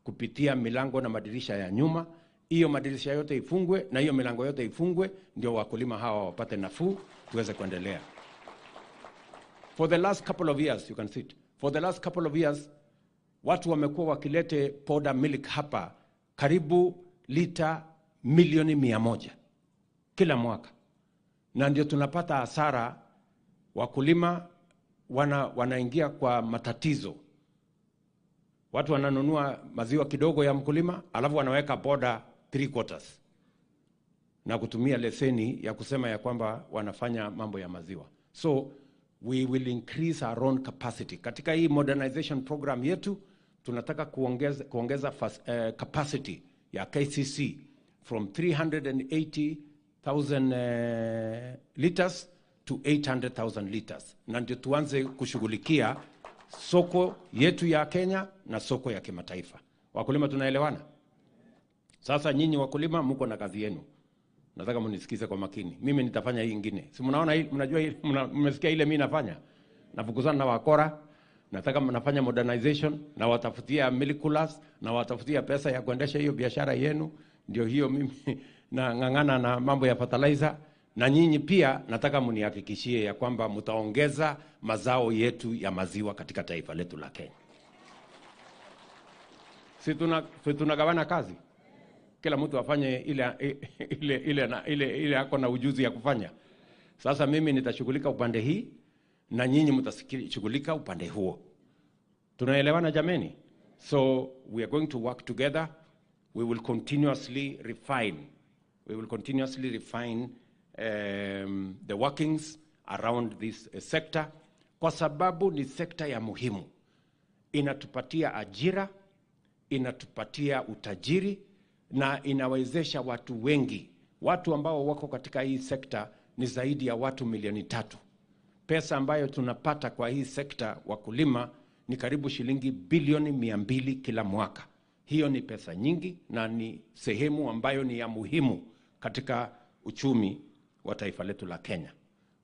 kupitia milango na madirisha ya nyuma. Hiyo madirisha yote ifungwe na hiyo milango yote ifungwe, ndio wakulima hawa wapate nafuu tuweze kuendelea. For the last couple of years, you can see it. For the last couple of years, watu wamekuwa wakilete powder milk hapa karibu lita 100 milioni kila mwaka. Na ndio tunapata hasara, wakulima wanaingia kwa matatizo. Watu wananunua maziwa kidogo ya mkulima, alafu wanaweka powder 3/4 na kutumia leseni ya kusema ya kwamba wanafanya mambo ya maziwa. So We will increase our own capacity. Katika hii modernization program yetu, tunataka kuongeza capacity ya KCC from 380,000 liters to 800,000 liters. Na ndio tuanze kushughulikia soko yetu ya Kenya na soko ya kimataifa. Wakulima tunaelewana? Sasa nyinyi wakulima mko na kazi yenu. Nataka mnisikize kwa makini. Mimi nitafanya hii ingine. Si mnaona hii, mnajua hii, mmesikia ile mimi nafanya? Nafukuzana na wakora, nataka nafanya modernization, na watafutia milk coolers, na watafutia pesa ya kuendesha hiyo biashara yenu. Ndio hiyo mimi na ngangana na mambo ya fertilizer. Na nyinyi pia nataka mnihakikishie ya kwamba mtaongeza mazao yetu ya maziwa katika taifa letu la Kenya. Si tunagawana kazi? Kila mtu afanye ile ako na ujuzi ya kufanya. Sasa mimi nitashughulika upande hii na nyinyi mtashughulika upande huo. Tunaelewana jameni? So we are going to work together. We will continuously refine. We will continuously refine the workings around this sector, kwa sababu ni sekta ya muhimu. Inatupatia ajira, inatupatia utajiri na inawezesha watu wengi. Watu ambao wako katika hii sekta ni zaidi ya watu milioni 3. Pesa ambayo tunapata kwa hii sekta wakulima ni karibu shilingi bilioni 200 kila mwaka. Hiyo ni pesa nyingi na ni sehemu ambayo ni ya muhimu katika uchumi wa taifa letu la Kenya.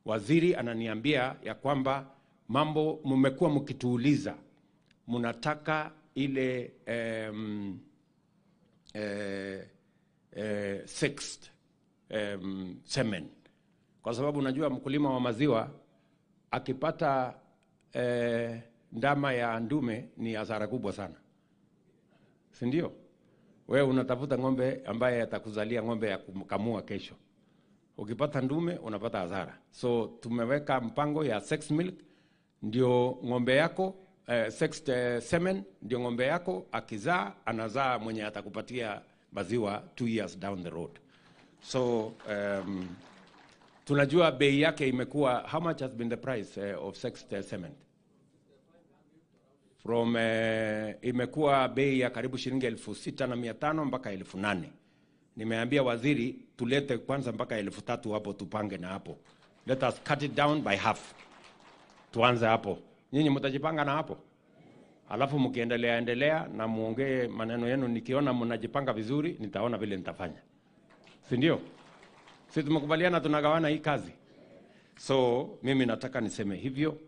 Waziri ananiambia ya kwamba mambo mmekuwa mkituuliza, mnataka ile sixth semen. Kwa sababu unajua mkulima wa maziwa akipata ndama ya ndume ni hasara kubwa sana. Si ndio? Wewe unatafuta ng'ombe ambaye atakuzalia ng'ombe ya kukamua kesho. Ukipata ndume unapata hasara. So tumeweka mpango ya sex milk, ndio ng'ombe yako sex semen, ndio ng'ombe yako akizaa anazaa mwenye atakupatia maziwa 2 years down the road. So tunajua bei yake imekuwa, how much has been the price of sex semen? From imekuwa bei ya karibu shilingi 6,500 mpaka 8,000. Nimeambia waziri tulete kwanza mpaka 3,000 hapo, tupange na hapo. Let us cut it down by half. Tuanze hapo. Nyinyi mtajipanga na hapo. Alafu mkiendelea endelea na muongee maneno yenu, nikiona mnajipanga vizuri nitaona vile nitafanya. Si ndio? Si tumekubaliana tunagawana hii kazi. So mimi nataka niseme hivyo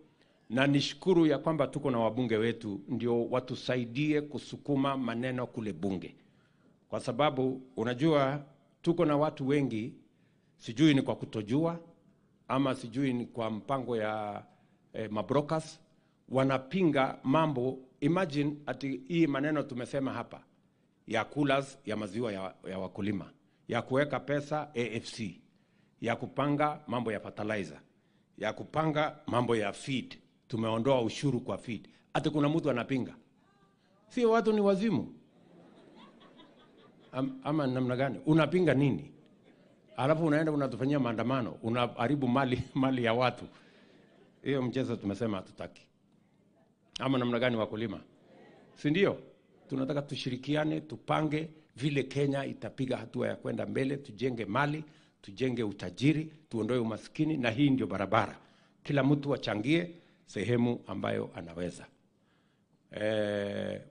na nishukuru ya kwamba tuko na wabunge wetu ndio watusaidie kusukuma maneno kule bunge. Kwa sababu unajua tuko na watu wengi, sijui ni kwa kutojua ama sijui ni kwa mpango ya mabrokers, wanapinga mambo. Imagine ati hii maneno tumesema hapa ya coolers ya maziwa ya wakulima, ya kuweka pesa AFC, ya kupanga mambo ya fertilizer, ya kupanga mambo ya feed, tumeondoa ushuru kwa feed. Ati kuna mtu anapinga. Si watu ni wazimu? Ama namna gani? Unapinga nini? Alafu unaenda unatufanyia maandamano, unaharibu mali ya watu. Hiyo mchezo tumesema hatutaki. Ama namna gani wakulima? Si ndio? Tunataka tushirikiane, tupange vile Kenya itapiga hatua ya kwenda mbele, tujenge mali, tujenge utajiri, tuondoe umaskini, na hii ndio barabara. Kila mtu achangie sehemu ambayo anaweza.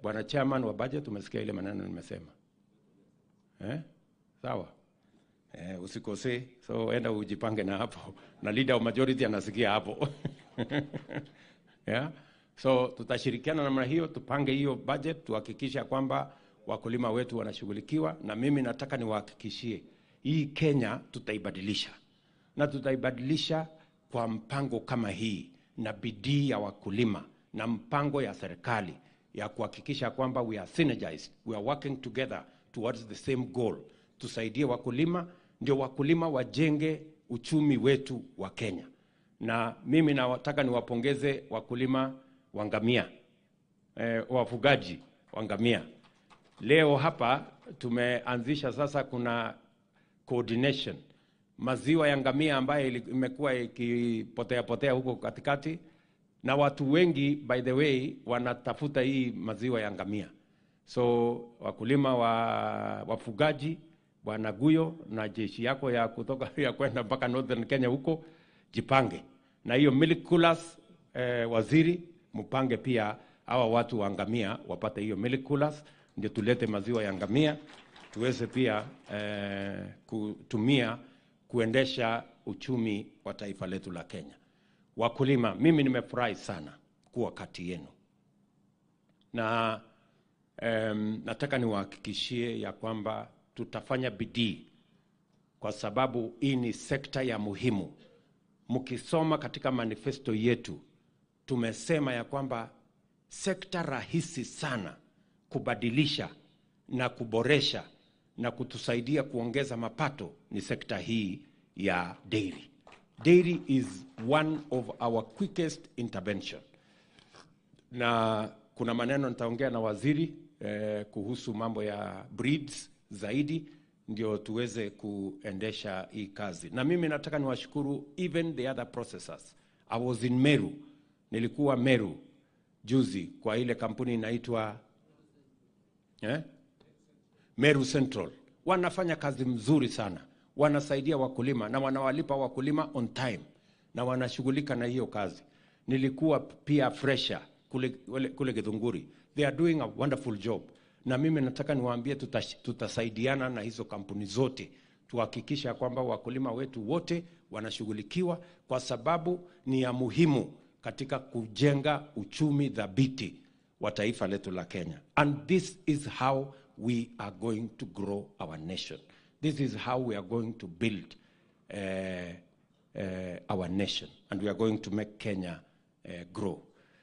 Bwana chairman wa budget, umesikia ile maneno nimesema. Sawa? Usikose, so enda ujipange na hapo. Na leader of majority anasikia hapo. Yeah? So tutashirikiana namna hiyo, tupange hiyo budget, tuhakikisha kwamba wakulima wetu wanashughulikiwa. Na mimi nataka niwahakikishie, hii Kenya tutaibadilisha. Na tutaibadilisha kwa mpango kama hii, na bidii ya wakulima, na mpango ya serikali ya kuhakikisha kwamba we are synergized, we are working together towards the same goal. Tusaidie wakulima, ndio wakulima wajenge uchumi wetu wa Kenya. Na mimi nataka niwapongeze wakulima wa ngamia, wafugaji wa ngamia. Leo hapa tumeanzisha sasa, kuna coordination Maziwa ya ngamia ambayo imekuwa ikipotea potea huko katikati, na watu wengi by the way wanatafuta hii maziwa ya ngamia. So wakulima wa wafugaji, Bwana Guyo na jeshi yako ya kutoka ya kwenda mpaka Northern Kenya huko, jipange na hiyo milk coolers. Waziri, mpange pia hawa watu wa ngamia wapate hiyo milk coolers, ndio tulete maziwa ya ngamia tuweze pia kutumia kuendesha uchumi wa taifa letu la Kenya. Wakulima, mimi nimefurahi sana kuwa kati yenu, na nataka niwahakikishie ya kwamba tutafanya bidii, kwa sababu hii ni sekta ya muhimu. Mkisoma katika manifesto yetu, tumesema ya kwamba sekta rahisi sana kubadilisha na kuboresha na kutusaidia kuongeza mapato ni sekta hii ya dairy. Dairy is one of our quickest intervention. Na kuna maneno nitaongea na waziri kuhusu mambo ya breeds zaidi, ndio tuweze kuendesha hii kazi. Na mimi nataka niwashukuru even the other processors. I was in Meru. Nilikuwa Meru juzi kwa ile kampuni inaitwa Meru Central. Wanafanya kazi mzuri sana. Wanasaidia wakulima na wanawalipa wakulima on time, na wanashughulika na hiyo kazi. Nilikuwa pia Fresha kule Githunguri. They are doing a wonderful job. Na mimi nataka niwaambie tutasaidiana na hizo kampuni zote tuhakikisha kwamba wakulima wetu wote wanashughulikiwa, kwa sababu ni ya muhimu katika kujenga uchumi thabiti wa taifa letu la Kenya. And this is how we are going to grow our nation. This is how we are going to build our nation, and we are going to make Kenya grow.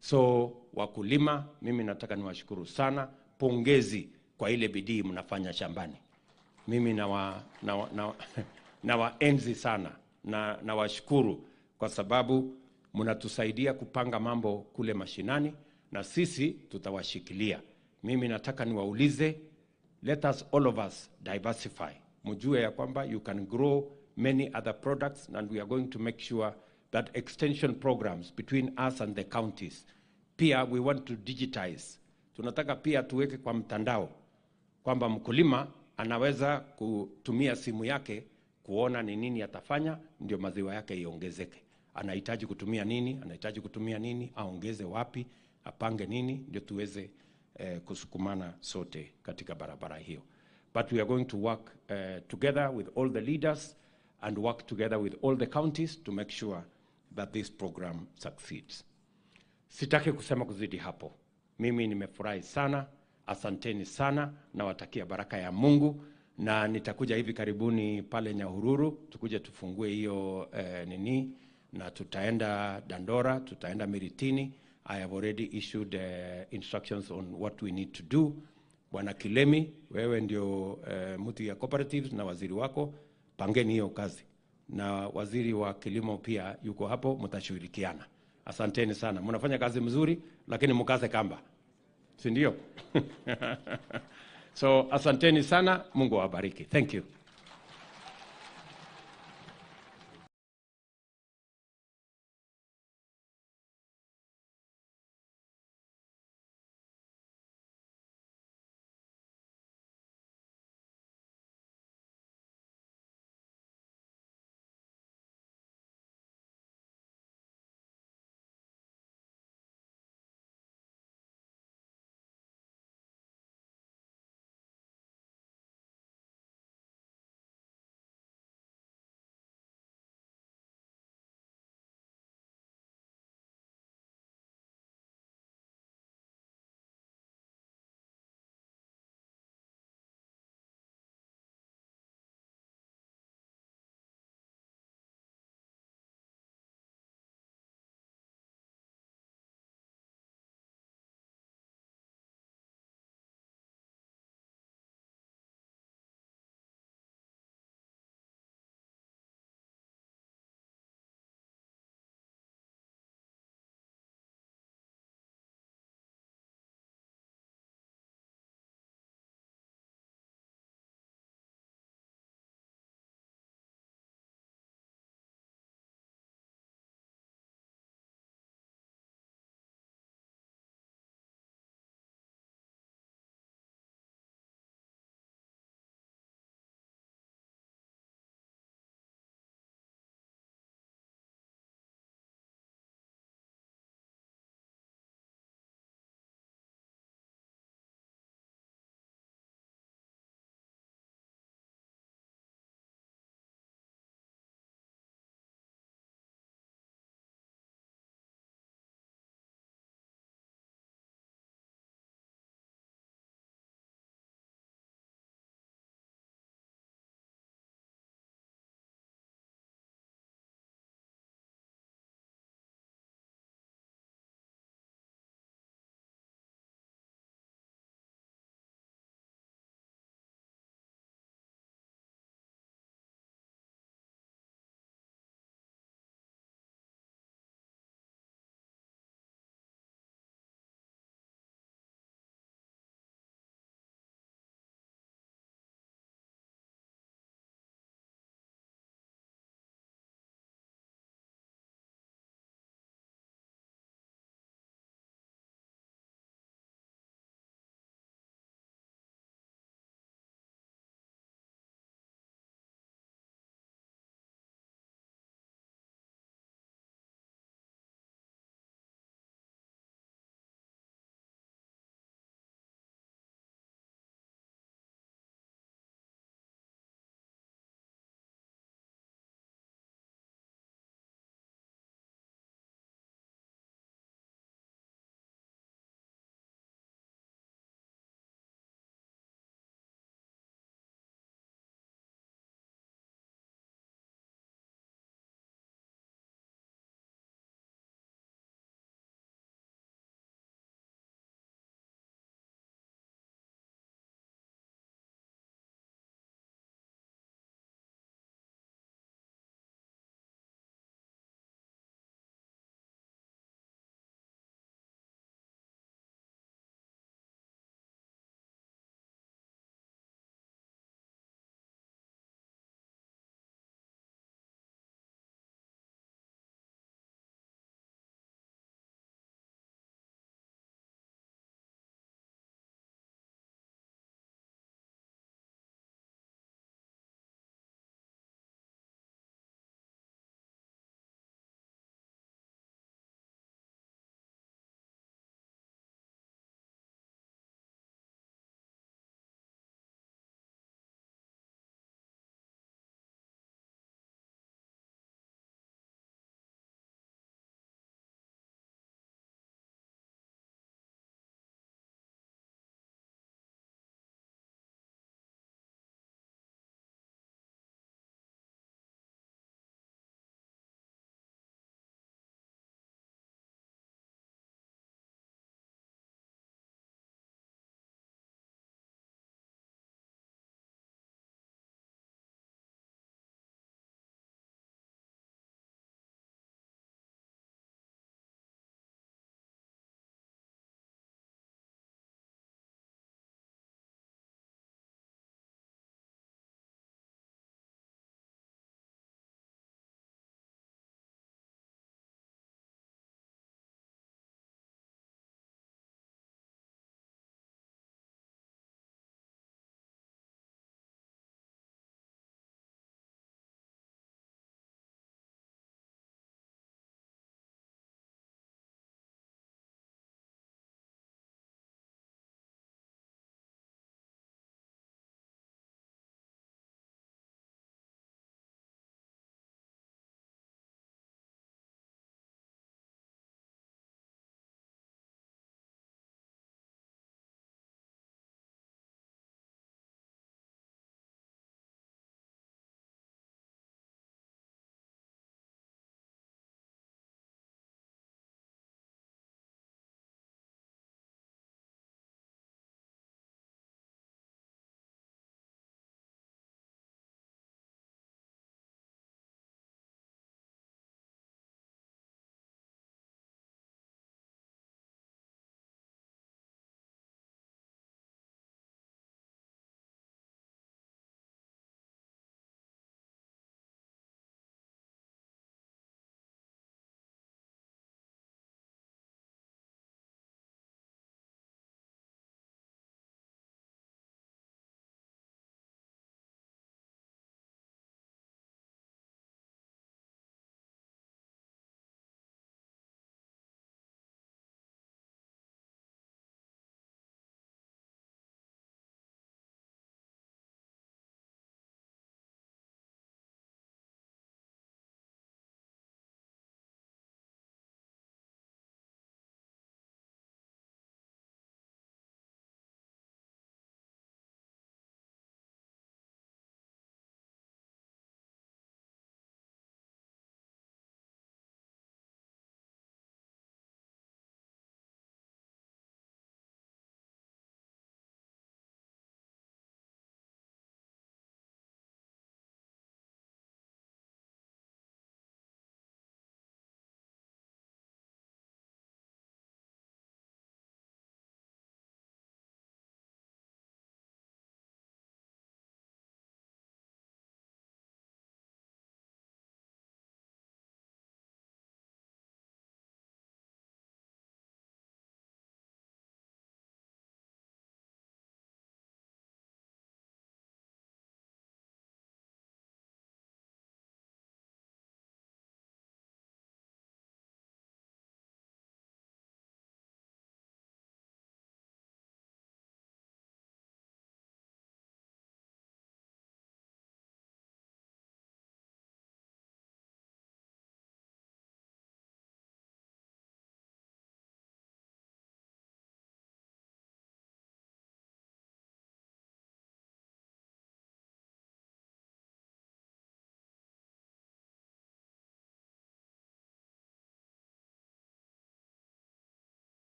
So wakulima, mimi nataka niwashukuru sana. Pongezi kwa ile bidii mnafanya shambani. Mimi nawaenzi sana na nawashukuru kwa sababu mnatusaidia kupanga mambo kule mashinani, na sisi tutawashikilia. Mimi nataka niwaulize, let us all of us diversify. Mjue ya kwamba you can grow many other products, and we are going to make sure that extension programs between us and the counties. Pia we want to digitize. Tunataka pia tuweke kwa mtandao kwamba mkulima anaweza kutumia simu yake kuona ni nini atafanya ndio maziwa yake iongezeke. Anahitaji kutumia nini, anahitaji kutumia nini, aongeze wapi, apange nini, ndio tuweze kusukumana sote katika barabara hiyo. But we are going to work together with all the leaders and work together with all the counties to make sure that this program succeeds. Sitaki kusema kuzidi hapo. Mimi nimefurahi sana, asanteni sana, nawatakia baraka ya Mungu, na nitakuja hivi karibuni pale Nyahururu, tukuje tufungue hiyo nini, na tutaenda Dandora, tutaenda Miritini. I have already issued instructions on what we need to do. Bwana Kilemi, wewe ndio mtu ya cooperatives na waziri wako, pangeni hiyo kazi. Na waziri wa kilimo pia yuko hapo, mtashirikiana. Asanteni sana. Mnafanya kazi mzuri, lakini mkaze kamba. Si ndio? So asanteni sana, Mungu awabariki. Thank you.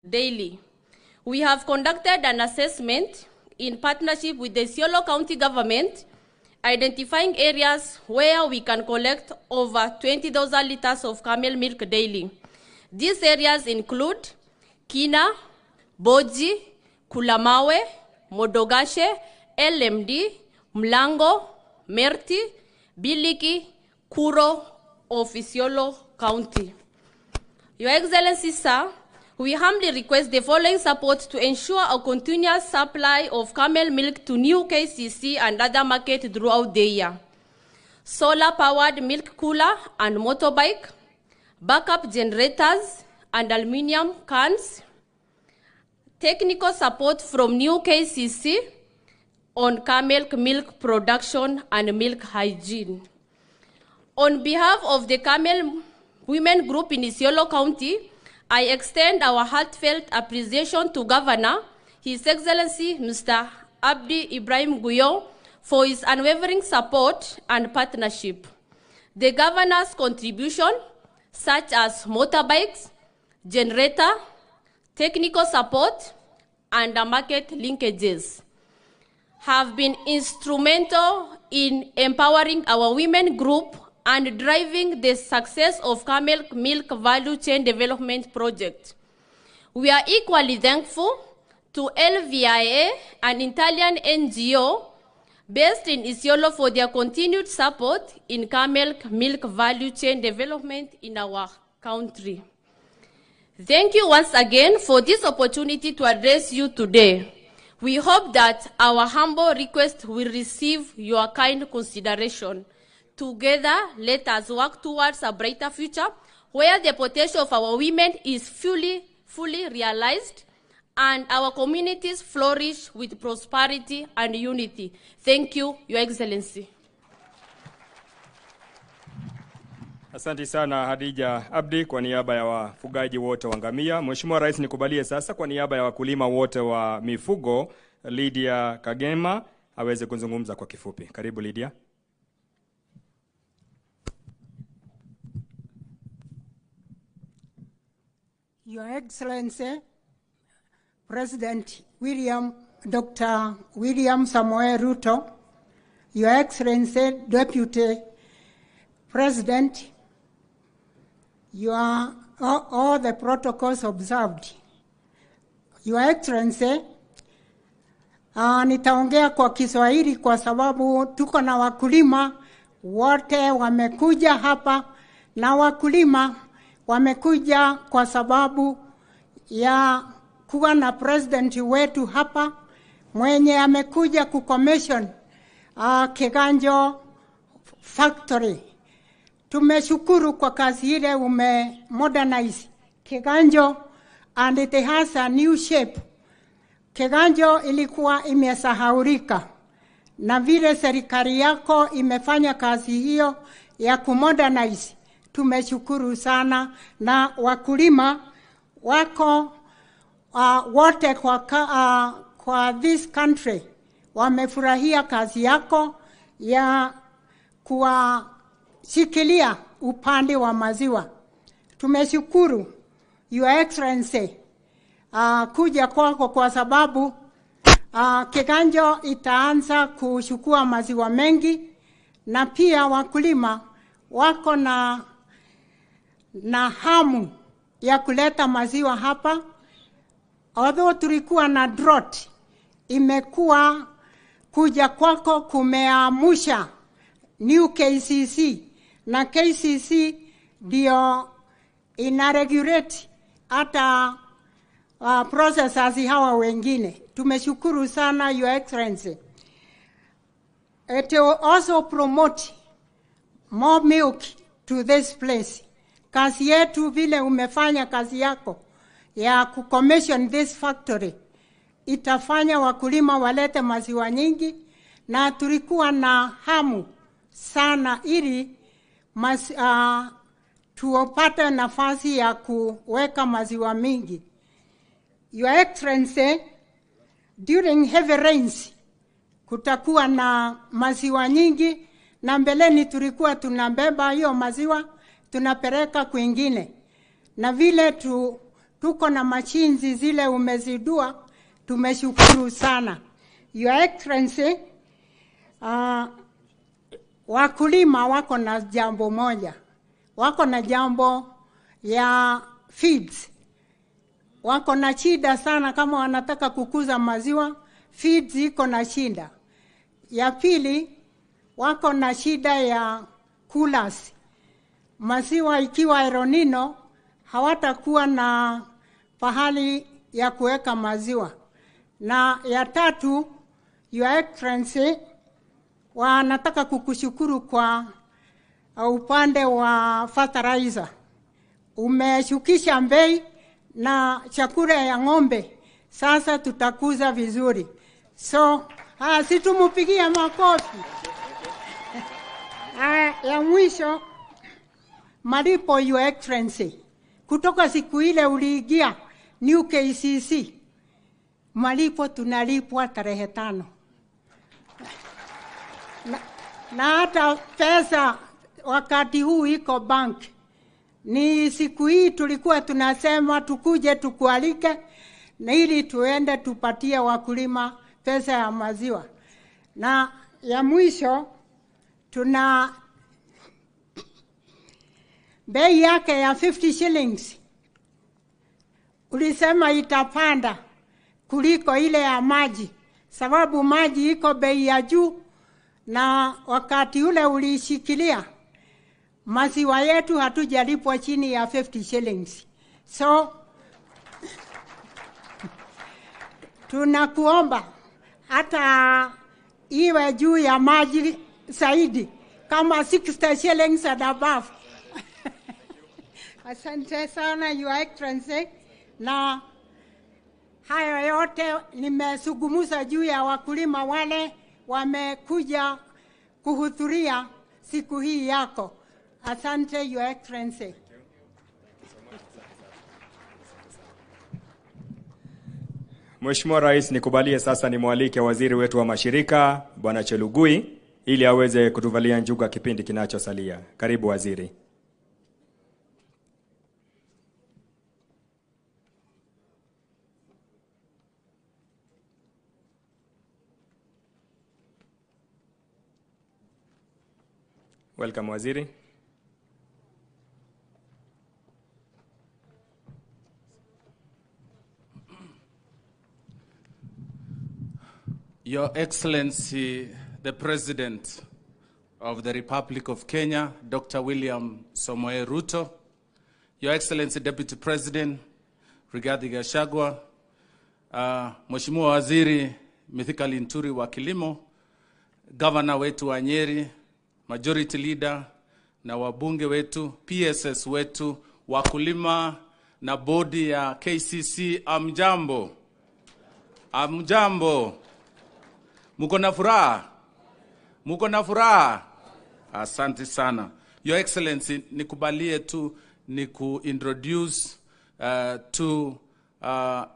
daily. We have conducted an assessment in partnership with the Isiolo County government, identifying areas where we can collect over 20,000 liters of camel milk daily. These areas include Kina, Boji, Kulamawe, Modogashe, LMD, Mlango, Merti, Biliki, Kuro of Isiolo County. Your Excellency, sir, we humbly request the following support to ensure a continuous supply of camel milk to new KCC and other markets throughout the year. Solar-powered milk cooler and motorbike, backup generators and aluminium cans, technical support from new KCC on camel milk production and milk hygiene. On behalf of the Camel Women Group in Isiolo County, I extend our heartfelt appreciation to Governor, His Excellency Mr. Abdi Ibrahim Guyo, for his unwavering support and partnership. The governor's contribution, such as motorbikes, generator, technical support, and market linkages, have been instrumental in empowering our women group and driving the success of Camel Milk Value Chain Development Project. We are equally thankful to LVIA, an Italian NGO based in Isiolo, for their continued support in camel milk value chain development in our country. Thank you once again for this opportunity to address you today. We hope that our humble request will receive your kind consideration. Together, let us work towards a brighter future where the potential of our women is fully realized and our communities flourish with prosperity and unity. Thank you, Your Excellency.
Asante sana Hadija Abdi kwa niaba ya wafugaji wote wa ngamia. Mheshimiwa Rais, nikubalie sasa kwa niaba ya wakulima wote wa mifugo, Lydia Kagema aweze kuzungumza kwa kifupi. Karibu Lydia.
Your Excellency, President Dr. William Samoei Ruto, Your Excellency, Deputy President, you are all the protocols observed. Your Excellency, nitaongea kwa Kiswahili kwa sababu tuko na wakulima wote wamekuja hapa, na wakulima wamekuja kwa sababu ya kuwa na president wetu hapa mwenye amekuja kucommission Kiganjo Factory. Tumeshukuru kwa kazi ile ume modernize Kiganjo and it has a new shape. Kiganjo ilikuwa imesahaulika, na vile serikali yako imefanya kazi hiyo ya kumodernize, tumeshukuru sana. Na wakulima wako wote kwa this country wamefurahia kazi yako ya kuwashikilia upande wa maziwa. Tumeshukuru Your Excellency kuja kwako kwa sababu Kiganjo itaanza kuchukua maziwa mengi, na pia wakulima wako na hamu ya kuleta maziwa hapa. Although tulikuwa na drought, imekuwa kuja kwako kumeamusha new KCC, na KCC ndio ina regulate hata processors hawa wengine. Tumeshukuru sana Your Excellency. It will also promote more milk to this place. Kazi yetu vile umefanya kazi yako ya kucommission this factory itafanya wakulima walete maziwa nyingi, na tulikuwa na hamu sana ili tuopate nafasi ya kuweka maziwa mingi. Your Excellency, during heavy rains kutakuwa na maziwa nyingi, na mbeleni tulikuwa tunabeba hiyo maziwa tunapeleka kwingine, na vile Tuko na machinzi zile umezidua, tumeshukuru sana. Your Excellency, wakulima wako na jambo moja. Wako na jambo ya feeds. Wako na shida sana kama wanataka kukuza maziwa, feeds iko na shida. Ya pili, wako na shida ya coolers. Maziwa ikiwa El Nino, hawatakuwa na pahali ya kuweka maziwa. Na ya tatu, Your Excellency, wanataka kukushukuru kwa upande wa fertilizer. Umeshukisha bei na chakula ya ng'ombe. Sasa tutakuza vizuri. So, situmupigie makofi. Ya mwisho, malipo, Your Excellency. Kutoka siku ile uliingia New KCC, malipo tunalipwa tarehe 5. Na hata pesa wakati huu iko bank. Ni siku hii tulikuwa tunasema tukuje tukualike na ili tuende tupatie wakulima pesa ya maziwa. Na ya mwisho, tuna bei yake ya 50 shillings. Ulisema itapanda kuliko ile ya maji, sababu maji iko bei ya juu, na wakati ule ulishikilia maziwa yetu hatujalipwa chini ya 50 shillings. So tunakuomba hata iwe juu ya maji zaidi, kama 60 shillings and above. Asante sana, Your Excellency. Na hayo yote nimesugumuza juu ya wakulima wale wamekuja kuhudhuria siku hii yako. Asante, Your Excellency.
Mheshimiwa Rais, nikubalie sasa nimwalike waziri wetu wa mashirika Bwana Chelugui ili aweze kutuvalia njuga kipindi kinachosalia. Karibu waziri. Welcome, waziri.
Your Excellency, the President of the Republic of Kenya, Dr. William Samoei Ruto, Your Excellency Deputy President Rigathi Gachagua, Mheshimiwa Waziri Mithika Linturi wa Kilimo, Governor wetu wa Nyeri, Majority Leader na wabunge wetu, PSS wetu, wakulima na bodi ya KCC, amjambo. Amjambo. Muko na furaha? Muko na furaha? Asante sana. Your Excellency, nikubalie tu niku introduce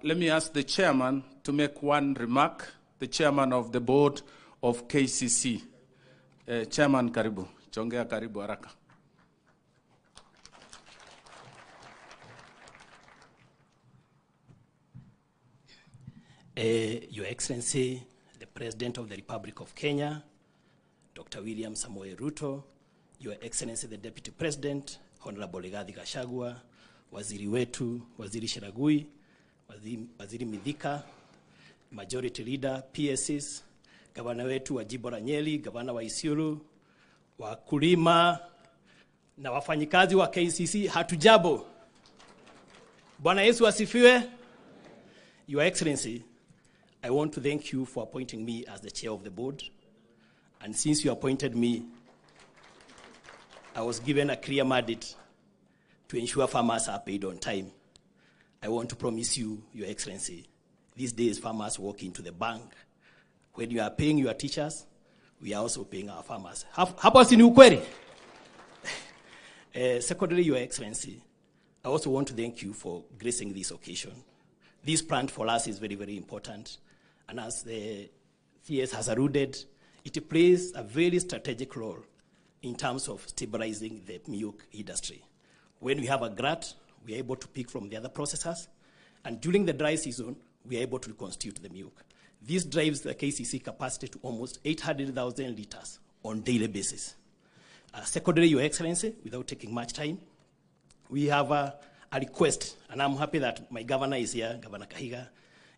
let me ask the chairman to make one remark, the chairman of the board of KCC. Chairman, karibu. Chongea karibu haraka.
Your Excellency, the President of the Republic of Kenya, Dr. William Samoei Ruto, Your Excellency, the Deputy President, Honorable Rigathi Gachagua, Waziri wetu, Waziri Chelugui, Waziri Mithika, Majority Leader, PSs, Gavana wetu wa Jimbo la Nyeri, Gavana wa Isiolo, wakulima na wafanyikazi wa KCC, hatujambo. Bwana Yesu asifiwe. Your Excellency, I want to thank you for appointing me as the chair of the board. And since you appointed me, I was given a clear mandate to ensure farmers are paid on time. I want to promise you, Your Excellency, these days farmers walk into the bank. When you are paying your teachers, we are also paying our farmers. Hapo si ni ukweli? Secondly, Your Excellency, I also want to thank you for gracing this occasion. This plant for us is very, very important. And as the CS has alluded, it plays a very strategic role in terms of stabilizing the milk industry. When we have a drought, we are able to pick from the other processors. And during the dry season, we are able to reconstitute the milk. This drives the KCC capacity to almost 800,000 liters on daily basis. Secondly, Your Excellency, without taking much time, we have a request, and I'm happy that my governor is here, Governor Kahiga,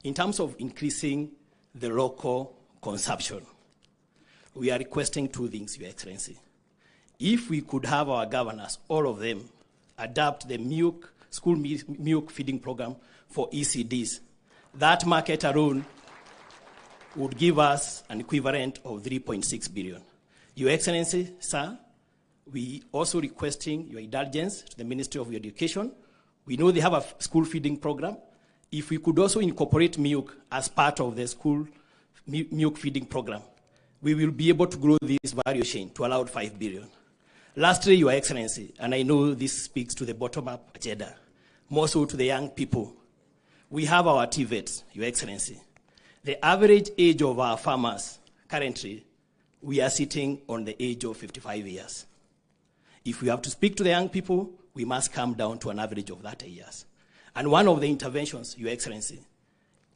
in terms of increasing the local consumption. We are requesting two things, Your Excellency. If we could have our governors, all of them, adopt the milk, school milk feeding program for ECDs, that market alone would give us an equivalent of 3.6 billion. Your Excellency, sir, we also requesting your indulgence to the Ministry of Education. We know they have a school feeding program. If we could also incorporate milk as part of the school milk feeding program, we will be able to grow this value chain to around 5 billion. Lastly, Your Excellency, and I know this speaks to the bottom-up agenda, more so to the young people. We have our TVETs, Your Excellency. The average age of our farmers currently, we are sitting on the age of 55 years. If we have to speak to the young people, we must come down to an average of 30 years. And one of the interventions, Your Excellency,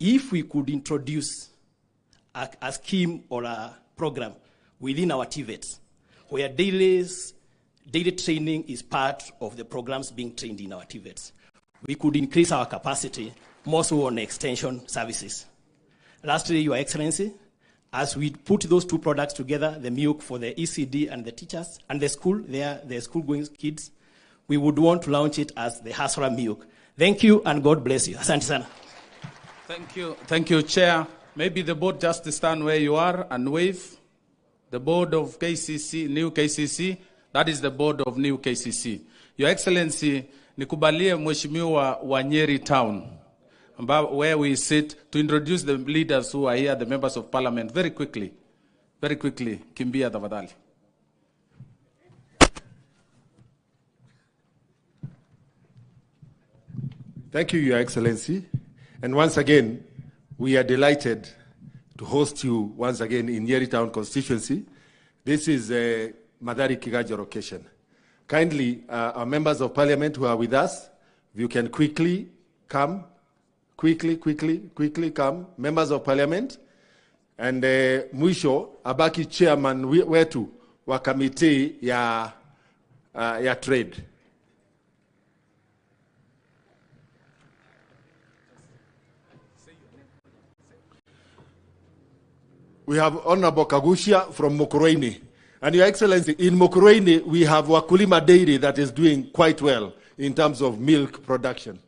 if we could introduce a scheme or a program within our TVETs, where daily training is part of the programs being trained in our TVETs, we could increase our capacity, more so on extension services. Lastly, Your Excellency, as we put those two products together, the milk for the ECD and the teachers and the school, the school-going kids, we would want to launch it as the Hustler Milk. Thank you, and God bless you. Asante sana.
Thank you. Thank you, Chair. Maybe the board just stand where you are and wave. The board of KCC, new KCC, that is the board of new KCC. Your Excellency, nikubalie Mheshimiwa wa Nyeri Town, where we sit, to introduce the leaders who are here, the members of parliament, very quickly. Very quickly. Kimbia tafadhali.
Thank you, Your Excellency. And once again, we are delighted to host you once again in Nyeri Town constituency. This is a Mathari Kiganjo location. Kindly, our members of parliament who are with us, if you can quickly come, quickly, quickly, quickly come, members of parliament. And mwisho, abaki chairman wetu wa committee ya trade. We have Honorable Kaguchia from Mukurweini. And Your Excellency, in Mukurweini, we have Wakulima Dairy that is doing quite well in terms of milk production.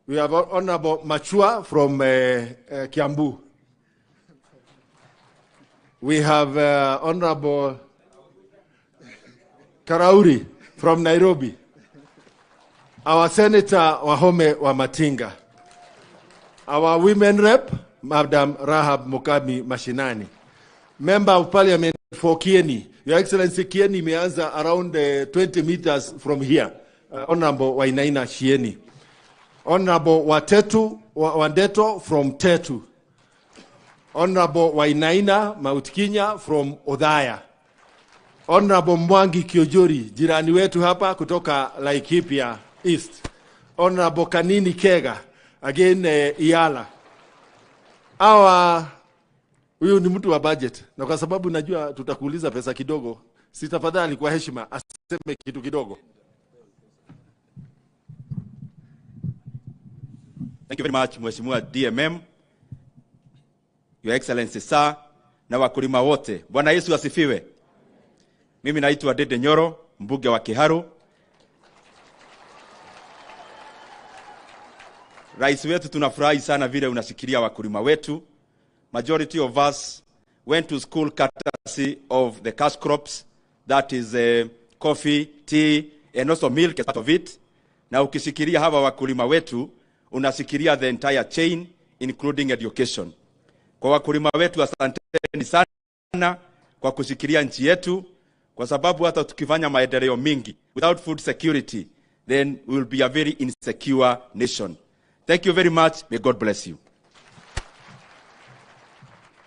We have Honorable Machua from Kiambu. We have Honorable Karauri from Nairobi. Our Senator Wahome Wamatinga. Our women rep, Madam Rahab Mukami Mashinani. Member of Parliament for Kieni. Your Excellency, Kieni imeanza around 20 meters from here. Honorable Wainaina Shieni. Honorable Watetu, Wandeto from Tetu. Honorable Wainaina Mautkinya from Odhaya. Honorable Mwangi Kiojori, jirani wetu hapa kutoka Laikipia East. Honorable Kanini Kega, again Iala. Our huyu ni mtu wa budget, na kwa sababu najua tutakuuliza pesa kidogo, si tafadhali kwa heshima aseme kitu kidogo.
Thank you very much, Mheshimiwa DMM, Your Excellency sir, na wakulima wote. Bwana Yesu asifiwe. Mimi naitwa Dede Nyoro, mbunge wa Kiharu. Rais wetu, tunafurahi sana vile unashikilia wakulima wetu. Majority of us went to school courtesy of the cash crops, that is coffee, tea, and also milk as part of it. Na ukishikilia hawa wakulima wetu, unashikilia the entire chain, including education. Kwa wakulima wetu, asanteni sana kwa kushikilia nchi yetu, kwa sababu hata tukifanya maendeleo mingi, without food security, then we will be a very insecure nation. Thank you very much. May God bless you.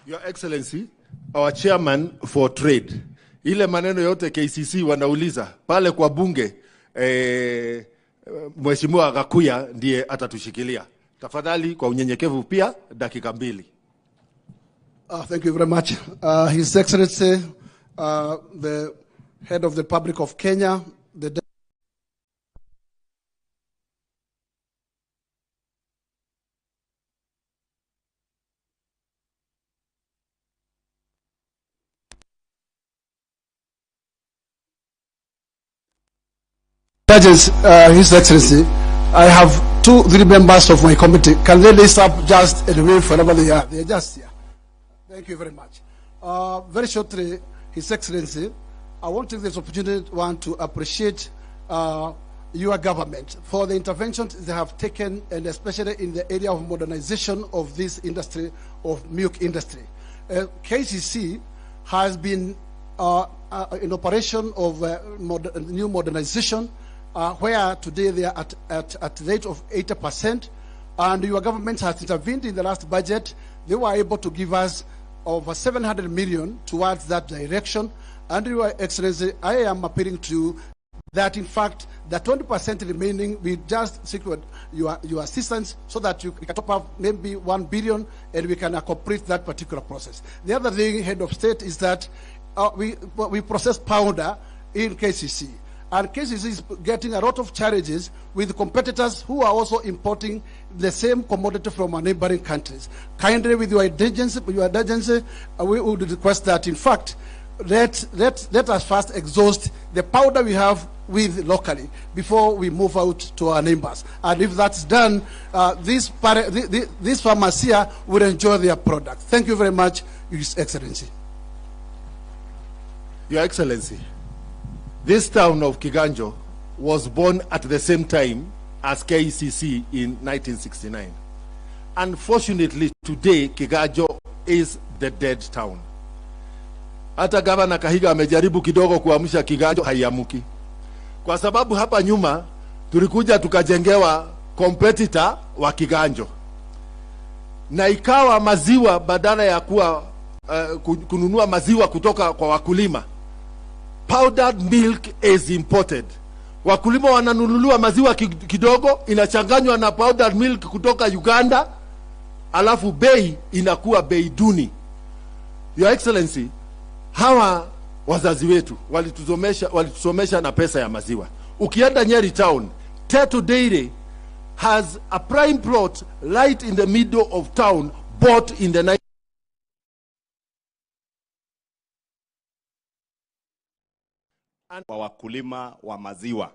Your Excellency, our chairman for trade. Ile maneno yote KCC wanauliza pale kwa bunge, Mheshimiwa Gakuya ndiye atatushikilia. Tafadhali kwa unyenyekevu pia dakika 2.
Thank you very much. His Excellency, the Head of the Republic of Kenya, the Judges, His Excellency, I have 2-3 members of my committee. Can they list up just and wave wherever they are? They are just here. Thank you very much. Very shortly, His Excellency, I want to take this opportunity to appreciate your government for the interventions they have taken, and especially in the area of modernization of this industry, of milk industry. KCC has been in operation of new modernization, where today they are at the rate of 80%, and your government has intervened in the last budget. They were able to give us over 700 million towards that direction. And Your Excellency, I am appealing to you that in fact, the 20% remaining, we just secured your assistance so that you can top up maybe 1 billion and we can complete that particular process. The other thing, Head of State, is that we process powder in KCC. And KCC is getting a lot of challenges with competitors who are also importing the same commodity from our neighboring countries. Kindly, with your indulgence, we would request that, in fact, let us first exhaust the powder we have with locally before we move out to our neighbors. And if that's done, these farmers here will enjoy their product. Thank you very much, Your Excellency.
Your Excellency, this town of Kiganjo was born at the same time as KCC in 1969. Unfortunately, today, Kiganjo is the dead town. Hata Gavana Kahiga amejaribu kidogo kuamsha Kiganjo, haiamuki. Kwa sababu hapa nyuma tulikuja tukajengewa competitor wa Kiganjo. Na ikawa maziwa badala ya kuwa kununua maziwa kutoka kwa wakulima, powdered milk is imported. Wakulima wananunuliwa maziwa kidogo, inachanganywa na powdered milk kutoka Uganda, alafu bei inakuwa bei duni. Your Excellency, hawa wazazi wetu walitusomesha na pesa ya maziwa. Ukienda Nyeri town, Tetu Dairy has a prime plot right in the middle of town, bought in the
wa wakulima wa maziwa,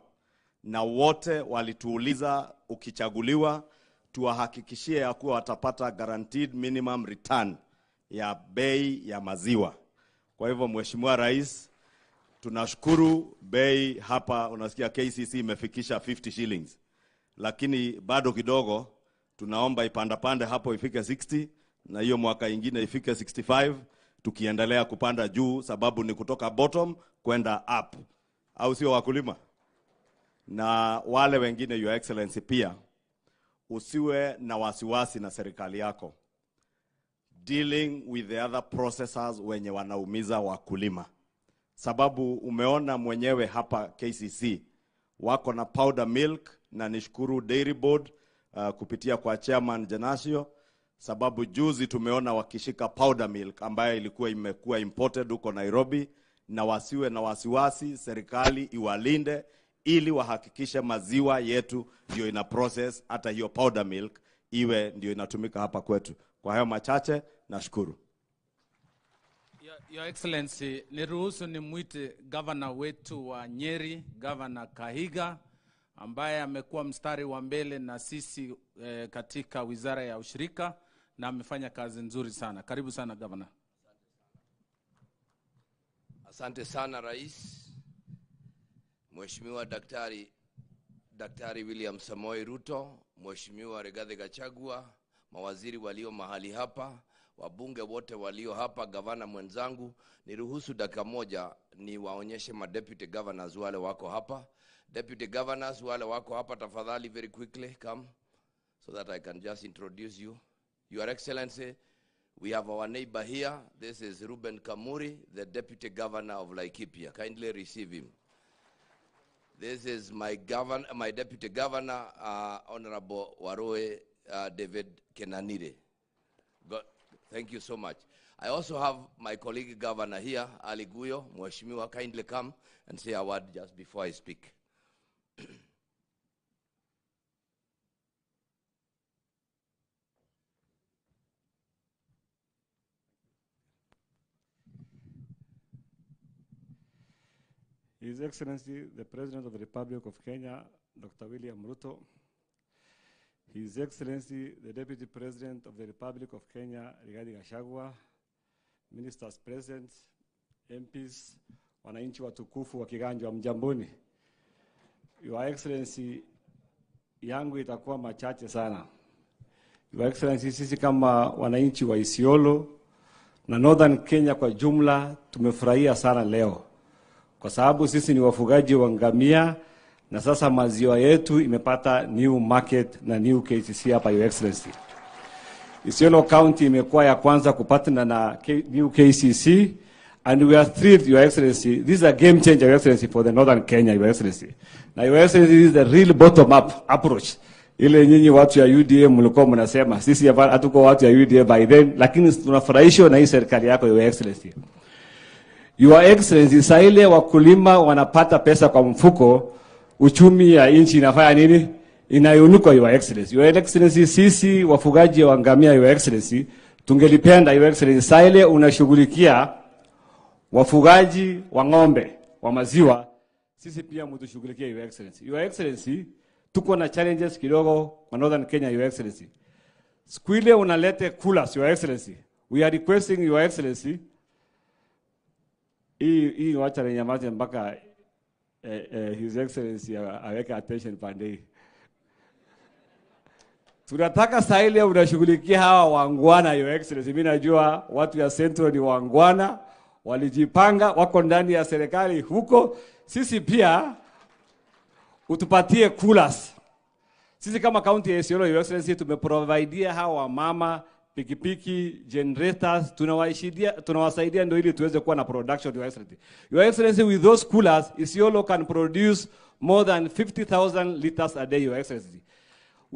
na wote walituuliza ukichaguliwa tuwahakikishie ya kuwa watapata guaranteed minimum return ya bei ya maziwa. Kwa hivyo Mheshimiwa Rais, tunashukuru bei hapa, unasikia KCC imefikisha 50 shillings. Lakini bado kidogo tunaomba ipanda pande hapo ifike 60 na hiyo mwaka ingine ifike 65, tukiendelea kupanda juu sababu ni kutoka bottom kwenda up. Au sio wakulima? Na wale wengine, Your Excellency, pia usiwe na wasiwasi na serikali yako dealing with the other processors wenye wanaumiza wakulima. Sababu umeona mwenyewe hapa KCC wako na powder milk, na nishukuru Dairy Board kupitia kwa Chairman Janasio, sababu juzi tumeona wakishika powder milk ambayo ilikuwa imekuwa imported huko Nairobi. Na wasiwe na wasiwasi, serikali iwalinde ili wahakikishe maziwa yetu ndio ina process, hata hiyo powder milk iwe ndio inatumika hapa kwetu. Kwa hayo machache, nashukuru.
Your Excellency, niruhusu nimwite governor wetu wa Nyeri, Governor Kahiga, ambaye amekuwa mstari wa mbele na sisi katika wizara ya ushirika na amefanya kazi nzuri sana. Karibu sana Governor.
Asante sana Rais. Mheshimiwa Daktari William Samoei Ruto, Mheshimiwa Rigathi Gachagua, mawaziri walio mahali hapa, wabunge wote walio hapa, gavana mwenzangu, niruhusu dakika moja ni waonyeshe ma deputy governors wale wako hapa. Deputy governors wale wako hapa, tafadhali very quickly come so that I can just introduce you. Your Excellency, we have our neighbor here. This is Ruben Kamuri, the deputy governor of Laikipia. Kindly receive him. This is my governor, my deputy governor, Honorable Waroe David Kenanire. God, thank you so much. I also have my colleague governor here, Ali Guyo. Mheshimiwa, kindly come and say a word just before I speak.
His Excellency, the President of the Republic of Kenya, Dr. William Ruto, His Excellency, the Deputy President of the Republic of Kenya, Rigathi Gachagua, Ministers present, MPs, wananchi watukufu wa Kiganjo, mjamboni. Your Excellency, yangu itakuwa machache sana. Your Excellency, sisi kama wananchi wa Isiolo na Northern Kenya kwa jumla tumefurahia sana leo, kwa sababu sisi ni wafugaji wa ngamia na sasa maziwa yetu imepata new market na new KCC hapa, Your Excellency. Isiolo County imekuwa ya kwanza kupatana na new KCC, and we are thrilled, Your Excellency. This is a game changer, Your Excellency, for the Northern Kenya, Your Excellency. Na Your Excellency, this is the real bottom up approach. Ile nyinyi watu ya UDA mlikuwa mnasema, sisi hatuko watu ya UDA by then, lakini tunafurahishwa na hii serikali yako, Your Excellency. Your Excellency, saa ile wakulima wanapata pesa kwa mfuko, uchumi ya nchi inafanya nini? Inainuka, Your Excellency. Your Excellency, sisi wafugaji wa ngamia, Your Excellency, tungelipenda, Your Excellency, saa ile unashughulikia wafugaji wa ng'ombe wa maziwa, sisi pia mtushughulikie, Your Excellency. Your Excellency, tuko na challenges kidogo kwa Northern Kenya, Your Excellency. Siku ile unalete coolers, Your Excellency. We are requesting, Your Excellency, hii wacha ninyamaze mpaka His Excellency aweke attention pande hii. Tunataka saa ile unashughulikia hawa wangwana, Your Excellency. Mimi najua watu ya Central ni wangwana, walijipanga, wako ndani ya serikali huko. Sisi pia utupatie coolers. Sisi kama county ya Isiolo, Your Excellency, tumeprovidea hawa wamama pikipiki, generators, tunawasaidia ndio ili tuweze kuwa na production, Your Excellency. Your Excellency, with those coolers, Isiolo can produce more than 50,000 liters a day, Your Excellency.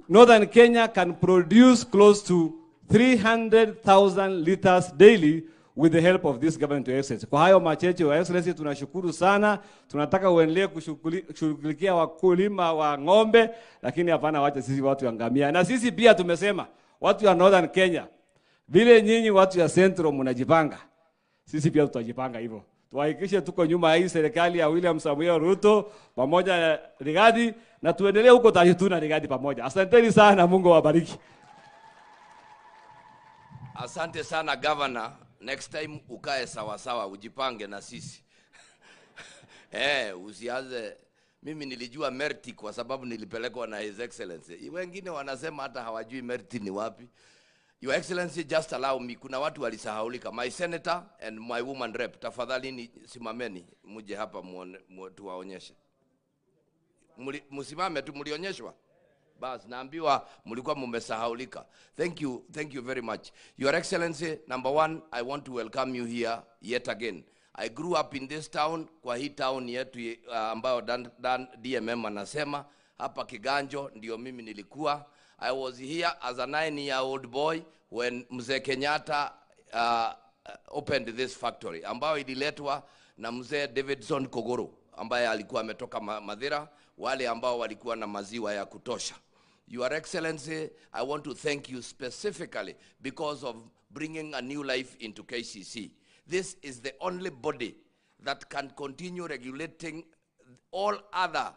Northern Kenya can produce close to 300,000 liters daily with the help of this government, Your Excellency. Kwa hayo machache, Your Excellency, tunashukuru sana. Tunataka uendelee kushughulikia wakulima wa ng'ombe, lakini hapana, wacha sisi watu wa ngamia. Na sisi pia tumesema watu wa Northern Kenya, vile nyinyi watu ya Central mnajipanga, sisi pia tutajipanga hivyo. Tuhakikishe tuko nyuma ya hii serikali ya William Samuel Ruto pamoja na Rigathi, na tuendelee huko tatu na Rigathi pamoja. Asanteni sana, Mungu awabariki.
Asante sana governor. Next time ukae sawa sawa, ujipange na sisi. Usianze. Mimi nilijua Merti kwa sababu nilipelekwa na His Excellency. Wengine wanasema hata hawajui Merti ni wapi. Your Excellency, just allow me. Kuna watu walisahaulika. My senator and my woman rep, tafadhali ni simameni muje hapa tuwaonyeshe. Msimame tu, mlionyeshwa? Bas, naambiwa mlikuwa mumesahaulika. Thank you, thank you very much. Your Excellency, number one, I want to welcome you here yet again. I grew up in this town, kwa hii town yetu ambayo Dan DMM anasema hapa Kiganjo ndio mimi nilikuwa. I was here as a 9-year-old boy when Mzee Kenyatta opened this factory ambayo ililetwa na Mzee Davidson Kogoro ambaye alikuwa ametoka Mathira, wale ambao walikuwa na maziwa ya kutosha. Your Excellency, I want to thank you specifically because of bringing a new life into KCC. This is the only body that can continue regulating all other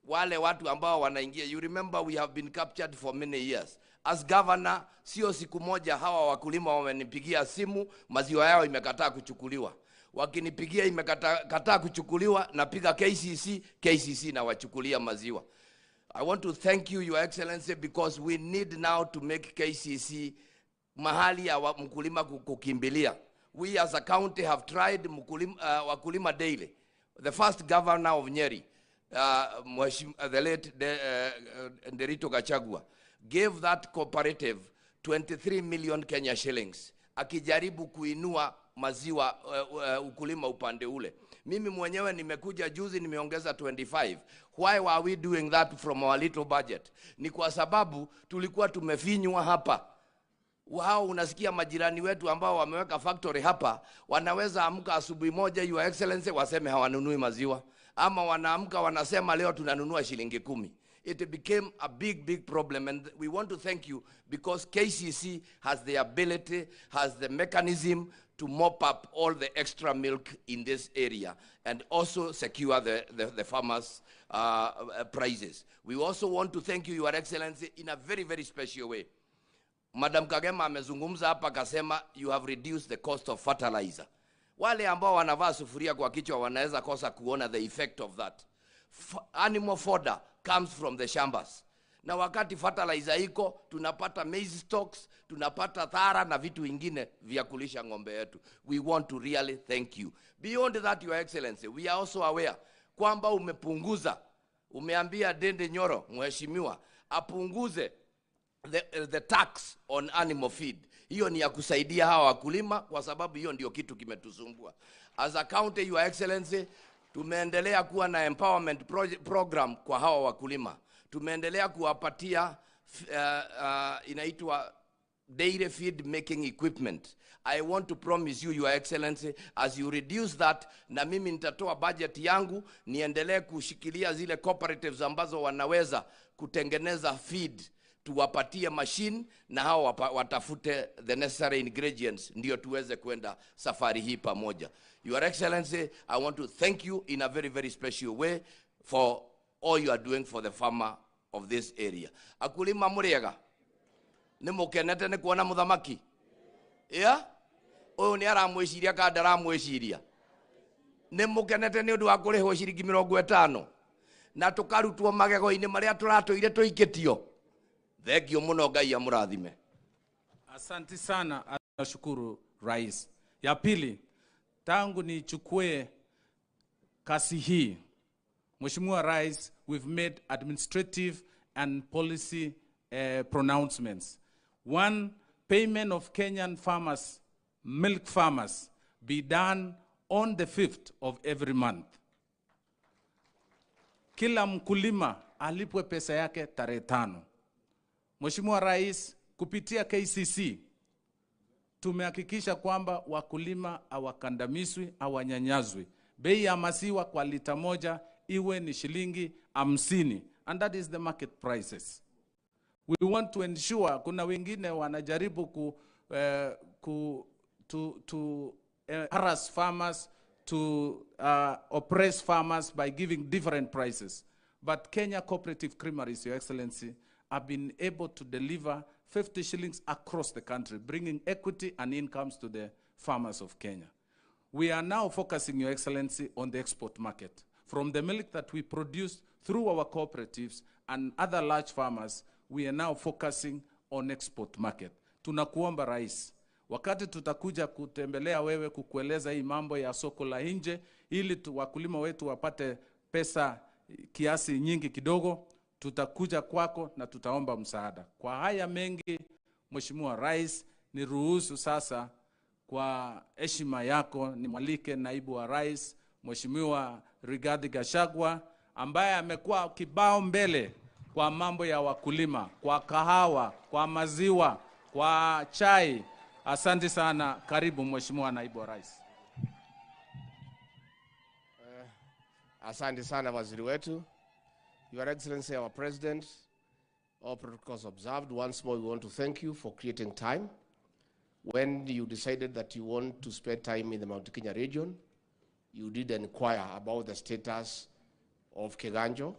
wale watu ambao wanaingia. You remember we have been captured for many years. As governor, sio siku moja hawa wakulima wamenipigia simu, maziwa yao imekataa kuchukuliwa. Wakinipigia imekataa kuchukuliwa, napiga KCC, KCC na wachukulia maziwa. I want to thank you, Your Excellency, because we need now to make KCC mahali ya mkulima kukimbilia. We as a county have tried wakulima daily. The first governor of Nyeri, the late Nderitu Gachagua, gave that cooperative 23 million Kenya shillings akijaribu kuinua maziwa ukulima upande ule. Mimi mwenyewe nimekuja juzi nimeongeza 25. Why were we doing that from our little budget? Ni kwa sababu tulikuwa tumefinywa hapa. Wao unasikia majirani wetu ambao wameweka factory hapa, wanaweza amka asubuhi moja, Your Excellency, waseme hawanunui maziwa, ama wanaamka wanasema leo tunanunua shilingi 10. It became a big, big problem, and we want to thank you because KCC has the ability, has the mechanism to mop up all the extra milk in this area and also secure the farmers' prices. We also want to thank you, Your Excellency, in a very, very special way. Madam Kagema amezungumza hapa akasema you have reduced the cost of fertilizer. Wale ambao wanavaa sufuria kwa kichwa wanaweza kosa kuona the effect of that. Animal fodder comes from the shambas. Na wakati fertilizer iko, tunapata maize stocks, tunapata thara na vitu vingine vya kulisha ng'ombe yetu. We want to really thank you. Beyond that, Your Excellency, we are also aware kwamba umepunguza, umeambia Dende Nyoro, mheshimiwa, apunguze the tax on animal feed. Hiyo ni ya kusaidia hawa wakulima kwa sababu hiyo ndio kitu kimetusumbua. As a county, Your Excellency, tumeendelea kuwa na empowerment program kwa hawa wakulima. Tumeendelea kuwapatia inaitwa dairy feed making equipment. I want to promise you, Your Excellency, as you reduce that, na mimi nitatoa budget yangu niendelee kushikilia zile cooperatives ambazo wanaweza kutengeneza feed, tuwapatie machine na hao watafute the necessary ingredients ndio tuweze kwenda safari hii pamoja. Your Excellency, I want to thank you in a very, very special way for all you are doing for the farmer of this area. Akulima muriega, ni mukenete ni kuona muthamaki? Yeah? Uyu ni aramwiciria ka ndaramwiciria? Ni mukenete ni undu wa kurihwo ciringi 50 na tukarutwo magego-ini maria turatuire tuikitio. Thank you muno, Ngai amurathime.
Asante sana, nashukuru Rais. Ya pili, tangu nichukue kasi hii, Mheshimiwa Rais, we've made administrative and policy pronouncements. One, payment of Kenyan farmers, milk farmers, be done on the 5th of every month. Kila mkulima alipwe pesa yake tarehe 5. Mheshimiwa Rais, kupitia KCC tumehakikisha kwamba wakulima hawakandamizwi, hawanyanyazwi. Bei ya maziwa kwa lita moja iwe ni shilingi 50, and that is the market prices. We want to ensure, kuna wengine wanajaribu to harass farmers, to oppress farmers by giving different prices. But Kenya Cooperative Creameries, Your Excellency, have been able to deliver 50 shillings across the country, bringing equity and incomes to the farmers of Kenya. We are now focusing, Your Excellency, on the export market. From the milk that we produce through our cooperatives and other large farmers, we are now focusing on export market. Tunakuomba Rais, wakati tutakuja kutembelea wewe kukueleza hii mambo ya soko la nje, ili wakulima wetu wapate pesa kiasi nyingi kidogo, tutakuja kwako na tutaomba msaada. Kwa haya mengi, Mheshimiwa Rais, niruhusu sasa kwa heshima yako nimwalike Naibu wa Rais, Mheshimiwa Rigathi Gachagua, ambaye amekuwa kibao mbele kwa mambo ya wakulima, kwa kahawa, kwa maziwa, kwa chai. Asante sana. Karibu Mheshimiwa Naibu wa Rais.
Asante sana waziri wetu. Your Excellency, our President, all protocols observed. Once more, we want to thank you for creating time. When you decided that you want to spend time in the Mount Kenya region, you did inquire about the status of Kiganjo,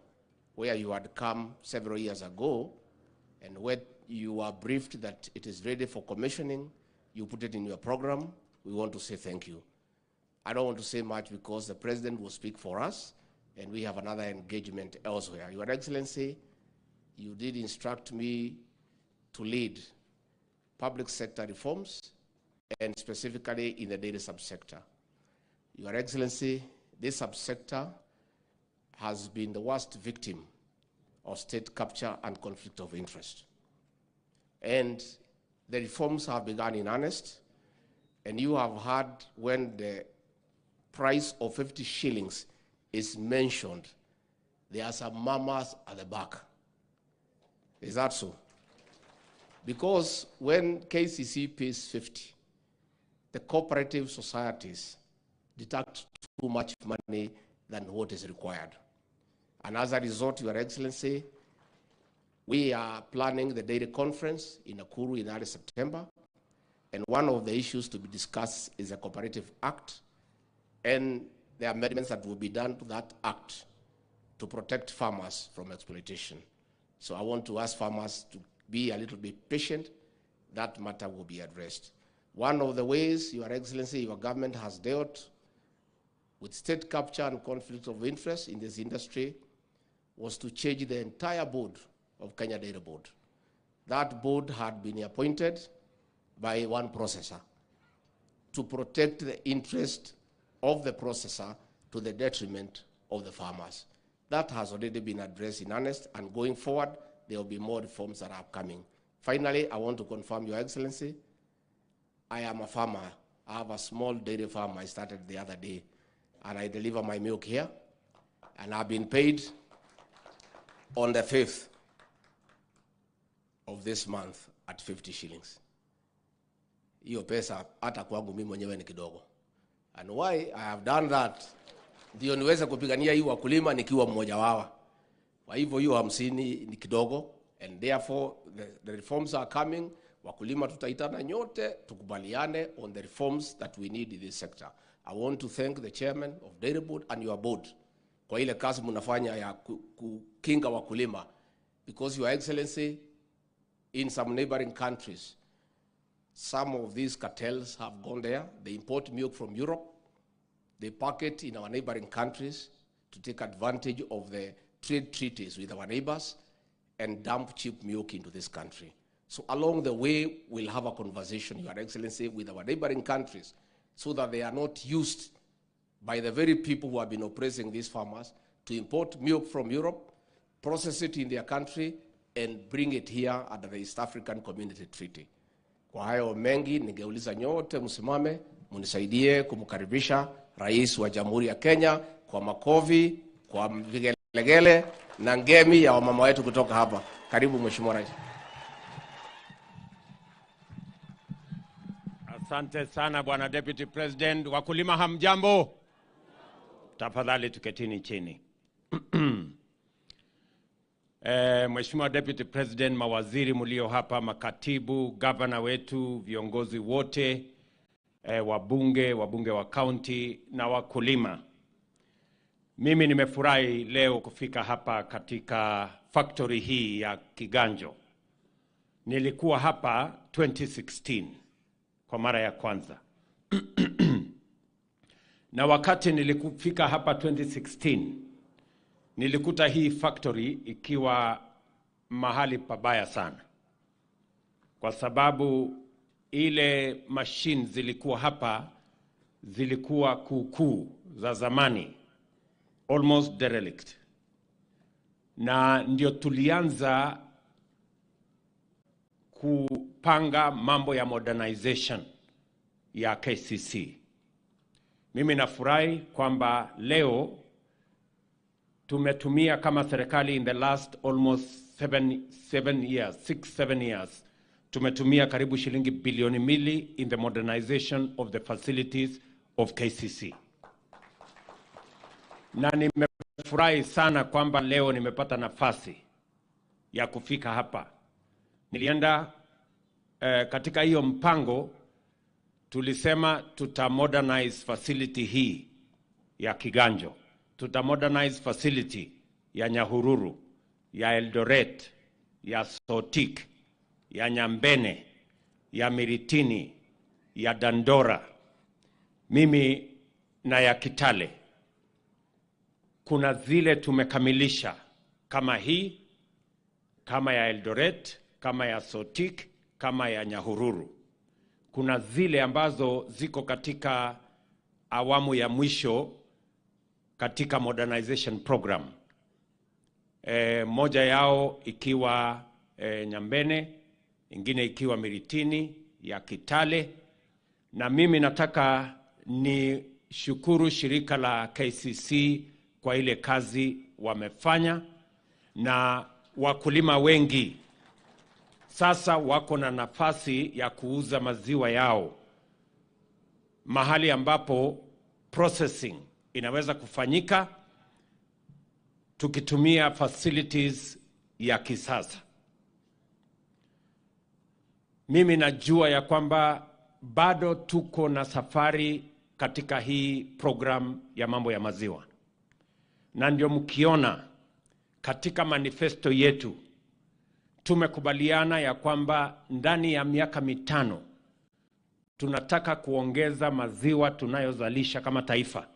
where you had come several years ago, and when you were briefed that it is ready for commissioning, you put it in your program. We want to say thank you. I don't want to say much because the President will speak for us, and we have another engagement elsewhere. Your Excellency, you did instruct me to lead public sector reforms, and specifically in the dairy subsector. Your Excellency, this subsector has been the worst victim of state capture and conflict of interest. And the reforms have begun in earnest, and you have heard when the price of 50 shillings is mentioned, there are some mamas at the back. Is that so? Because when KCC pays 50, the cooperative societies deduct too much money than what is required. And as a result, Your Excellency, we are planning the dairy conference in Nakuru in early September. And one of the issues to be discussed is the Cooperative Act and the amendments that will be done to that act to protect farmers from exploitation. So I want to ask farmers to be a little bit patient. That matter will be addressed. One of the ways, Your Excellency, your government has dealt with state capture and conflict of interest in this industry was to change the entire board of Kenya Dairy Board. That board had been appointed by one processor to protect the interest of the processor to the detriment of the farmers. That has already been addressed in earnest, and going forward, there will be more reforms that are upcoming. Finally, I want to confirm, Your Excellency, I am a farmer. I have a small dairy farm I started the other day, and I deliver my milk here, and I've been paid on the 5th of this month at 50 shillings. Hiyo pesa hata kwangu mimi mwenyewe ni kidogo. And why I have done that, ndio niweze kupigania hii wakulima nikiwa mmoja wao. Kwa hivyo hiyo 50 ni kidogo, and therefore the reforms are coming. Wakulima tutaitana nyote tukubaliane on the reforms that we need in this sector. I want to thank the chairman of Dairy Board and your board kwa ile kazi mnafanya ya kukinga wakulima, because Your Excellency, in some neighboring countries, some of these cartels have gone there. They import milk from Europe. They pack it in our neighboring countries to take advantage of the trade treaties with our neighbors and dump cheap milk into this country. So along the way, we'll have a conversation, Your Excellency, with our neighboring countries so that they are not used by the very people who have been oppressing these farmers to import milk from Europe, process it in their country, and bring it here under the East African Community Treaty. Kwa hayo mengi, ningeuliza nyote msimame, munisaidie kumkaribisha Rais wa Jamhuri ya Kenya kwa makofi, kwa vigelegele na ngemi ya wamama wetu kutoka hapa. Karibu Mheshimiwa Rais.
Asante sana Bwana Deputy President. Wakulima hamjambo? Tafadhali tuketini chini. Mheshimiwa Deputy President, mawaziri mlio hapa, makatibu, gavana wetu, viongozi wote, wabunge wa county na wakulima. Mimi nimefurahi leo kufika hapa katika factory hii ya Kiganjo. Nilikuwa hapa 2016 kwa mara ya kwanza. Na wakati nilikufika hapa 2016, nilikuta hii factory ikiwa mahali pabaya sana. Kwa sababu ile machine zilikuwa hapa, zilikuwa kuukuu za zamani, almost derelict. Na ndio tulianza kupanga mambo ya modernization ya KCC. Mimi nafurahi kwamba leo tumetumia kama serikali in the last almost 6-7 years, tumetumia karibu shilingi bilioni 2 in the modernization of the facilities of KCC. Na nimefurahi sana kwamba leo nimepata nafasi ya kufika hapa. Nilienda katika hiyo mpango tulisema tuta modernize facility hii ya Kiganjo, tuta modernize facility ya Nyahururu, ya Eldoret, ya Sotik, ya Nyambene, ya Miritini, ya Dandora, mimi na ya Kitale. Kuna zile tumekamilisha kama hii, kama ya Eldoret, kama ya Sotik, kama ya Nyahururu. Kuna zile ambazo ziko katika awamu ya mwisho katika modernization program. Moja yao ikiwa Nyambene, ingine ikiwa Miritini, ya Kitale. Na mimi nataka ni nishukuru shirika la KCC kwa ile kazi wamefanya, na wakulima wengi sasa wako na nafasi ya kuuza maziwa yao mahali ambapo processing inaweza kufanyika tukitumia facilities ya kisasa. Mimi najua ya kwamba bado tuko na safari katika hii program ya mambo ya maziwa. Na ndio mkiona katika manifesto yetu tumekubaliana ya kwamba ndani ya miaka 5 tunataka kuongeza maziwa tunayozalisha kama taifa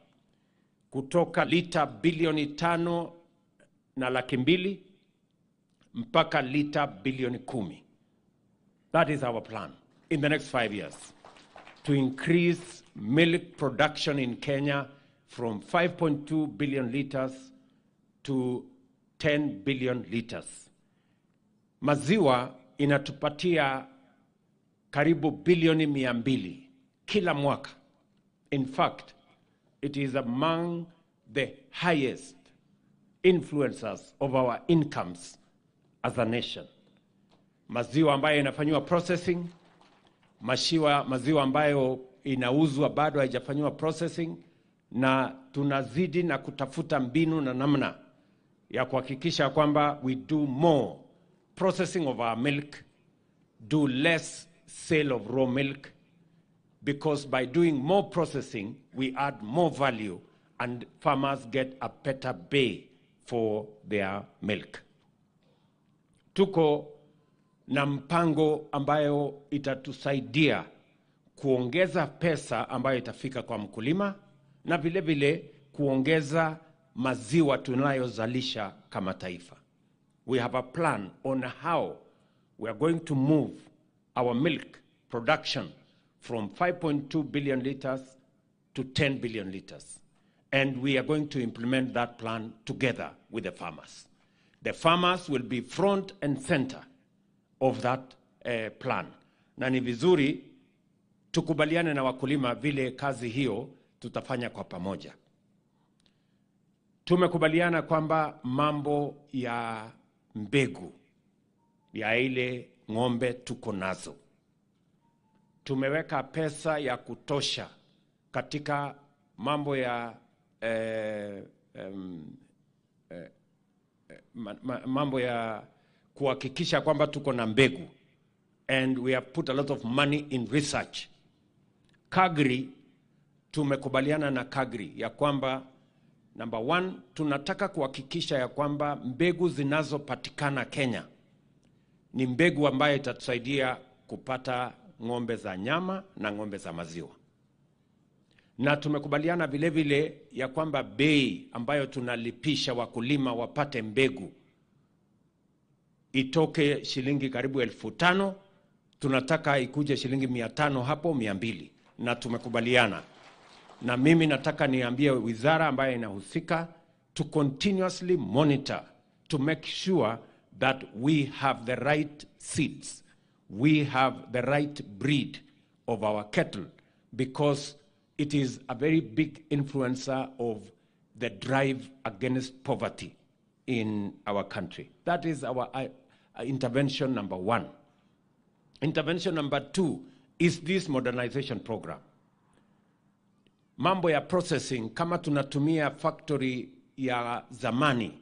kutoka lita bilioni 5.2 mpaka lita bilioni 10. That is our plan in the next 5 years, to increase milk production in Kenya from 5.2 billion liters to 10 billion liters. Maziwa inatupatia karibu bilioni 200 kila mwaka. In fact, it is among the highest influencers of our incomes as a nation. Maziwa ambayo inafanywa processing, maziwa ambayo inauzwa bado haijafanywa processing, na tunazidi na kutafuta mbinu na namna ya kuhakikisha kwamba we do more processing of our milk, do less sale of raw milk, because by doing more processing, we add more value and farmers get a better pay for their milk. Tuko na mpango ambayo itatusaidia kuongeza pesa ambayo itafika kwa mkulima na vile vile kuongeza maziwa tunayozalisha kama taifa. We have a plan on how we are going to move our milk production from 5.2 billion liters to 10 billion liters. And we are going to implement that plan together with the farmers. The farmers will be front and center of that plan. Na ni vizuri tukubaliane na wakulima vile kazi hiyo tutafanya kwa pamoja. Tumekubaliana kwamba mambo ya mbegu ya ile ng'ombe tuko nazo. Tumeweka pesa ya kutosha katika mambo ya mambo ya kuhakikisha kwamba tuko na mbegu, and we have put a lot of money in research. Kagri, tumekubaliana na Kagri ya kwamba number 1, tunataka kuhakikisha ya kwamba mbegu zinazopatikana Kenya ni mbegu ambayo itatusaidia kupata ng'ombe za nyama na ng'ombe za maziwa. Na tumekubaliana vile vile ya kwamba bei ambayo tunalipisha wakulima wapate mbegu itoke shilingi karibu 5,000, tunataka ikuje shilingi 500 hapo 200, na tumekubaliana. Na mimi nataka niambie wizara ambayo inahusika to continuously monitor to make sure that we have the right seeds, we have the right breed of our cattle, because it is a very big influencer of the drive against poverty in our country. That is our intervention number 1. Intervention number 2 is this modernization program. Mambo ya processing, kama tunatumia factory ya zamani,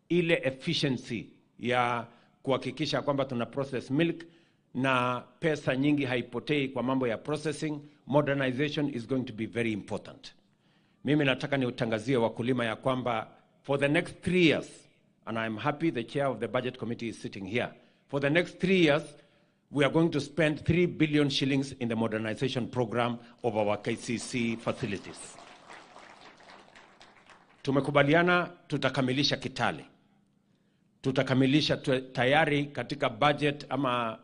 ile efficiency ya kuhakikisha kwamba tuna process milk na pesa nyingi haipotei kwa mambo ya processing, modernization is going to be very important. Mimi nataka niutangazie wakulima ya kwamba for the next 3 years, and I'm happy the chair of the budget committee is sitting here, for the next 3 years, we are going to spend 3 billion shillings in the modernization program of our KCC facilities. Tumekubaliana tutakamilisha Kitale. Tutakamilisha tayari katika budget ama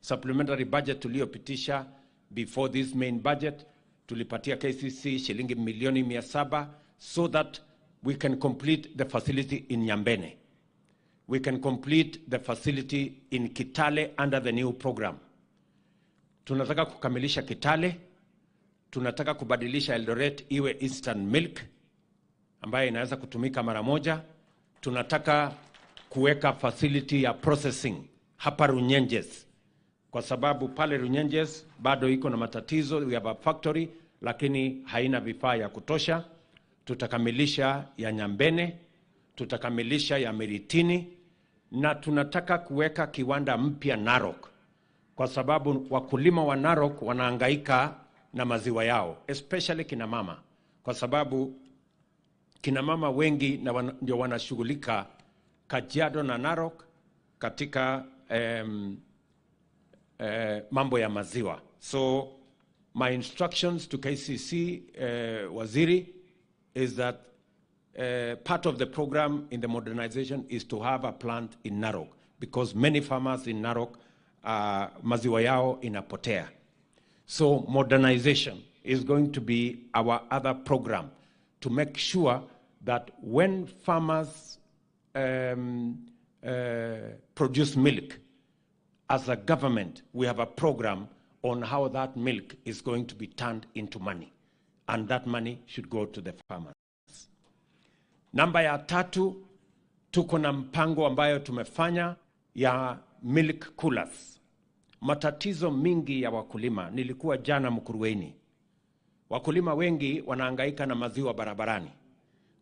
supplementary budget tuliyopitisha before this main budget, tulipatia KCC shilingi milioni 700 so that we can complete the facility in Nyambene. We can complete the facility in Kitale under the new program. Tunataka kukamilisha Kitale, Tunataka kubadilisha Eldoret iwe instant milk ambayo inaweza kutumika mara moja. Tunataka kuweka facility ya processing hapa Runyenjes, kwa sababu pale Runyenjes bado iko na matatizo. We have a factory lakini haina vifaa ya kutosha. Tutakamilisha ya Nyambene, tutakamilisha ya Miritini, na tunataka kuweka kiwanda mpya Narok, kwa sababu wakulima wa Narok wanahangaika na maziwa yao, especially kina mama, kwa sababu kina mama wengi ndio wanashughulika Kajiado na Narok katika mambo ya maziwa. So my instructions to KCC Waziri is that part of the program in the modernization is to have a plant in Narok, because many farmers in Narok maziwa yao inapotea. So modernization is going to be our other program to make sure that when farmers produce milk, as a government, we have a program on how that milk is going to be turned into money. And that money should go to the farmers. Namba ya tatu, tuko na mpango ambayo tumefanya ya milk coolers. Matatizo mingi ya wakulima, nilikuwa jana Mkuruweni. Wakulima wengi wanahangaika na maziwa barabarani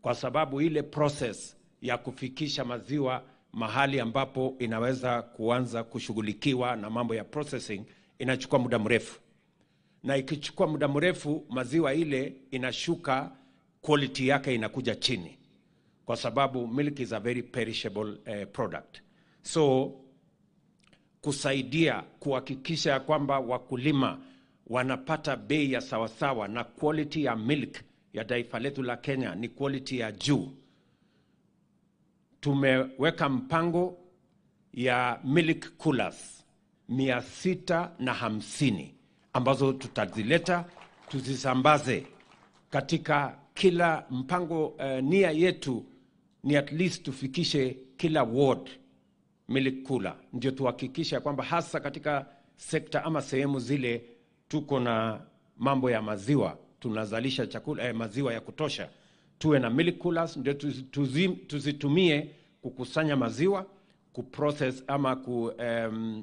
kwa sababu ile process ya kufikisha maziwa mahali ambapo inaweza kuanza kushughulikiwa na mambo ya processing inachukua muda mrefu. Na ikichukua muda mrefu, maziwa ile inashuka, quality yake inakuja chini, kwa sababu milk is a very perishable product. So kusaidia kuhakikisha kwamba wakulima wanapata bei ya sawasawa na quality ya milk ya taifa letu la Kenya ni quality ya juu, tumeweka mpango ya milk coolers 650 ambazo tutazileta tuzisambaze katika kila mpango. Nia yetu ni at least tufikishe kila ward milk cooler, ndio tuhakikisha kwamba hasa katika sekta ama sehemu zile tuko na mambo ya maziwa, tunazalisha chakula, maziwa ya kutosha, tuwe na milk coolers ndio tuzitumie kukusanya maziwa, kuprocess ama ku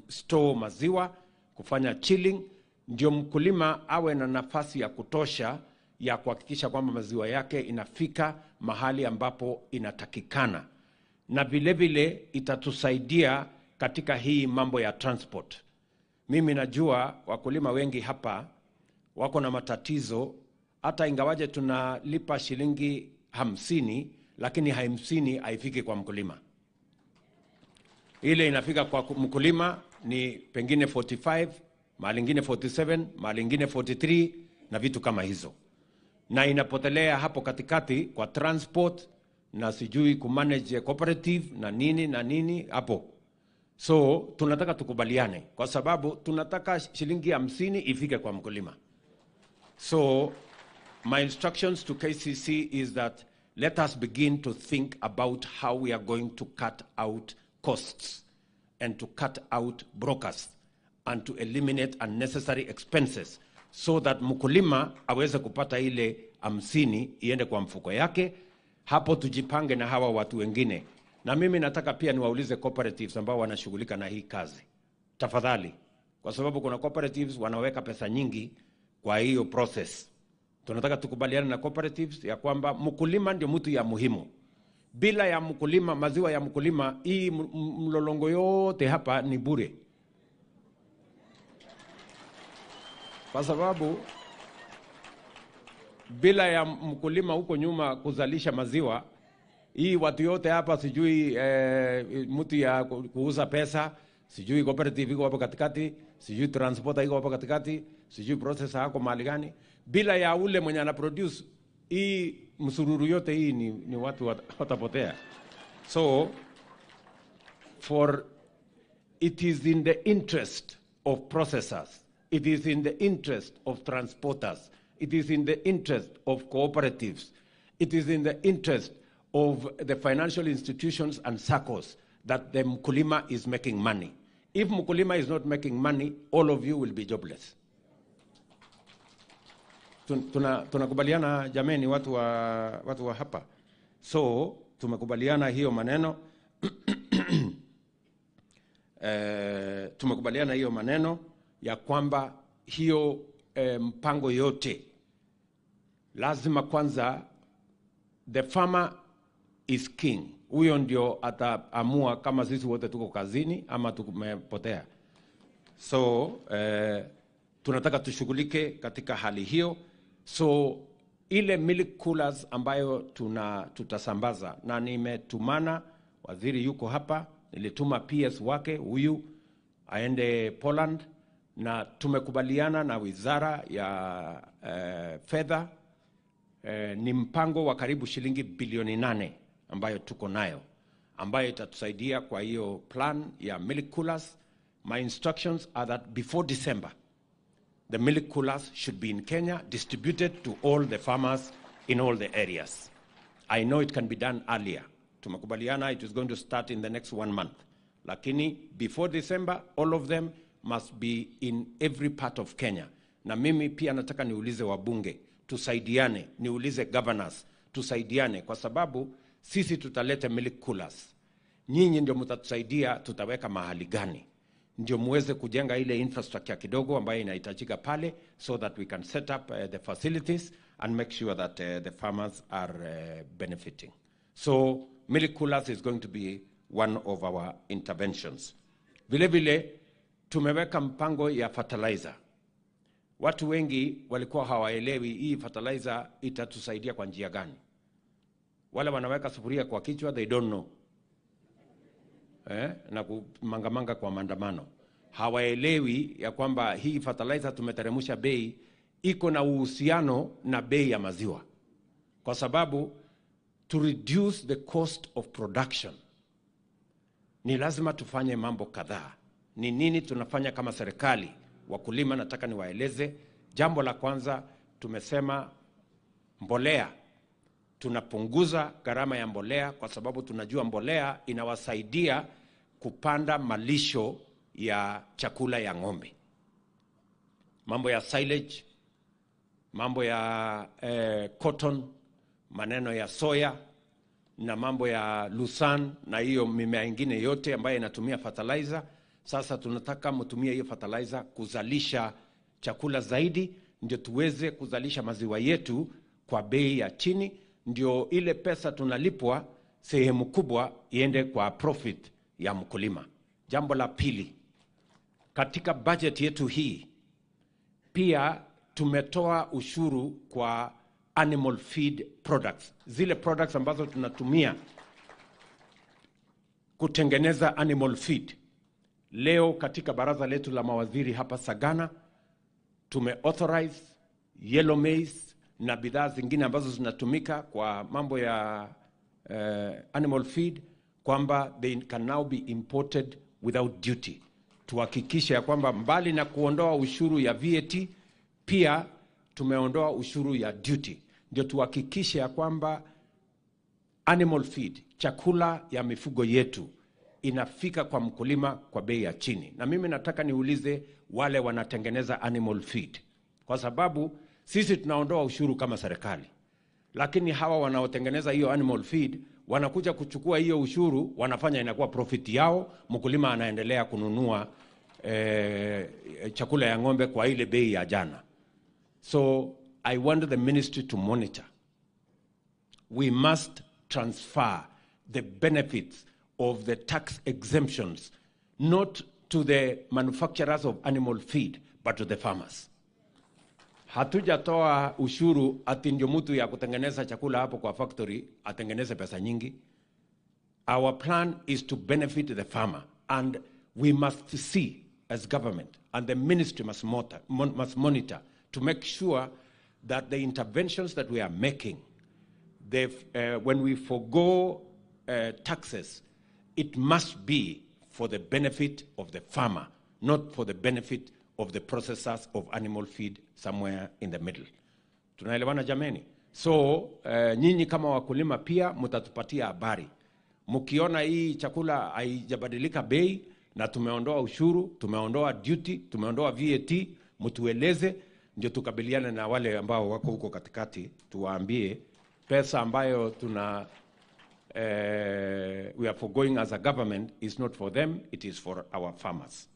store maziwa, kufanya chilling, ndio mkulima awe na nafasi ya kutosha ya kuhakikisha kwamba maziwa yake inafika mahali ambapo inatakikana. Na vile vile itatusaidia katika hii mambo ya transport. Mimi najua wakulima wengi hapa wako na matatizo, hata ingawaje tunalipa shilingi 50, lakini 50 haifiki kwa mkulima. Ile inafika kwa mkulima ni pengine 45, mahali ingine 47, mahali ingine 43 na vitu kama hizo. Na inapotelea hapo katikati kwa transport na sijui kumanage cooperative na nini na nini hapo. So tunataka tukubaliane kwa sababu tunataka shilingi 50 ifike kwa mkulima. So my instructions to KCC is that let us begin to think about how we are going to cut out costs and to cut out brokers and to eliminate unnecessary expenses so that mkulima aweze kupata ile 50 iende kwa mfuko yake. Hapo tujipange na hawa watu wengine. Na mimi nataka pia niwaulize cooperatives ambao wanashughulika na hii kazi, tafadhali, kwa sababu kuna cooperatives wanaweka pesa nyingi kwa hiyo process. Tunataka tukubaliane na cooperatives ya kwamba mkulima ndio mtu ya muhimu. Bila ya mkulima, maziwa ya mkulima, hii mlolongo yote hapa ni bure. Kwa sababu bila ya mkulima huko nyuma kuzalisha maziwa, hii watu yote hapa sijui mtu ya kuuza pesa, sijui cooperative iko hapo katikati, sijui transporter iko hapo katikati, sijui processor hako mahali gani. Bila ya ule mwenye ana produce hii msururu yote hii ni watu watapotea. So for it is in the interest of processors, it is in the interest of transporters, it is in the interest of cooperatives, it is in the interest of the financial institutions and SACCOs that the mkulima is making money. If mkulima is not making money, all of you will be jobless. Tunakubaliana jameni, watu wa hapa. So tumekubaliana hiyo maneno. Tumekubaliana hiyo maneno ya kwamba hiyo mpango yote lazima kwanza the farmer is king. Huyo ndio ataamua kama sisi wote tuko kazini ama tumepotea. So tunataka tushughulike katika hali hiyo. So ile milk coolers ambayo tutasambaza, na nimetumana waziri yuko hapa, nilituma PS wake huyu aende Poland, na tumekubaliana na wizara ya fedha. Ni mpango wa karibu shilingi bilioni 8 ambayo tuko nayo, ambayo itatusaidia kwa hiyo plan ya milk coolers. My instructions are that before December, the milk coolers should be in Kenya, distributed to all the farmers in all the areas. I know it can be done earlier. Tumekubaliana it is going to start in the next 1 month. Lakini before December, all of them must be in every part of Kenya. Na mimi pia nataka niulize wabunge, tusaidiane, niulize governors, tusaidiane, kwa sababu sisi tutaleta milk coolers. Nyinyi ndio mtatusaidia tutaweka mahali gani, ndio muweze kujenga ile infrastructure kidogo ambayo inahitajika pale, so that we can set up the facilities and make sure that the farmers are benefiting. So milk coolers is going to be one of our interventions. Vile vile tumeweka mpango ya fertilizer. Watu wengi walikuwa hawaelewi hii fertilizer itatusaidia kwa njia gani. Wale wanaweka sufuria kwa kichwa, they don't know. Na kumangamanga kwa maandamano. Hawaelewi ya kwamba hii fertilizer tumeteremsha bei iko na uhusiano na bei ya maziwa. Kwa sababu to reduce the cost of production ni lazima tufanye mambo kadhaa. Ni nini tunafanya kama serikali? Wakulima nataka niwaeleze. Jambo la kwanza, tumesema mbolea. Tunapunguza gharama ya mbolea kwa sababu tunajua mbolea inawasaidia kupanda malisho ya chakula ya ng'ombe. Mambo ya silage, mambo ya cotton, maneno ya soya na mambo ya lucerne na hiyo mimea ingine yote ambayo inatumia fertilizer. Sasa tunataka mtumie hiyo fertilizer kuzalisha chakula zaidi, ndio tuweze kuzalisha maziwa yetu kwa bei ya chini, ndio ile pesa tunalipwa sehemu kubwa iende kwa profit ya mkulima. Jambo la pili, katika budget yetu hii pia tumetoa ushuru kwa animal feed products, zile products ambazo tunatumia kutengeneza animal feed. Leo katika baraza letu la mawaziri hapa Sagana tumeauthorize yellow maize na bidhaa zingine ambazo zinatumika kwa mambo ya animal feed, kwamba they can now be imported without duty. Tuhakikishe ya kwamba mbali na kuondoa ushuru ya VAT, pia tumeondoa ushuru ya duty. Ndio tuhakikishe ya kwamba animal feed, chakula ya mifugo yetu, inafika kwa mkulima kwa bei ya chini. Na mimi nataka niulize wale wanatengeneza animal feed, kwa sababu sisi tunaondoa ushuru kama serikali, lakini hawa wanaotengeneza hiyo animal feed wanakuja kuchukua hiyo ushuru, wanafanya inakuwa profit yao. Mkulima anaendelea kununua chakula ya ng'ombe kwa ile bei ya jana. So I want the ministry to monitor. We must transfer the benefits of the tax exemptions, not to the manufacturers of animal feed, but to the farmers. Hatujatoa ushuru ati ndio mtu ya kutengeneza chakula hapo kwa factory atengeneze pesa nyingi. Our plan is to benefit the farmer, and we must see as government, and the ministry must monitor to make sure that the interventions that we are making, when we forgo taxes, it must be for the benefit of the farmer, not for the benefit of the processors of animal feed somewhere in the middle. Tunaelewana jameni? So, nyinyi kama wakulima pia mtatupatia habari. Mkiona hii chakula haijabadilika bei na tumeondoa ushuru, tumeondoa duty, tumeondoa VAT, mtueleze ndio tukabiliane na wale ambao wako huko katikati, tuwaambie pesa ambayo tuna we are foregoing as a government is not for them, it is for our farmers.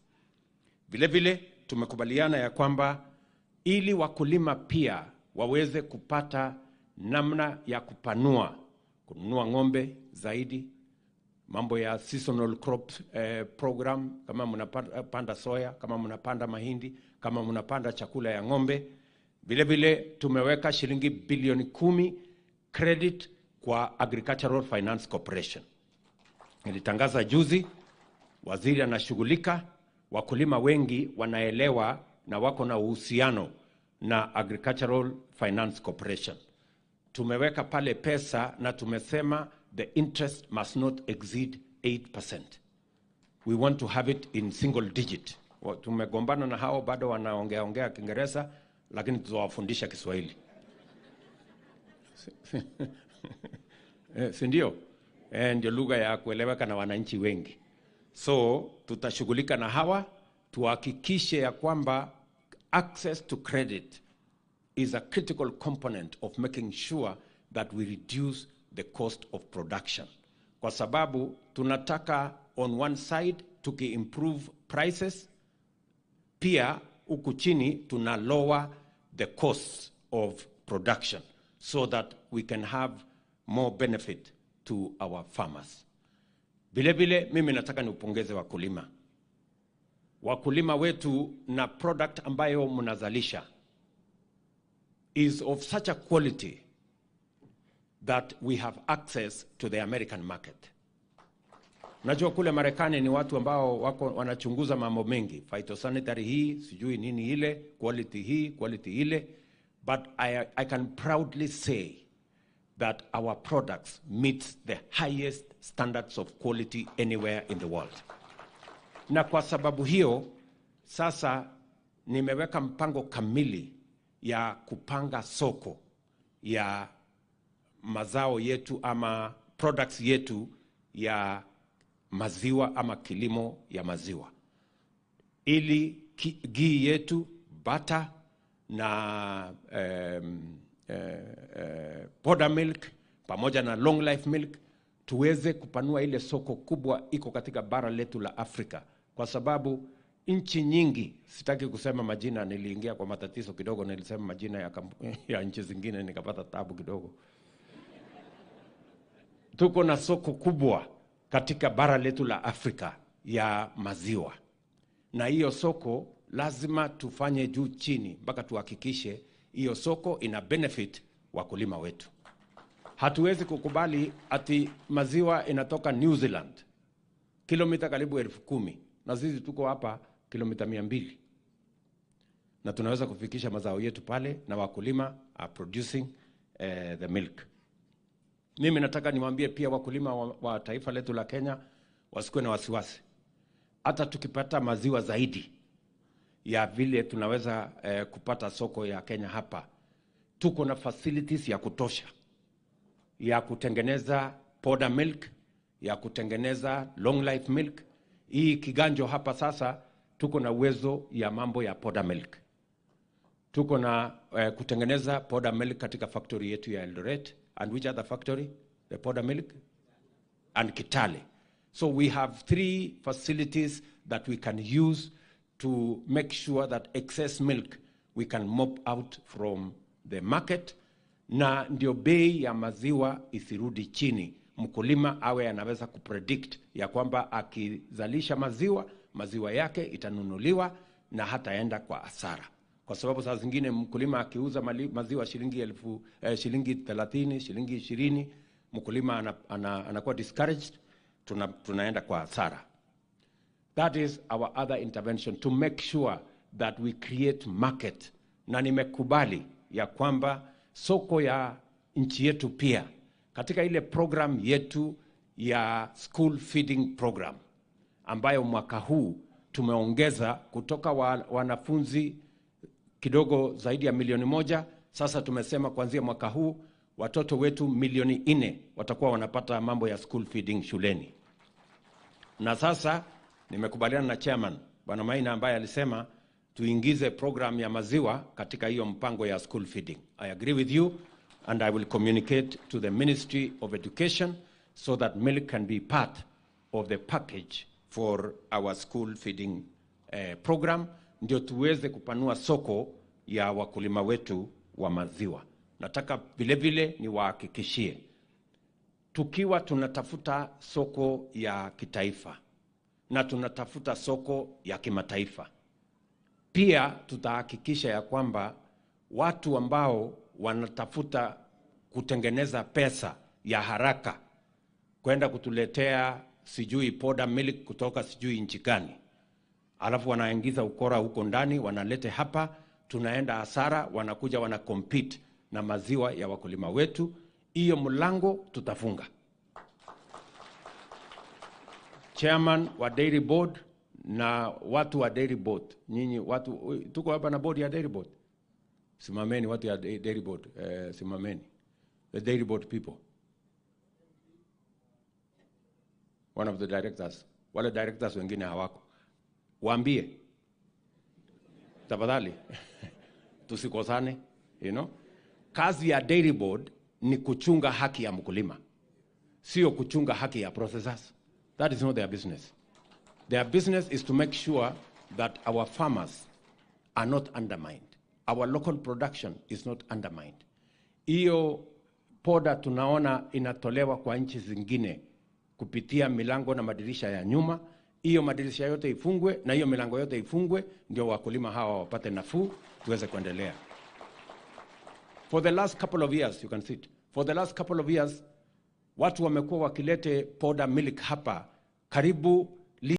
Vile vile tumekubaliana ya kwamba ili wakulima pia waweze kupata namna ya kupanua, kununua ng'ombe zaidi, mambo ya seasonal crop program, kama mnapanda soya, kama mnapanda mahindi, kama mnapanda chakula ya ng'ombe. Vile vile tumeweka shilingi bilioni 10 credit kwa Agricultural Finance Corporation. Nilitangaza juzi, waziri anashughulika, wakulima wengi wanaelewa na wako na uhusiano na Agricultural Finance Corporation. Tumeweka pale pesa na tumesema the interest must not exceed 8%. We want to have it in single digit. Tumegombana na hao bado wanaongea ongea Kiingereza, lakini tutawafundisha Kiswahili. Si ndio? Ndio lugha ya kueleweka na wananchi wengi. So tutashughulika na hawa tuhakikishe ya kwamba access to credit is a critical component of making sure that we reduce the cost of production. Kwa sababu tunataka on one side tuki-improve prices, pia huku chini tuna lower the costs of production so that we can have more benefit to our farmers. Vile vile mimi nataka niupongeze wakulima. Wakulima wetu na product ambayo mnazalisha is of such a quality that we have access to the American market. Najua kule Marekani ni watu ambao wako wanachunguza mambo mengi, phytosanitary hii, sijui nini ile, quality hii, quality ile, but I can proudly say that our products meet the highest standards of quality anywhere in the world. Na kwa sababu hiyo, sasa nimeweka mpango kamili ya kupanga soko ya mazao yetu ama products yetu ya maziwa ama kilimo ya maziwa, ili ghee yetu, butter na powder milk pamoja na long life milk tuweze kupanua ile soko kubwa iko katika bara letu la Afrika. Kwa sababu nchi nyingi, sitaki kusema majina, niliingia kwa matatizo kidogo, nilisema majina ya nchi zingine nikapata taabu kidogo. Tuko na soko kubwa katika bara letu la Afrika ya maziwa. Na hiyo soko lazima tufanye juu chini mpaka tuhakikishe hiyo soko ina benefit wakulima wetu. Hatuwezi kukubali ati maziwa inatoka New Zealand kilomita karibu 10,000 na sisi tuko hapa kilomita 200. Na tunaweza kufikisha mazao yetu pale na wakulima are producing the milk. Mimi nataka niwaambie pia wakulima wa taifa letu la Kenya wasikuwe na wasiwasi. Hata tukipata maziwa zaidi ya vile tunaweza kupata soko ya Kenya hapa, tuko na facilities ya kutosha ya kutengeneza powder milk, ya kutengeneza long life milk. Hii Kiganjo hapa sasa tuko na uwezo ya mambo ya powder milk. Tuko na kutengeneza powder milk katika factory yetu ya Eldoret. And which other factory? The powder milk? And Kitale. So we have 3 facilities that we can use to make sure that excess milk we can mop out from the market, na ndio bei ya maziwa isirudi chini. Mkulima awe anaweza kupredict ya kwamba akizalisha maziwa, maziwa yake itanunuliwa na hataenda kwa hasara. Kwa sababu saa zingine mkulima akiuza maziwa shilingi 1000, shilingi 30, shilingi 20, mkulima anakuwa discouraged, tunaenda kwa hasara. That is our other intervention to make sure that we create market. Na nimekubali ya kwamba soko ya nchi yetu pia katika ile program yetu ya school feeding program ambayo mwaka huu tumeongeza kutoka wanafunzi kidogo zaidi ya 1 milioni. Sasa tumesema kuanzia mwaka huu watoto wetu 4 milioni watakuwa wanapata mambo ya school feeding shuleni. Na sasa nimekubaliana na chairman Bwana Maina ambaye alisema Tuingize program ya maziwa katika hiyo mpango ya school feeding. I agree with you and I will communicate to the Ministry of Education so that milk can be part of the package for our school feeding program, ndio tuweze kupanua soko ya wakulima wetu wa maziwa. Nataka vile vile niwahakikishie, tukiwa tunatafuta soko ya kitaifa na tunatafuta soko ya kimataifa, pia tutahakikisha ya kwamba watu ambao wanatafuta kutengeneza pesa ya haraka kwenda kutuletea sijui poda milk kutoka sijui nchi gani, alafu wanaingiza ukora huko ndani, wanalete hapa, tunaenda hasara, wanakuja wana compete na maziwa ya wakulima wetu. Hiyo mlango tutafunga. Chairman wa Dairy Board na watu wa Dairy Board, nyinyi watu tuko hapa na board ya Dairy Board, simameni watu ya Dairy Board, simameni the Dairy Board people, one of the directors, wale directors wengine hawako, waambie tafadhali tusikosane, you know. Kazi ya Dairy Board ni kuchunga haki ya mkulima, sio kuchunga haki ya processors. That is not their business. Their business is to make sure that our farmers are not undermined. Our local production is not undermined. Hiyo poda tunaona inatolewa kwa nchi zingine kupitia milango na madirisha ya nyuma. Hiyo madirisha yote ifungwe na hiyo milango yote ifungwe, ndio wakulima hawa wapate nafuu, tuweze kuendelea. For the last couple of years, you can see it. For the last couple of years, watu wamekuwa wakilete poda milk hapa karibu